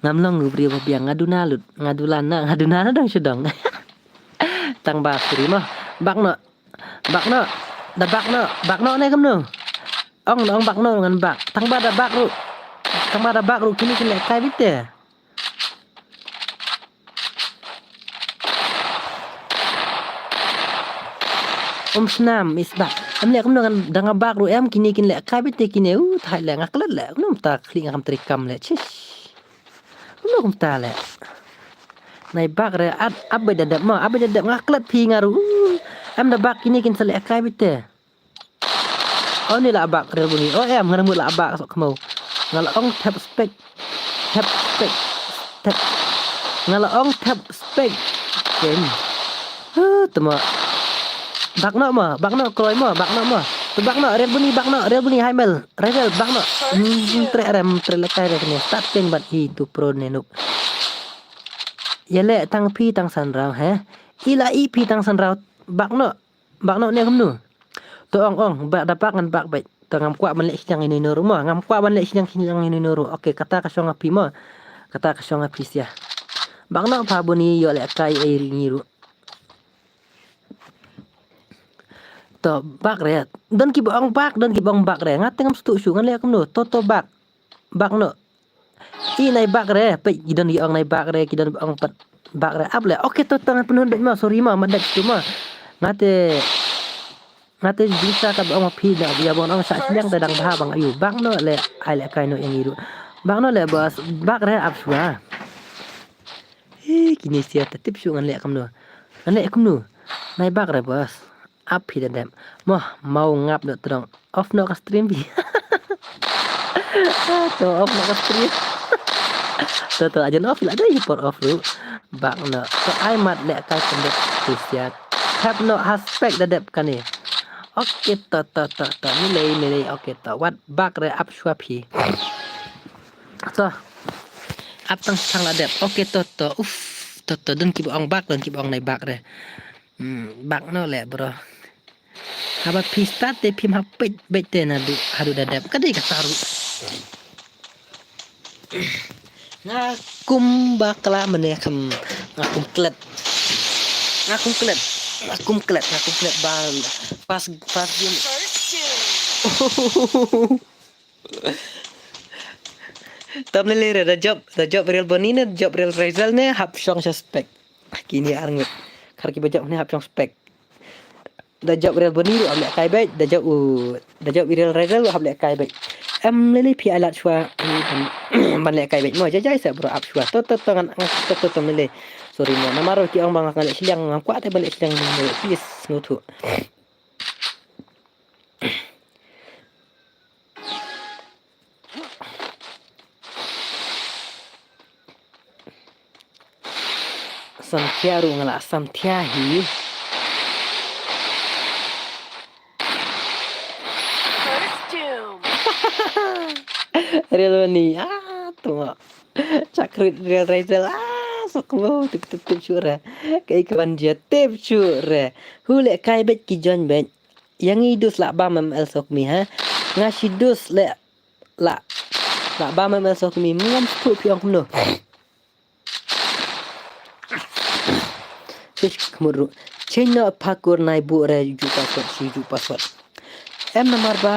Ngam long u briew ba biang, nga duna lut, nga duna na, nga duna na dang shu dong. Tang ba sorry mo. Bak noh. Bak noh. Da bak noh. Bak noh ne kumno? Ong, ong bak noh ngan bak. Tang ba da bak ruh. Tang ba da bak ruh kine kin lehkai beit te. Um snam is bak. Em leh kumno ngan da nga bak ruh em kine kin lehkai beit te kine. Uh, thait leh nga klet leh. Kumno mynta khlieh nga kam trei kam leh. Chish. Kumno kumta leh. Nai bak re at ap beit da dep mo, ap beit da dep nga klet phi nga ruh. Uh, em da bak kine kin sa lehkai beit te. O ni la bak Real Boni. O em nga mut la bak sok kmo. Nga la ong tap spek. Tap spek. Tap. Nga la ong tap spek. Ken. Huh, tuma. Bak noh mo, bak noh kroi mo, bak noh mo. Tu bak noh, Real Boni, bak noh, Real Boni, hai mel. Real, bak noh. Hmm, tre rem, tre lekai re kene. Start ken bat i tu pro ne nuk. Ya le tang phi tang san rau, he? I la i phi tang san rau. Bak noh, bak noh ne kumno. To ong ong, bak da bak ngan bak beit. To ngam kwah ban leh sniang ino ino ruh mo. Ngam kwah ban leh sniang sniang ino ino ruh. Okay, kata ka shong a phi mo. Kata ka shong a phi sia. Bak noh pha Boni ïoh lehkai ei ri ngi ruh. To bak re. Don ki ba ong bak, don ki ba ong bak re. Nga te ngam sngewthuh shuh ngan leh kumno. To to bak. Bak noh. I nai bak re, peit ki don ki ong nai bak re, ki don ong pat bak re. Ap le. Okay, to to ngan pynhun beit mo, sorry mo, ma dep shuh mo. Nga te Nga te jingsa ka ba ong ma phi na ba ïa ba ong sa sniang te dang bha bang ayu. Bak noh le ai lehkai noh ïa ngi ruh. Bak noh le boss, bak re ap shuwa. Hi kine sia te tip shuh ngan leh kumno. Ngan leh kumno. Nai bak re boss. Ap phi da dep. Moh, mau ngap noh tdong. Off noh ka stream phi. To off noh ka stream. To to ajan off la dei por off ruh. Bak noh. To ai mat lehkai pyndet tu siat. Tap noh ha spek da dep kane. Okay to to to to. Milei milei okay to. Wat bak re ap shuwa phi. To. Ap tang tang la dep. Okay to to. Uff. To to don ki ba ong bak don ki ba ong nai bak re. Hmm, bak noh le bro. Haba phi start te phim hap peit beit te naduh haduh da dep. Ka dei kata ruh. Nga kum bakla mane kam nga kum klet. Nga kum klet. Nga kum klet, nga kum klet ba pas pas game. Tam lele re da job, da job Real Boni ne, job Real Razel ne, hap shong suspect. Kini arngut. Kar ki ba job ne hap shong spec. Da job Real Boni ruh hap lehkai beit, da job u da job Real Razel ruh hap lehkai beit. Em lele phi alat shuwa ban lehkai beit mo jajai sa bro ap shuwa. To to to ngan to to to lele. Sorry mo namar ki ong bang ngan leh shiliang ngam kwah te ban leh shiliang mo please sngewthuh. Samthia ruh nga la samthia hi. Real Boni ah tu. Chakrit Real Razel ah sok lo tip tip tip shuh re. Kai ka ban jia tip shuh re. Hu lehkai beit ki join beit. Ïa ngi dus la bam M L sokmi ha. Nga shi dus le la la bam M L sokmi ngam sngewthuh phi ong kumno. Fish khmut ruh. Change noh pakur nai bu re ju password shi ju password. Em namar ba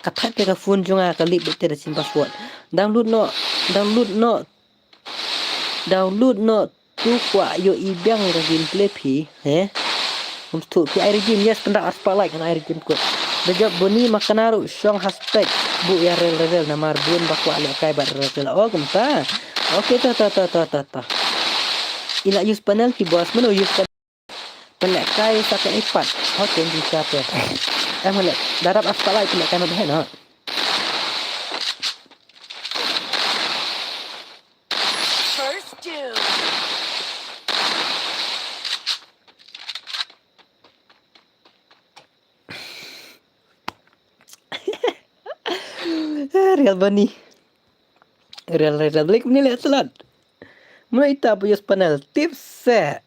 ka thait te ka phone jong nga ka lip beit te da change password. Download noh download noh download noh tu kwah ïoh i biang ka gameplay phi he. Ngam sngewthuh phi ai regime yes pynda ar spotlight kan ai regime kut. Da job Boni ma kane ruh shong hashtag bu ïa Real Razel namar bun ba kwah lehkai bad Real Razel. Oh kumta. Okay to to to to to to. I la use panel phi boss mano use panel. Pynlehkai sa ka iPad. Hot ken di sa te. Em leh darap ar spotlight pynlehkai ma behen ha. First doom. Real Boni. Real Real Boni kumne leh slot. Mula ita bu use panel tips se.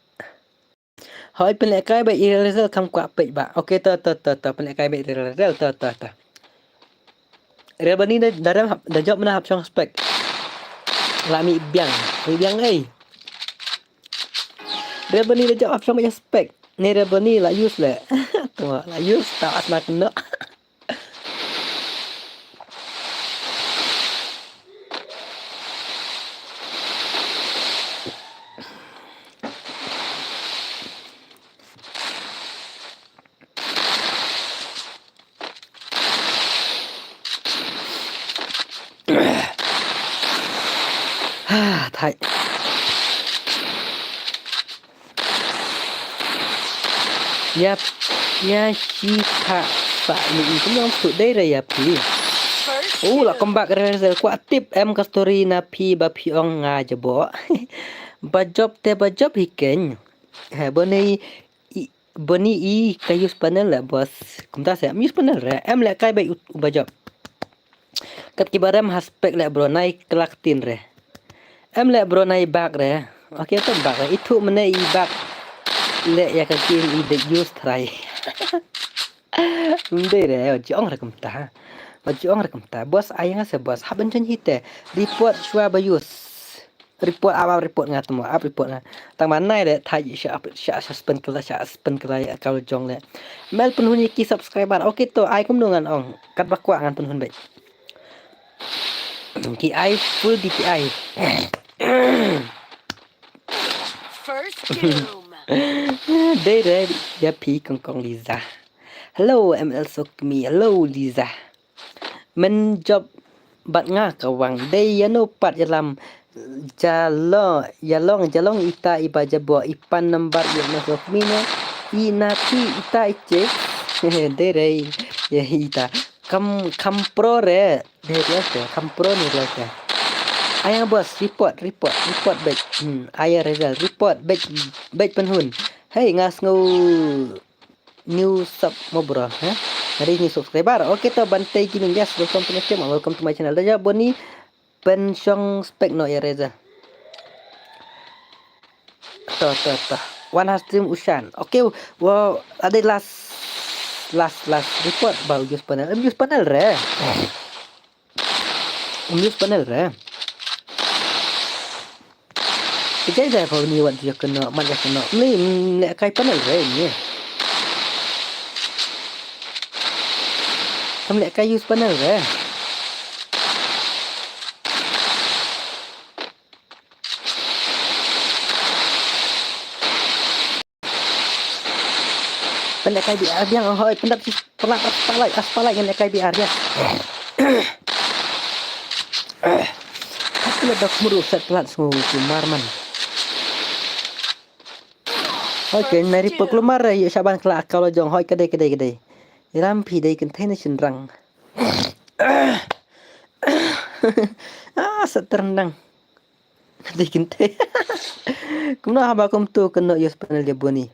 Hoi pynlehkai beit i Real Razel kam kwah peit ba. Okay to to to to pynlehkai beit Real Razel to to to. Real Boni da da da job mana hap shong spec. La mi biang. Mi biang ei. Rebani la jop ap shong ba ïa spek. Ne Rebani la use le. Tengok la use tau asma kena. Ha, thait. Ïa, ïa shi pha pha ni i kumno tu dei re ïa phi. U la comeback re re kwah tip em ka story na phi ba phi ong nga jabo. Ba jop te ba jop hi ken. He boni i boni i ka use panel la boss. Kumta se em use panel re em le kai bai u ba jop. Kat ki barem ha spek le bro nai klak tin re. Em le bro nai bak re. Okay to bak re. Ithu mene i bak. Le ya ka game i de use try. Mde re, o jiong re kumta. O jiong re kumta. Boss ayang se boss. Haben chen hite. Report shwa ba use. Report ap ap report nga temo ap report nga. Tang manai de thai sha ap sha sha spend kela sha spend kela ya kal jong le. Mel penhun ki subscriber. Okay to ai kumno ngan ong. Kat ba kwah ngan penhun bai. Ki ai full D P I. First doom. Dei dei ya pi kong kong Liza. Hello M L Sokmi. Hello Liza. Men jop bat nga ka wang dei ya no pat ya lam. Jalo ya long jalong ita iba jabo ipan nambar ya no sok mino. I na pi ita iche. Dei dei ya ita kam kam pro re. Dei dei ya kam pro ni dei ya. Ayang bos report report report back. Hmm, ayang result report back back penhun. Hey ngas ngau. New sub mo bro ha. Hari new subscriber. Okay to Bante Gaming, yes, welcome to my stream, welcome to my channel. Daja boni penshong spek no ya Reza. To to to. One has stream Ushan. Okay. Wow, ada last last last report ba use panel. Em use panel re. Use panel re. Kejai jai pha ni wan tu ya kena mat ya kena ni. Lek kai panel re ni. Kam lek kai use panel re. Pynlehkai biang hoi pyndap shi palat aspalai aspalai ngan lehkai biang ya. Hati la dok muru set palat sngu kumar man. Hoi ke nari pek lumar ya shaban kela akal jong hoi kedai kedai kedai. Iram phi dei kenthe na shinrang. Ah, set terendang. Dei kynthei. Kumno haba kumtu kynnoh ïa u spanel ïa Boni.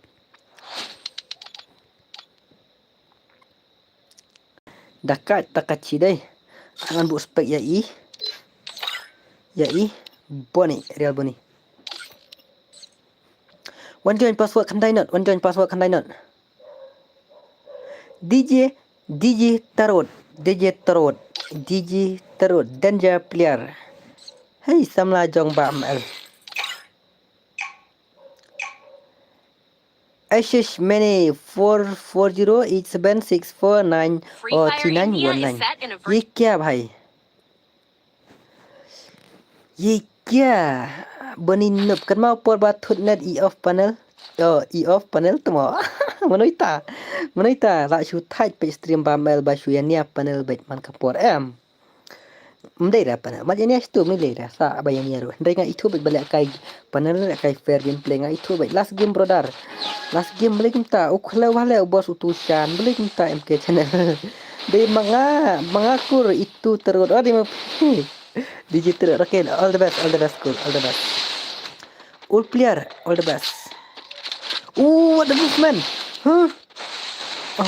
Da ka ta ka chi dei. Ngan buh spek ïa i. Ïa i Boni, real Boni. Wan join password khyndai not, wan join password khyndai not. D J, D J Tarot, D J Tarot, D J Tarot, danger player. Hey, samla jong ba M L. Ashish Mene four four zero eight seven six four nine or three nine one nine. Ye kya bhai? Ye kya? Boni nup kan mau por ba thut net i off panel. Oh, i off panel tu mo. Manoita. Manoita la shu thait pe stream ba mel ba shu ya nia panel bet man ka por em. Mdei ra panel. Mat ya nia stu mdei ra sa ba ya nia ru. Ndai nga itu bet balik kai panel kai fair gameplay nga itu bet last game brother. Last game balik kumta u khlew wale u boss u tu shan balik kumta M K channel. Dei manga manga kur itu terus. Oh dei ma. Digital, okay, all the best, all the best, cool, all the best. All player, all the best. Ooh, what the movement? Huh?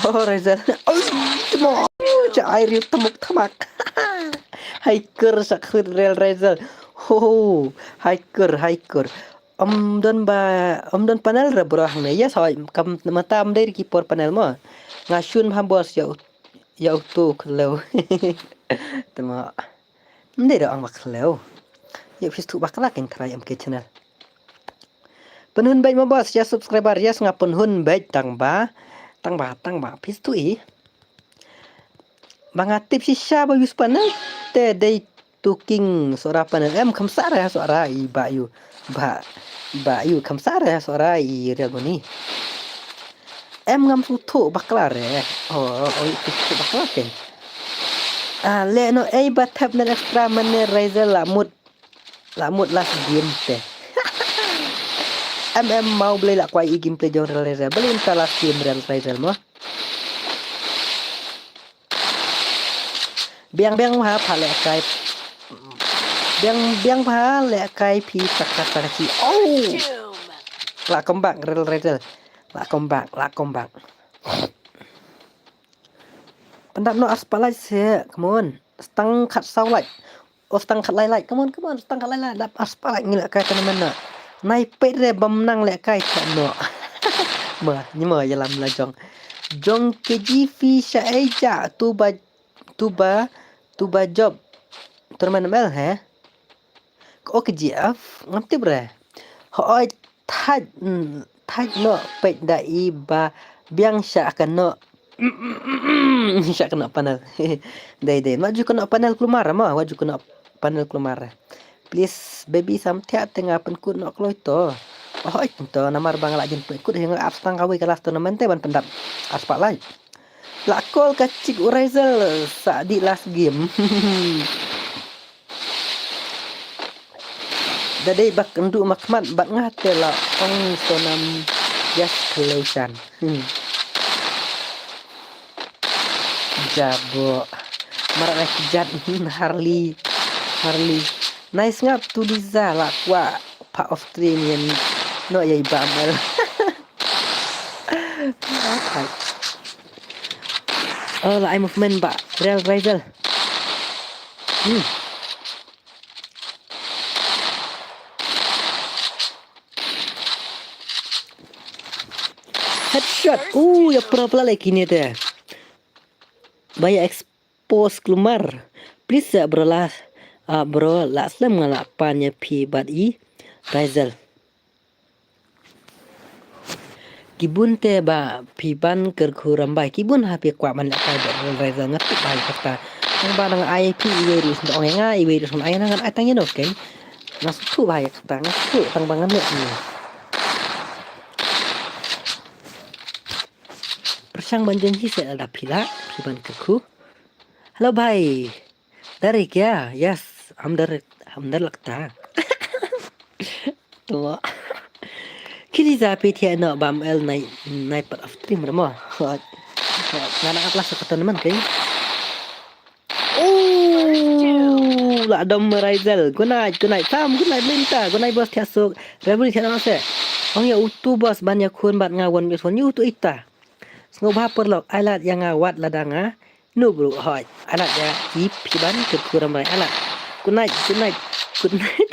Oh, Reza. Oh, come on. Cha ai ril tamuk tamak. Hiker sa khut rel Reza. Ho, hiker, hiker. Om don ba, om don panel re bro hangne. Yes, hoi, kam mata am dei ki por panel mo. Nga shun ham bos ya, ya utu khlew. Tama. Mdei da ong ba khlew. Ïa phi stu bakla kin try M K channel. Pynhun beit mo boss, ïa subscriber, ïa nga pynhun beit tang ba, tang ba, tang ba, phi sngewthuh i. Ba nga tip shisha ba use panel te dei to king Sora panel. Em kham sah re Sora i ba ïu. Ba, ba ïu kham sah re Sora i Realme ni. Em ngam sngewthuh bakla re. Oh, oh, i sngewthuh bakla ke. Ah, leh noh ei ba thep ne extra mane Razer la mut. La mut last game te. Em em, ma u Blei la kwah i gameplay jong Realme Razer. Balei mynta last game Realme Razer mo. Biang biang bha pha lehkai. Biang biang bha lehkai phi taka taka ki. Oh. La comeback Realme Razer. La comeback, la comeback. Pyndap noh ar spah like se, come on. Stang khat saw like. Oh, stang khat lai like, come on, come on, stang khat lai like. Dap ar spah like ngi lehkai tournament na. Nai peit re bym nang lehkai khat noh. Ma, ngi ma ïalam la jong. Jong K G fi sha ei ja, tu ba, tu ba, tu ba job. Tournament M L he. Ko K G F, ngam tip re. Hooid, thait, mm, thait noh peit da i ba biang sha ka noh. Sha ka noh panel. Dei, dei, wat ju ka noh panel kulmar mo, wat ju ka noh panel kulmar. Please, baby, sam thiah te nga pynkut noh kloi to. Hooid, to namar ba nga la jin pynkut, nga ap stang kawei ka last tournament te ban pyndap ar spah like. La call ka chick u Razer sa di last game. Da dei ba kynduh ma khmat bad nga te la ong Sonam Jas Khlei Shan. Hmm. Jabo. Marak na kijat, hmm, Harley. Harley. Nice ngap tu Liza la kwah pa off stream ïa noh ïa i ba M L. Oh, la ai movement ba Realme Razer. Hmm. Headshot. Uh, ïa pro pla leh kine te. Ba ïa expose kulmar. Please ya bro la. Ah, bro la slem nga la pan ïa phi bad i Razer. Ki bun te ba phi ban kyrkhu Rambai, ki bun ha phi kwah ban lehkai bad Razer, nga tip bha ïa kata. Tang ba dang ai phi iwei ruh sngewthuh ong ïa nga, iwei ruh sngewthuh ai ïa nga, ngan ai tang ïa no, okay? Nga sngewthuh bha ïa kata, nga sngewthuh tang ba ngan leh ïa. Pyrshang ban join hi se lada phi lah, phi ban kyrkhu. Hello bhai. Dari kya? Yes, हम डर, हम डर लगता है. To. Kini za phi thiah noh ba M L nai, nai pat off stream re mo. Hot. Hot. Nga na atlas ka tournament kai. Oh, la dom Razer. Good night, good night. Sam, good night, Linta. Good night, boss thiah suk. Referee thiah noh se. Ong ïa utu boss ban ïakhun bad nga one versus one. Ïa utu ita. Sngewbha paralok, ai lad ïa nga wat lada nga noob ruh hooid. Ai lad ïa i phi ban kyrkhu Rambai, ai lad. Good night, good night, good night.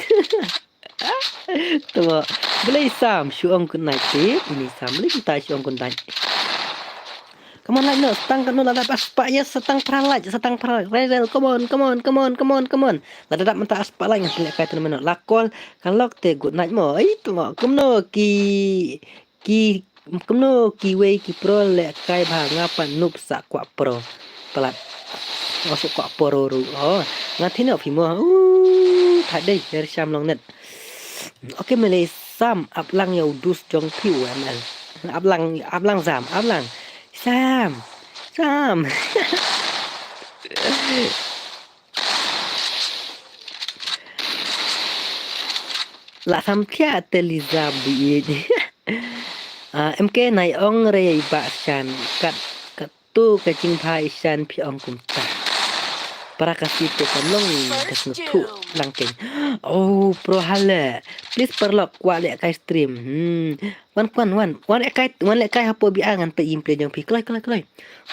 Tuma, Blei Sam shu ong good night te, ini Sam Blei kita shu ong good night. Come on, like noh, stang katno lada ba spah ïa, stang phra like, stang phra like. Razer, come on, come on, come on, come on, come on. Lada dap mynta ar spah like ngan pynlehkai tournament noh. La call ka lok te good night mo. Ai tuma, kumno ki Ki, kumno kiwei ki pro lehkai bha, nga pat noob sa kwah pro. Palat. Nga sa kwah pro ruh. Oh, nga thino phi mo. Uh, thad dei, ïa ri sham long net. Okay, Malay Sam, ap lang ïa u dus jong phi u M L. Ap lang, ap lang Sam, ap lang. Sam. Sam. La sam khia te Liza biit. Ah, M K nai ong re i ba shan kat, kat tu ka jingphai shan phi ong kumta. Para ka si te kam long ka sngewthuh lang keng. Oh, pro hale. Please paralok kwah lehkai stream. Hmm. Wan kwan wan. Wan lehkai, wan lehkai hapoh B R ngan peit gameplay jong phi. Kloi, kloi, kloi.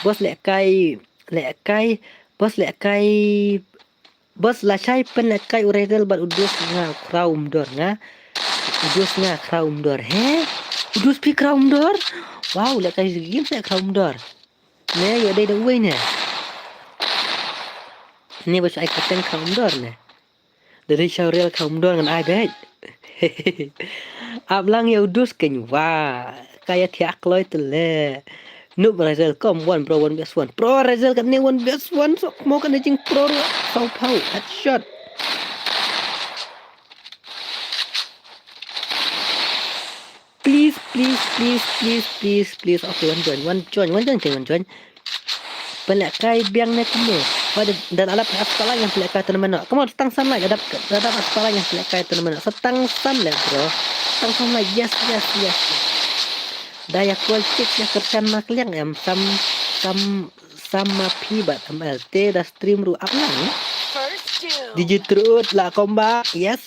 Boss lehkai, lehkai. Boss lehkai. Boss la shai pynlehkai u Razer bad u dus nga khraw umdor nga. U dus nga khraw umdor. He? U dus phi khraw umdor? Wow, lehkai game sa khraw umdor. Ne, ïoh dei da uwei ne. Ne ba shai kyrteng khraw umdor ne. Da dei sha u Razer khraw umdor ngan ai beit. Ap lang ïa u Dus kein wa. Ka ïa thiah kloi te le. Noob Razel, come one bro, one versus one. Bro Razel, katne one versus one. Sok mo katne jing pro ruh. Saw phaw. Headshot. Please, please, please, please, please, please. Okay, wan join, wan join, wan join, wan join. Pynlehkai biang ne kumno? Ba da, da la dap spotlight ïa pynlehkai tournament noh. Come on, sa tang san like, da dap, da la dap spotlight ïa pynlehkai tournament noh. Sa tang san like, bro. Sa tang san like, yes, yes, yes. Da ïa call check ïa kyrshan na kliang em, sam, sam, sam ma phi bad M L. Te da stream ruh ap lang. First kill. Digit ruh la combat, yes.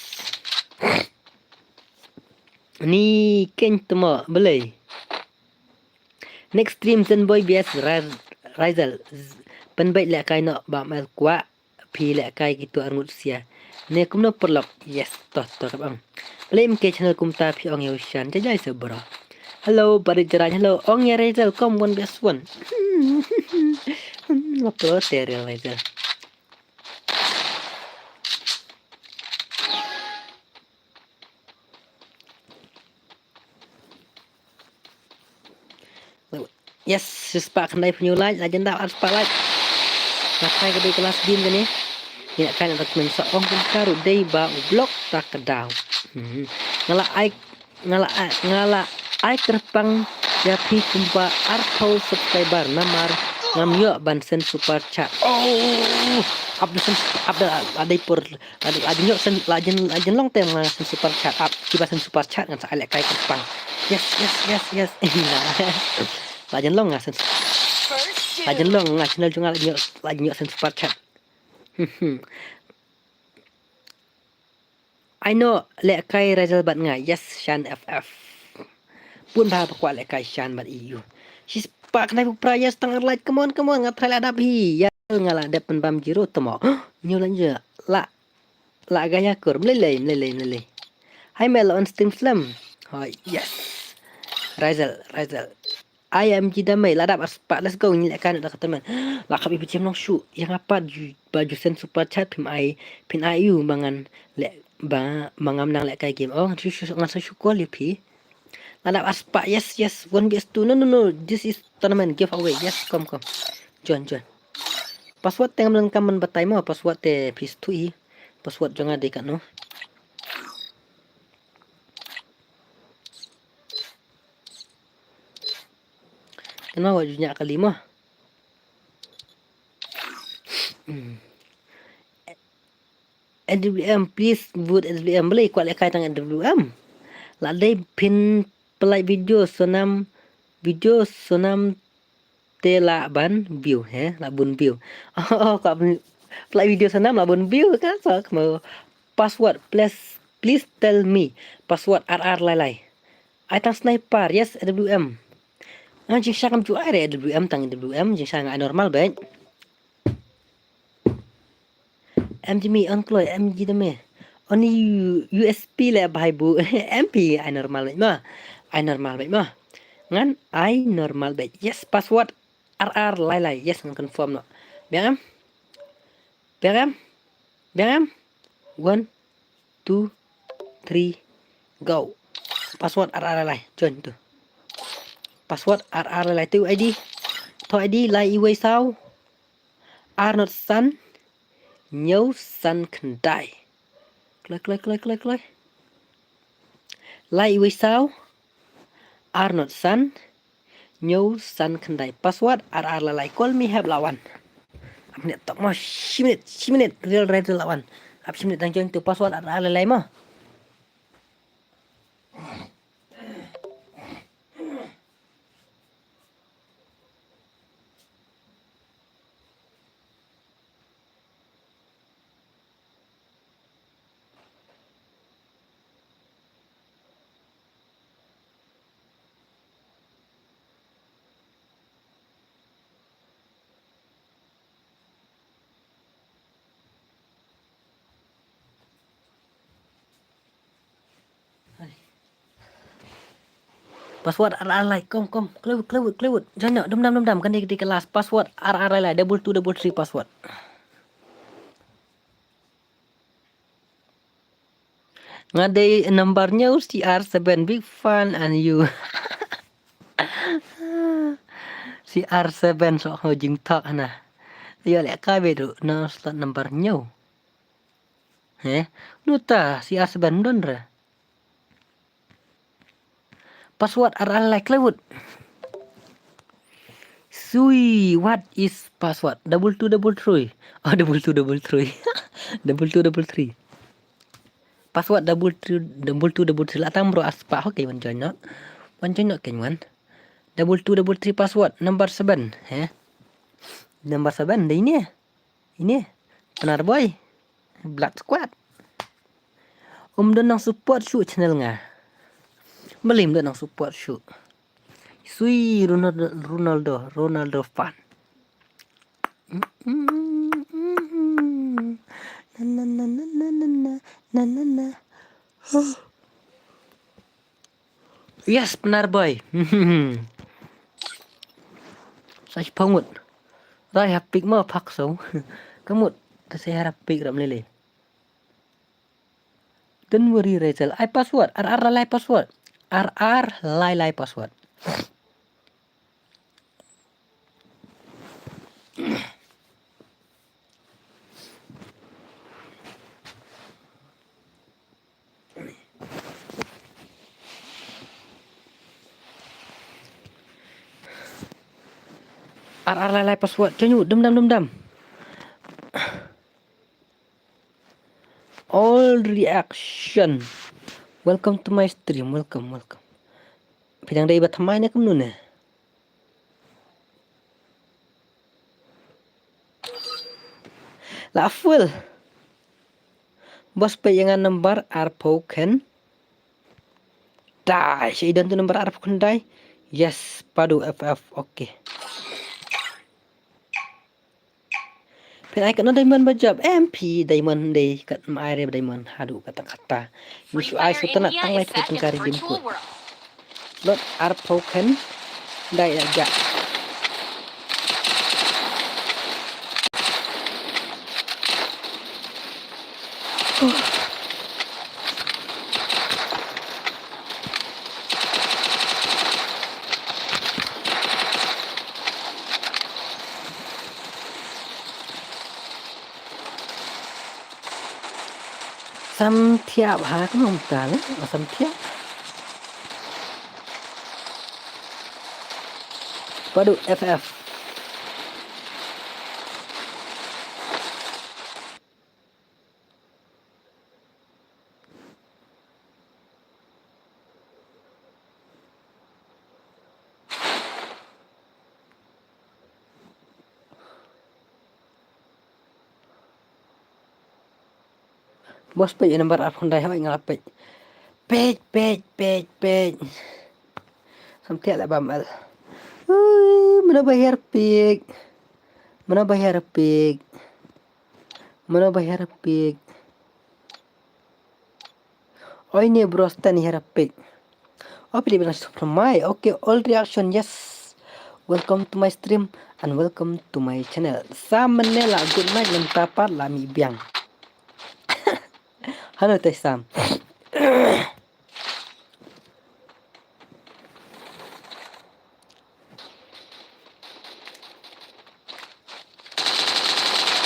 Ni kein te mo, balei? Next stream Zen Boy B S Ra-, Razel. Z-, pynbeit lehkai noh ba mel kwah phi lehkai kito arngut sia. Ne kumno paralok? Yes, toh, toh, kap ang. Balei em ke channel kumta phi ong ïa u Shan. Jai jai se bro. Hello, Barit Jarain. Hello, ong ïa Razel, come one versus one. Ngap to te real Razel. Yes, shispah khyndai phew hynñiew like, la jan dap arspah like. Nga try ka dei ka last game kane. Ïa ka na document sa ong kumta ruh dei ba u block ta ka daw. Hmm. Nga la ai, nga la ai, nga la ai kyrpang ïa phi kumba arphew subscriber namar ngam ïoh ban send super chat. Oh, ap da send, ap da, la dei por, la, la jin ïoh send, la jin, la jin long te nga send super chat, ap kiba send super chat ngan sa ai lehkai kyrpang. Yes, yes, yes, yes. La jin long nga send. First kill. La jin long nga channel jong nga la jin ïoh, la jin ïoh send super chat. Ai noh lehkai Razel bad nga. Yes, Shan F F. Bun ba ba kwah lehkai Shan bad E U. Shispah khyndai phew phra, yes, tang ar like. Come on, come on. Nga try la dap hi. Ya, nga la dep pynbam zero te mo. Hynñiew lane ja. La, la ga ïa kur. Mlei lei, mlei lei, mlei lei. Hai mel on stream slem. Hoi, yes. Razel, Razel. Ai M G da mei, la dap arspah, let's go, ngi lehkai noh da ka tournament. La khap ïa phi Jem Nongshu, ïa nga pat ju, ba ju send super chat phim ai, phin ai ïa u ba ngan leh, ba, ba ngam nang lehkai game. Oh, ngan sa shu, ngan sa shu call ïa phi. La dap arspah, yes, yes, one versus two, no, no, no, this is tournament giveaway, yes, come, come. Join, join. Password te ngam donkam ban batai mo, password te phi sngewthuh hi. Password jong nga dei kano. Kynmaw wat ju ñiah kali mo. Hmm. N W M, please vote N W M. Balei kwah lehkai tang N W M? La dei phin pynlait video Sonam, video Sonam te lah ban view, he, lah bun view. Oh, kwah pynlait video Sonam lah bun view ka, so kynmaw. Password, please, please tell me. Password R R lai lai. Ai tang sniper, yes, A W M. Nga jingshisha ngam ju ai re A W M, tang A W M, jingshisha nga ai normal beit. M G me on kloi, M G da me. Only U-, U S P le bhai bu. M P ai normal beit ma. Ai normal beit ma. Ngan ai normal beit. Yes, password R R lai lai. Yes, ngan confirm noh. Biang em? Biang em? Biang em? One, two, three, go. Password R R lai lai. Join tu. Password R R lai lai. Tu I D. Tu I D lai iwei saw. Ar not san. Hynñiew san khyndai. Kloi, kloi, kloi, kloi, kloi. Lai iwei saw. Ar not san. Hynñiew san khyndai. Password R R lai lai. Call me hep la wan. Ap minit tok mo, shi minit, shi minit. Real, real, real la wan. Ap shi minit dang join tu password R R lai lai mo. Password R R lai, kom, kom, kloi wut, kloi wut, kloi wut. Join noh, dum dam, dum dam, kane ka dei ka last password R R lai lai, double two double three password. Nga dei number hynñiew, C R seven, big fan and you. C R seven, so ho jingthok hana. Ïa leh ka be du, no slot number hynñiew. He? Nuta, C R seven don re. Password ar ar lai klewut. Sui, what is password? Double two double three. Oh, double two double three. Double two double three. Password double two, double two double three. La tang bro ar spah ho keiñ wan join noh. Wan join noh keiñ wan. Double two double three password. Number seven. He? Number seven, dei ine. Ine, Pnar Boy, Blood Squad. Um don nang support shuh channel nga. Balei um don nang support shuh? Sui Ronaldo, Ronaldo, Ronaldo fan. Na, na, na. Yes, Pnar Boy. Sa shi phaw ngut. Rai ha pik ma phak so. Ka mut, ta se ha pik ram lele. Don't worry, Rachel. Ai password. Ar ar lai lai password. Ar ar lai lai password. Ar ar lai lai password. Janyu, dum dam, dum dam. All reaction. Welcome to my stream. Welcome, welcome. Phi dang dei ba thymmai ne kumno ne? La full. Bos peit ïa nga number arphew khyndai. Sha i don tu number arphew khyndai. Yes, Padu F F. Okay. Phin ai katno diamond ba jop? Em phi diamond dei kat, ma ai re diamond haduh katta katta. Ngi shu ai shu tang lai phew tyngka re dim kut. Lot arphew khyndai la jah. Sam thiah bha ka mong ta le, sam thiah. Padu F F. Bos peit ïa number arphew khyndai hoi nga la peit. Peit, peit, peit, peit. Samthiah la bam el. Uh, mano ba hiar pick. Mano ba hiar pick. Mano ba hiar pick. Oi ne bro, stan hiar pick. Oh, pilih bilang subscribe. Okay, all reaction, yes. Welcome to my stream and welcome to my channel. Sam mane la good night, mynta pat la mih biang. Hello, Teh Sam.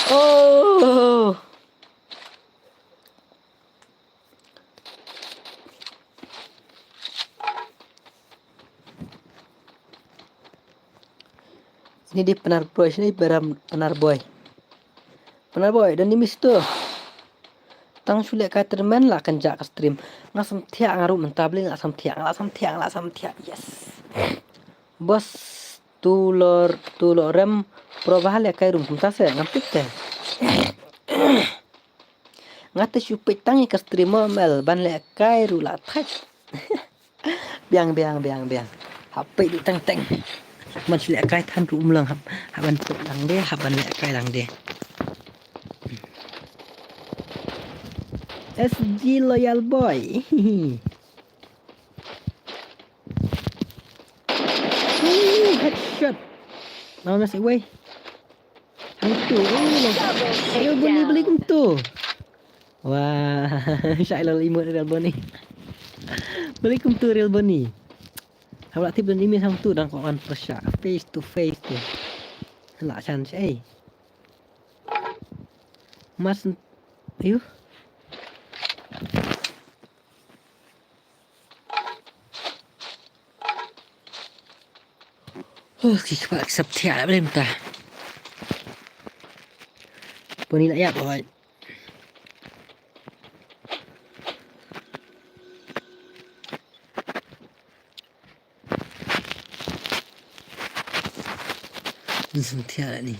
Oh. Ini di Pnar Boy, sini Pnar Boy. Pnar Boy, dan ni miss tu. Tang shu leh kai tremen la kan jak ka stream. Nga samthiah nga ruh mynta beli nga samthiah, nga la samthiah, nga la samthiah. Yes. Bos tu lor, tu lor rem pro ba leh kai rum kumta se ngam pik te. Nga te shu peit tang ïa ka stream mo mel ban leh kai ruh la thait. Biang, biang, biang, biang. Hap peit teng teng. Man shu leh kai than ruh mlong hap, hap ban peit tang de, hap ban leh kai tang de. S G Loyal Boy. Ooh, headshot. Lawan nasi wei. Hang tu. Ayo beli beli kum tu. Wah, shai lol emote Real Boni. Balik kum tu Real Boni. Haba la tip don email sam tu dang ko wan pyrshah face to face tu. La chan shai. Mas ayu. Oh, ki kpa ki sap thiah la blim ta. Puni la yak oi. Ni sum thiah la ni.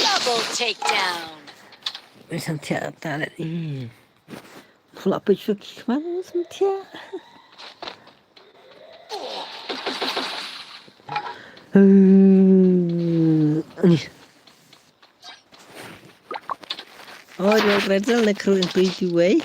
Double takedown. Ni sum thiah ta la ni. Pula pe chu ki kman sum thiah. Ni. Oh, your rental na crew in twenty way.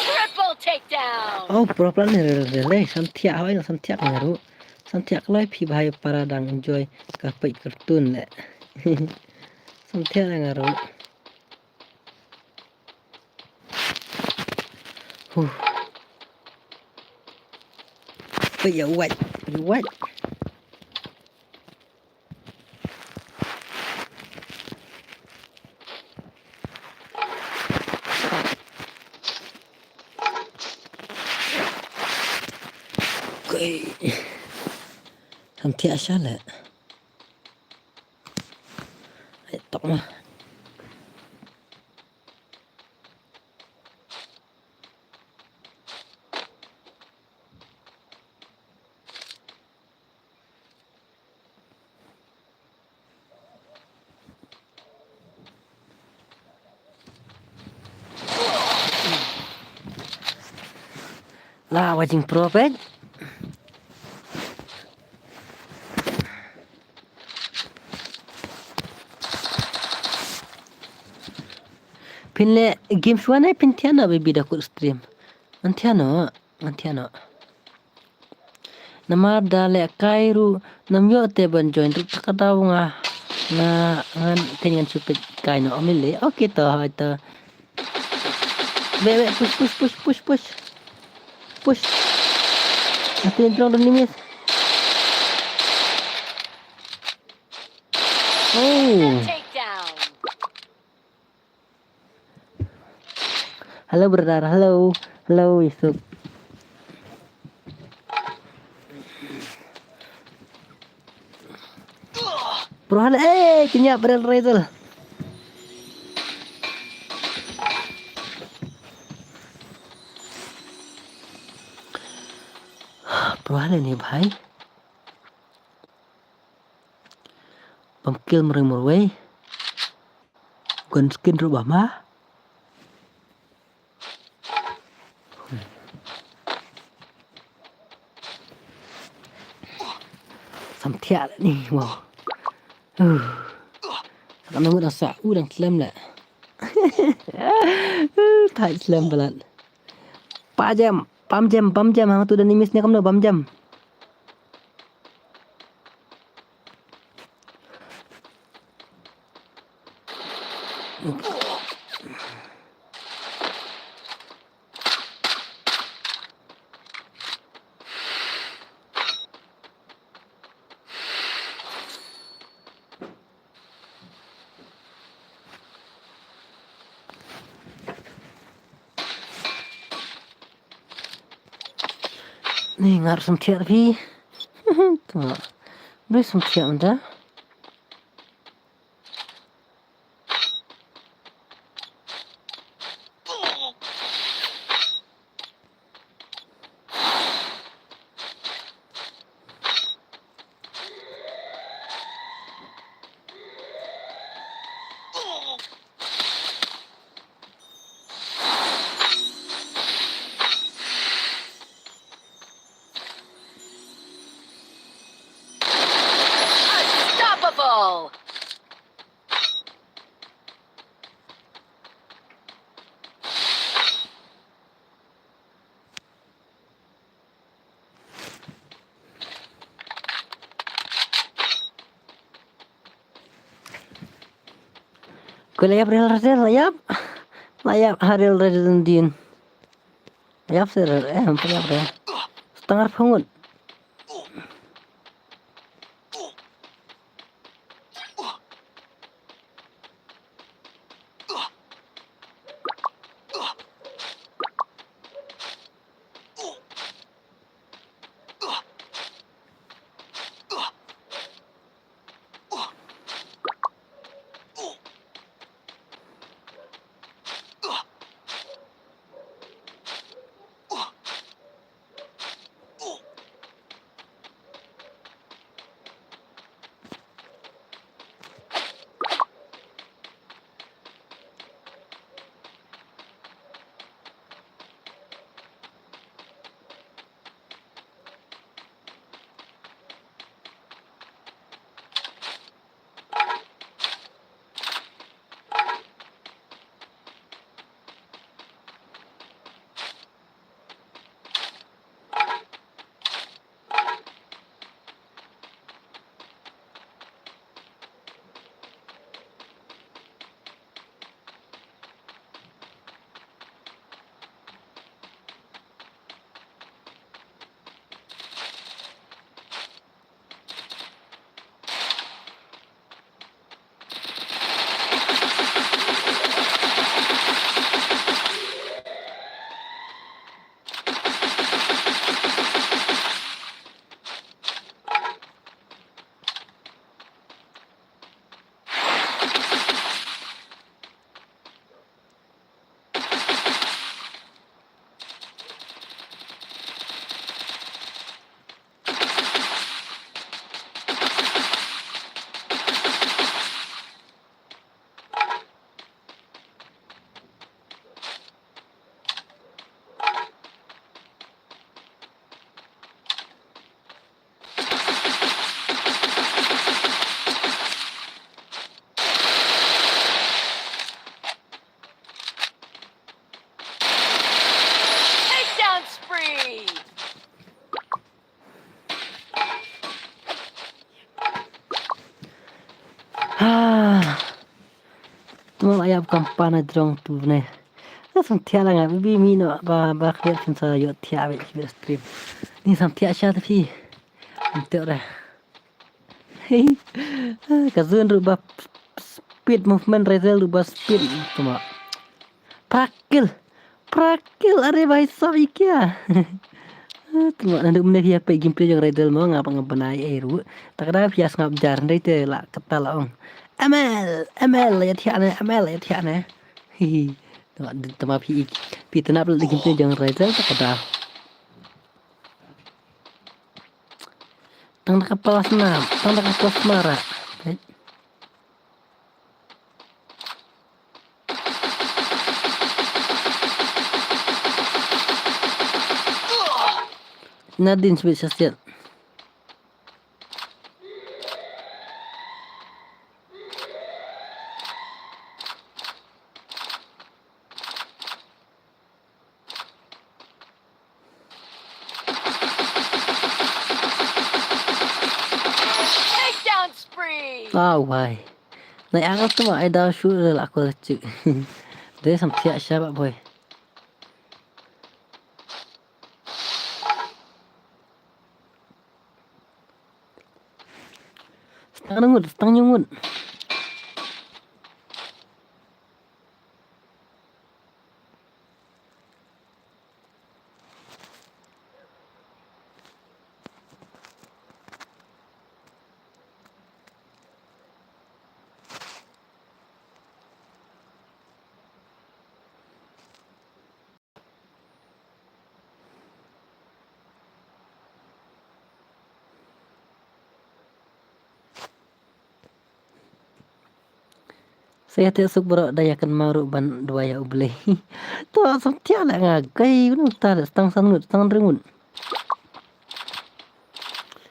Triple takedown. Oh, problem ni rel rel eh. Sam thiah hoi, sam thiah nga ruh. Sam thiah kloi phi bhai para dang enjoy ka peit cartoon le. Sam thiah nga ruh. Huh. Peit ya wait, ya wait. Kei. Ham thiah sha le. Ai, tok ma. La watching pro page. Phin le game shuwa ne phin thiah noh baby da kut stream. An thiah noh, an thiah noh. Namar da leh kai ruh nam ïoh te ban join ruh ta ka daw nga. Nga ngan te ngan shu peit kai noh ym lei. Okay to, hai to. Weh, weh, push, push, push, push, push. Push. Ati entrong don ni miss. Oh. Takedown. Hello, brother. Hello. Hello, Yusuf. Bro, hello. Eh, kenya brother Rizal. Bro, hello ni bhai. Bam kill mreng mrwei. Gun skin ruh ba ma. Sam thiah ni, wow. Uh. Sa ka nang da sa u dang slem le. Uh, thait slem balat. Pa jem, pam jem, pam jem, hang tu da ni miss ne kam no pam jem. Ni ngar sum thiah phi. Tengok. Beri sum thiah menda. Ball. Ko la ïap rel rel la ïap. La ïap ha rel rel din. La ïap ser eh, la ïap rel. Setengah pengut. Takedown spree. Ha. Tuma la ïap kam pan na jrong tu ne. Ka sam thiah la nga bi mi no ba ba khriat kin sa yo thiah bi bi stream. Ni sam thiah sha ta phi. Am thiah re. Hei. Ka zun ru ba speed movement, Razel ru ba speed tuma. Prakil. Prakil, अरे भाई साहब, ये क्या? Tuma, naduh mynne phi ïa peit gameplay jong Razel mo, nga ba nga bnai ei ruh. Te ka da phi ïa sngap jar, hynrei te la kata la ong. M L, M L, ïa thiah ne, M L, ïa thiah ne. Hihi. Tuma, tuma phi, phi tnap la gameplay jong Razel, te ka da. Tang da ka plasma, tang da ka plasma ra. Peit. Nadin sbit sasiat. Takedown spree. Ah, wai. Nai angal tu ma ai da shu la ko chu. Dei sam thiah sha ba boy. Stang ngut, stang ngut. Sa ïa te suk bro da ïa kan maru ban dua ïa U Blei. To sam thiah la nga kai unu ta stang san ngut stang ri ngut.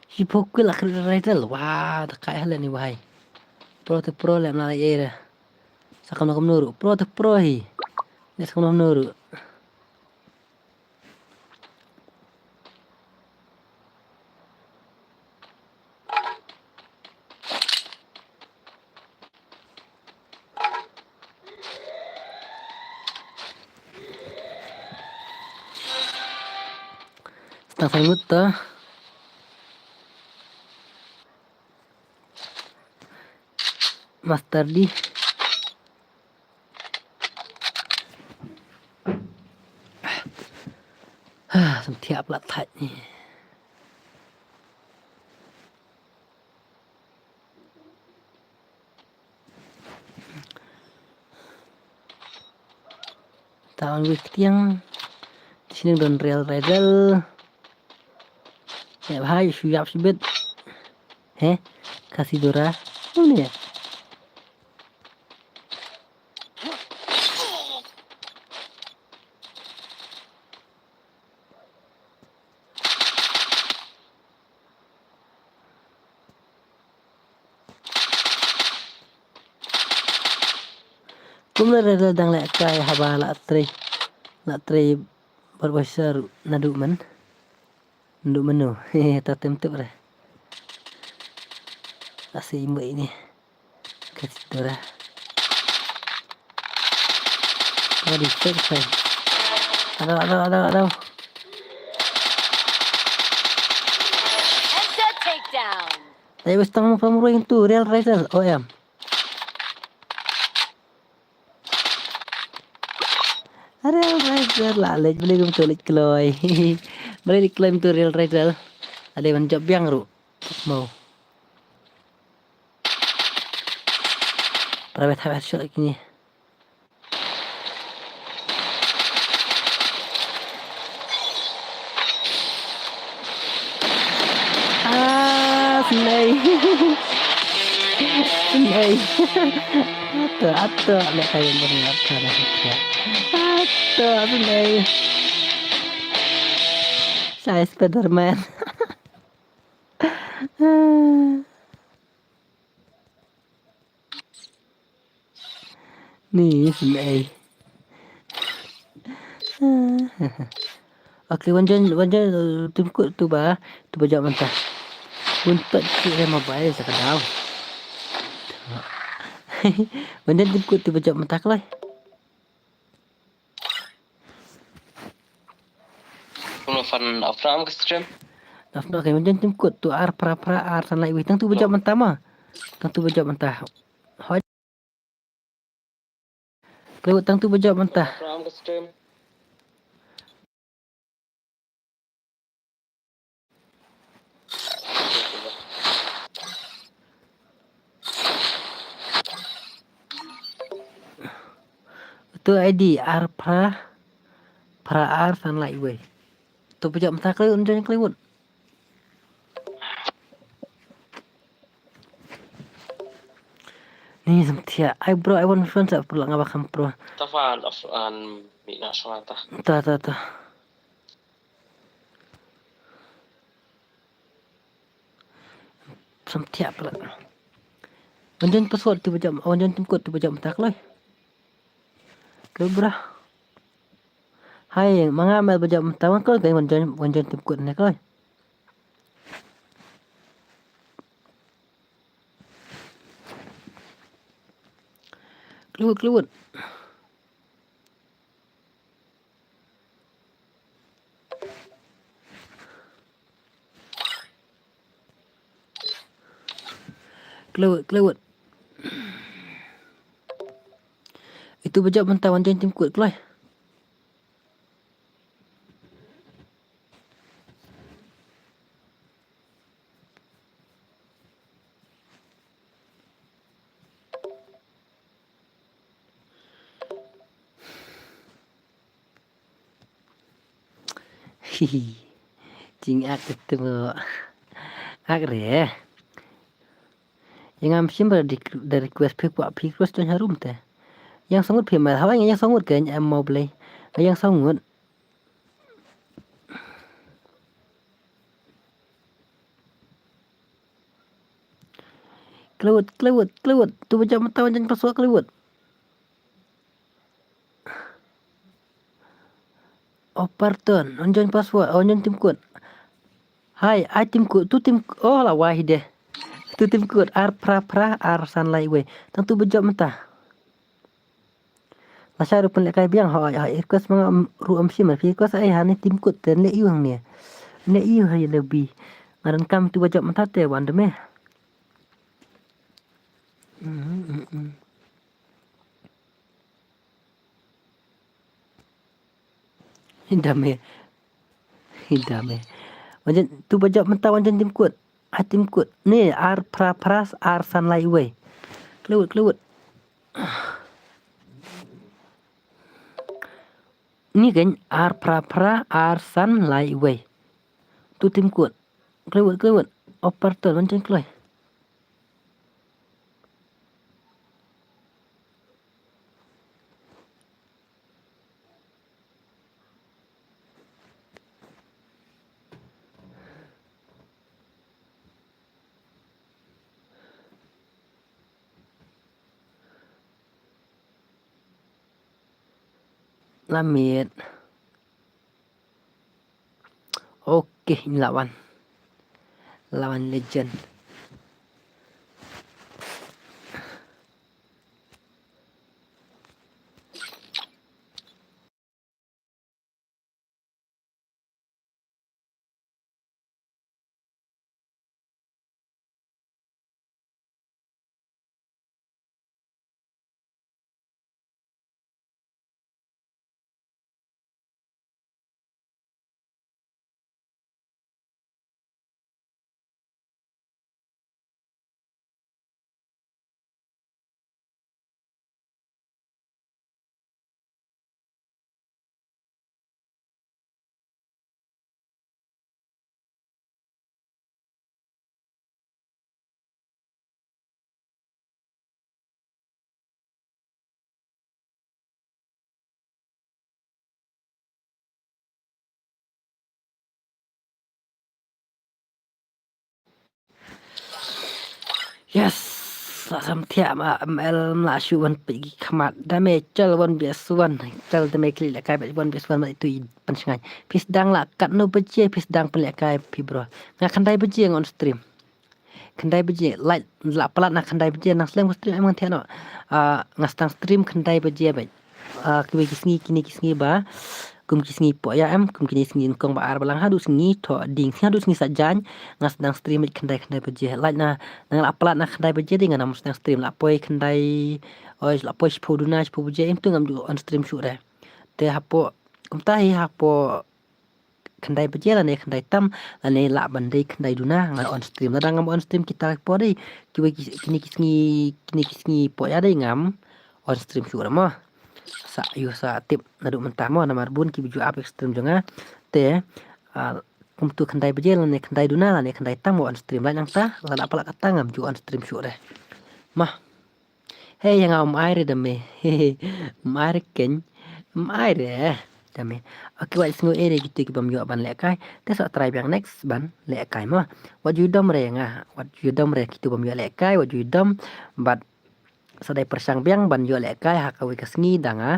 Shi pokul akhir Razel wa da kai halen ni wahai. Pro te pro leh, mla leh ei re. Sa kumno kumno ruh. Pro te pro hi. Leh sa kumno kumno ruh. Tang sa ngut ta. Master di. Ha, sam thiah plat thait ni. Ta wan wik tiang. Sini don rel rel. Ya, bahai, shu yap sibit. He? Kasi dora. Ini ya? Kumno re dang leh kai haba la trei. La trei bar bashar nadu man. Nadu mano. He, ta tem tep re. Asi imbo ini. Kasi dora. Oh, di fake kai. Aduh, aduh, aduh, aduh. Headshot takedown. Tapi wis tang from ruin tu, real rifle. Oh, em. Real rifle la lej, beli gum tu lej kloi. Beli di kloi tu real rifle. Ada ban jop biang ru. Mau. Private headshot kini. Ah, snai. Snai. Ato, ato, le kai yang berniat sana. Ato, snai. Saya Spiderman. Ni snai. Okay, wan join, wan join, uh, tim kut tu ba, tu ba jop mynta. Wan pat ki re mobile sa ka daw. Wan join tim kut tu ba jop mynta kloi. Kumno fan of ram ka stream? Daf no, okay, wan join tim kut tu ar phra phra ar san lai wei, tang tu ba jop mynta ma. Tang tu ba jop mynta. Hoi. Kloi wut, tang tu ba jop mynta. Of ram ka stream. Tu I D ar phra phra ar san lai wei. Tu ba jop mynta, kloi wut, join kloi wut. Ni sam thiah. Ai bro, ai wan friend sa pro, nga ba kham pro. Ta fan of an mi na shwa ta. Ta, ta, ta. Sam thiah pala. Wan join password tu ba jop, wan join tim kut tu ba jop mynta kloi. Kloi bra. Hai, ma nga mel ba jop mynta, wan kloi, wan join, wan join tim kut ne kloi. Kloi wut, kloi wut. Kloi wut, kloi wut. Itu ba jop mynta, wan join tim kut kloi. Hihi. Jingak te mo. Ak re. Ïa ngam shim ba da request phi kwah phi request to harum te. Ïa nga sngew ngut phi mel, hawa ïa nga sngew ngut ke, em mo blei. Ïa nga sngew ngut. Khlem wut, khlem wut, khlem wut. Tu ba jop mynta wan join password, khlem wut. Operator, wan join password, wan join team code. Hai, ai team code, tu team, oh la wai hi de. Tu team code, ar phra phra, ar san lai wei. Tang tu ba jop mynta. Lashai ruh pynlehkai biang, hooid, hooid, request ma nga, um, ruh ym shim, phi request ai ha ne team code te, leh ïa u hangne. Leh ïa u ha ïa lobby. Nga donkam tu ba jop mynta te, wan da me. Mm, mm, mm. Hi da me. Hi da me. Wan join, tu ba jop mynta wan join team code. Ai team code. Ni ar phra phra ar san lai wei. Khlem wut, khlem wut. Ni kan ar phra phra ar san lai wei. Tu team code. Khlem wut, khlem wut. Operator wan join kloi. La miet. Okay, la wan. La wan legend. Yes, la sam thiah ma M L, ma la shu wan peit ki khmat. Da me chal wan bias wan, chal da me klik la kai bad wan bias wan ma itu i pan shngai. Pis dang la kat no baje, pis dang pele kai pi bro. Nga khyndai baje nga on stream. Khyndai baje, light la palat na khyndai baje, nang slem stream em ngan thiah no. Ah, nga stang stream khyndai baje bad. Ah, kiwei ki sngi, kine ki sngi ba kum ki sngi poh ïa em, kum kine sngi nyngkong ba ar balang haduh sngi thoh ding, sngi haduh sngi sajan, nga sdang stream bad khyndai khyndai baje. Light na, nang la palat na khyndai baje dei ngan ym sdang stream, la poi khyndai, oi, la poi shiphew duna, shiphew baje, em tu ngam ju on stream shuh re. Te hapoh, kumta hi hapoh khyndai baje lane khyndai tam lane lah ban dei khyndai duna nga on stream. Lada ngam on stream kita por dei kiwei ki, kine ki sngi, kine ki sngi poh ïa dei ngam on stream shuh re mo. Sa ïoh sa tip naduh mynta mo namar bun ki ba ju ap stream jong nga. Te, ah, kumtu khyndai baje lane khyndai duna lane khyndai tam nga on stream. Lait nangta lada palat kata ngam ju on stream shuh re. Mah. Hei, ïa nga um ai re da me. Um ai re ken. Um ai re da me. Okay, wat sngew ei re kitu ki bym ïoh ban lehkai. Te sa try biang next ban lehkai mo. Wat ju dom re ïa nga. Wat ju dom re kitu bym ïoh lehkai, wat ju dom. Bad sa dei pyrshang biang ban ïoh lehkai ha kawei ka sngi da nga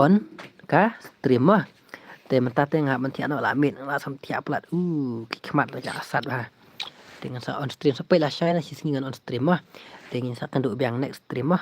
on ka stream mo. Te mynta te nga hap ban thiah noh la miet, la sam thiah palat. Uh, ki khmat la ka sat ba. Te ngan sa on stream, sa peit lashai na shi sngi ngan on stream mo. Te ngin sa kynduh biang next stream mo.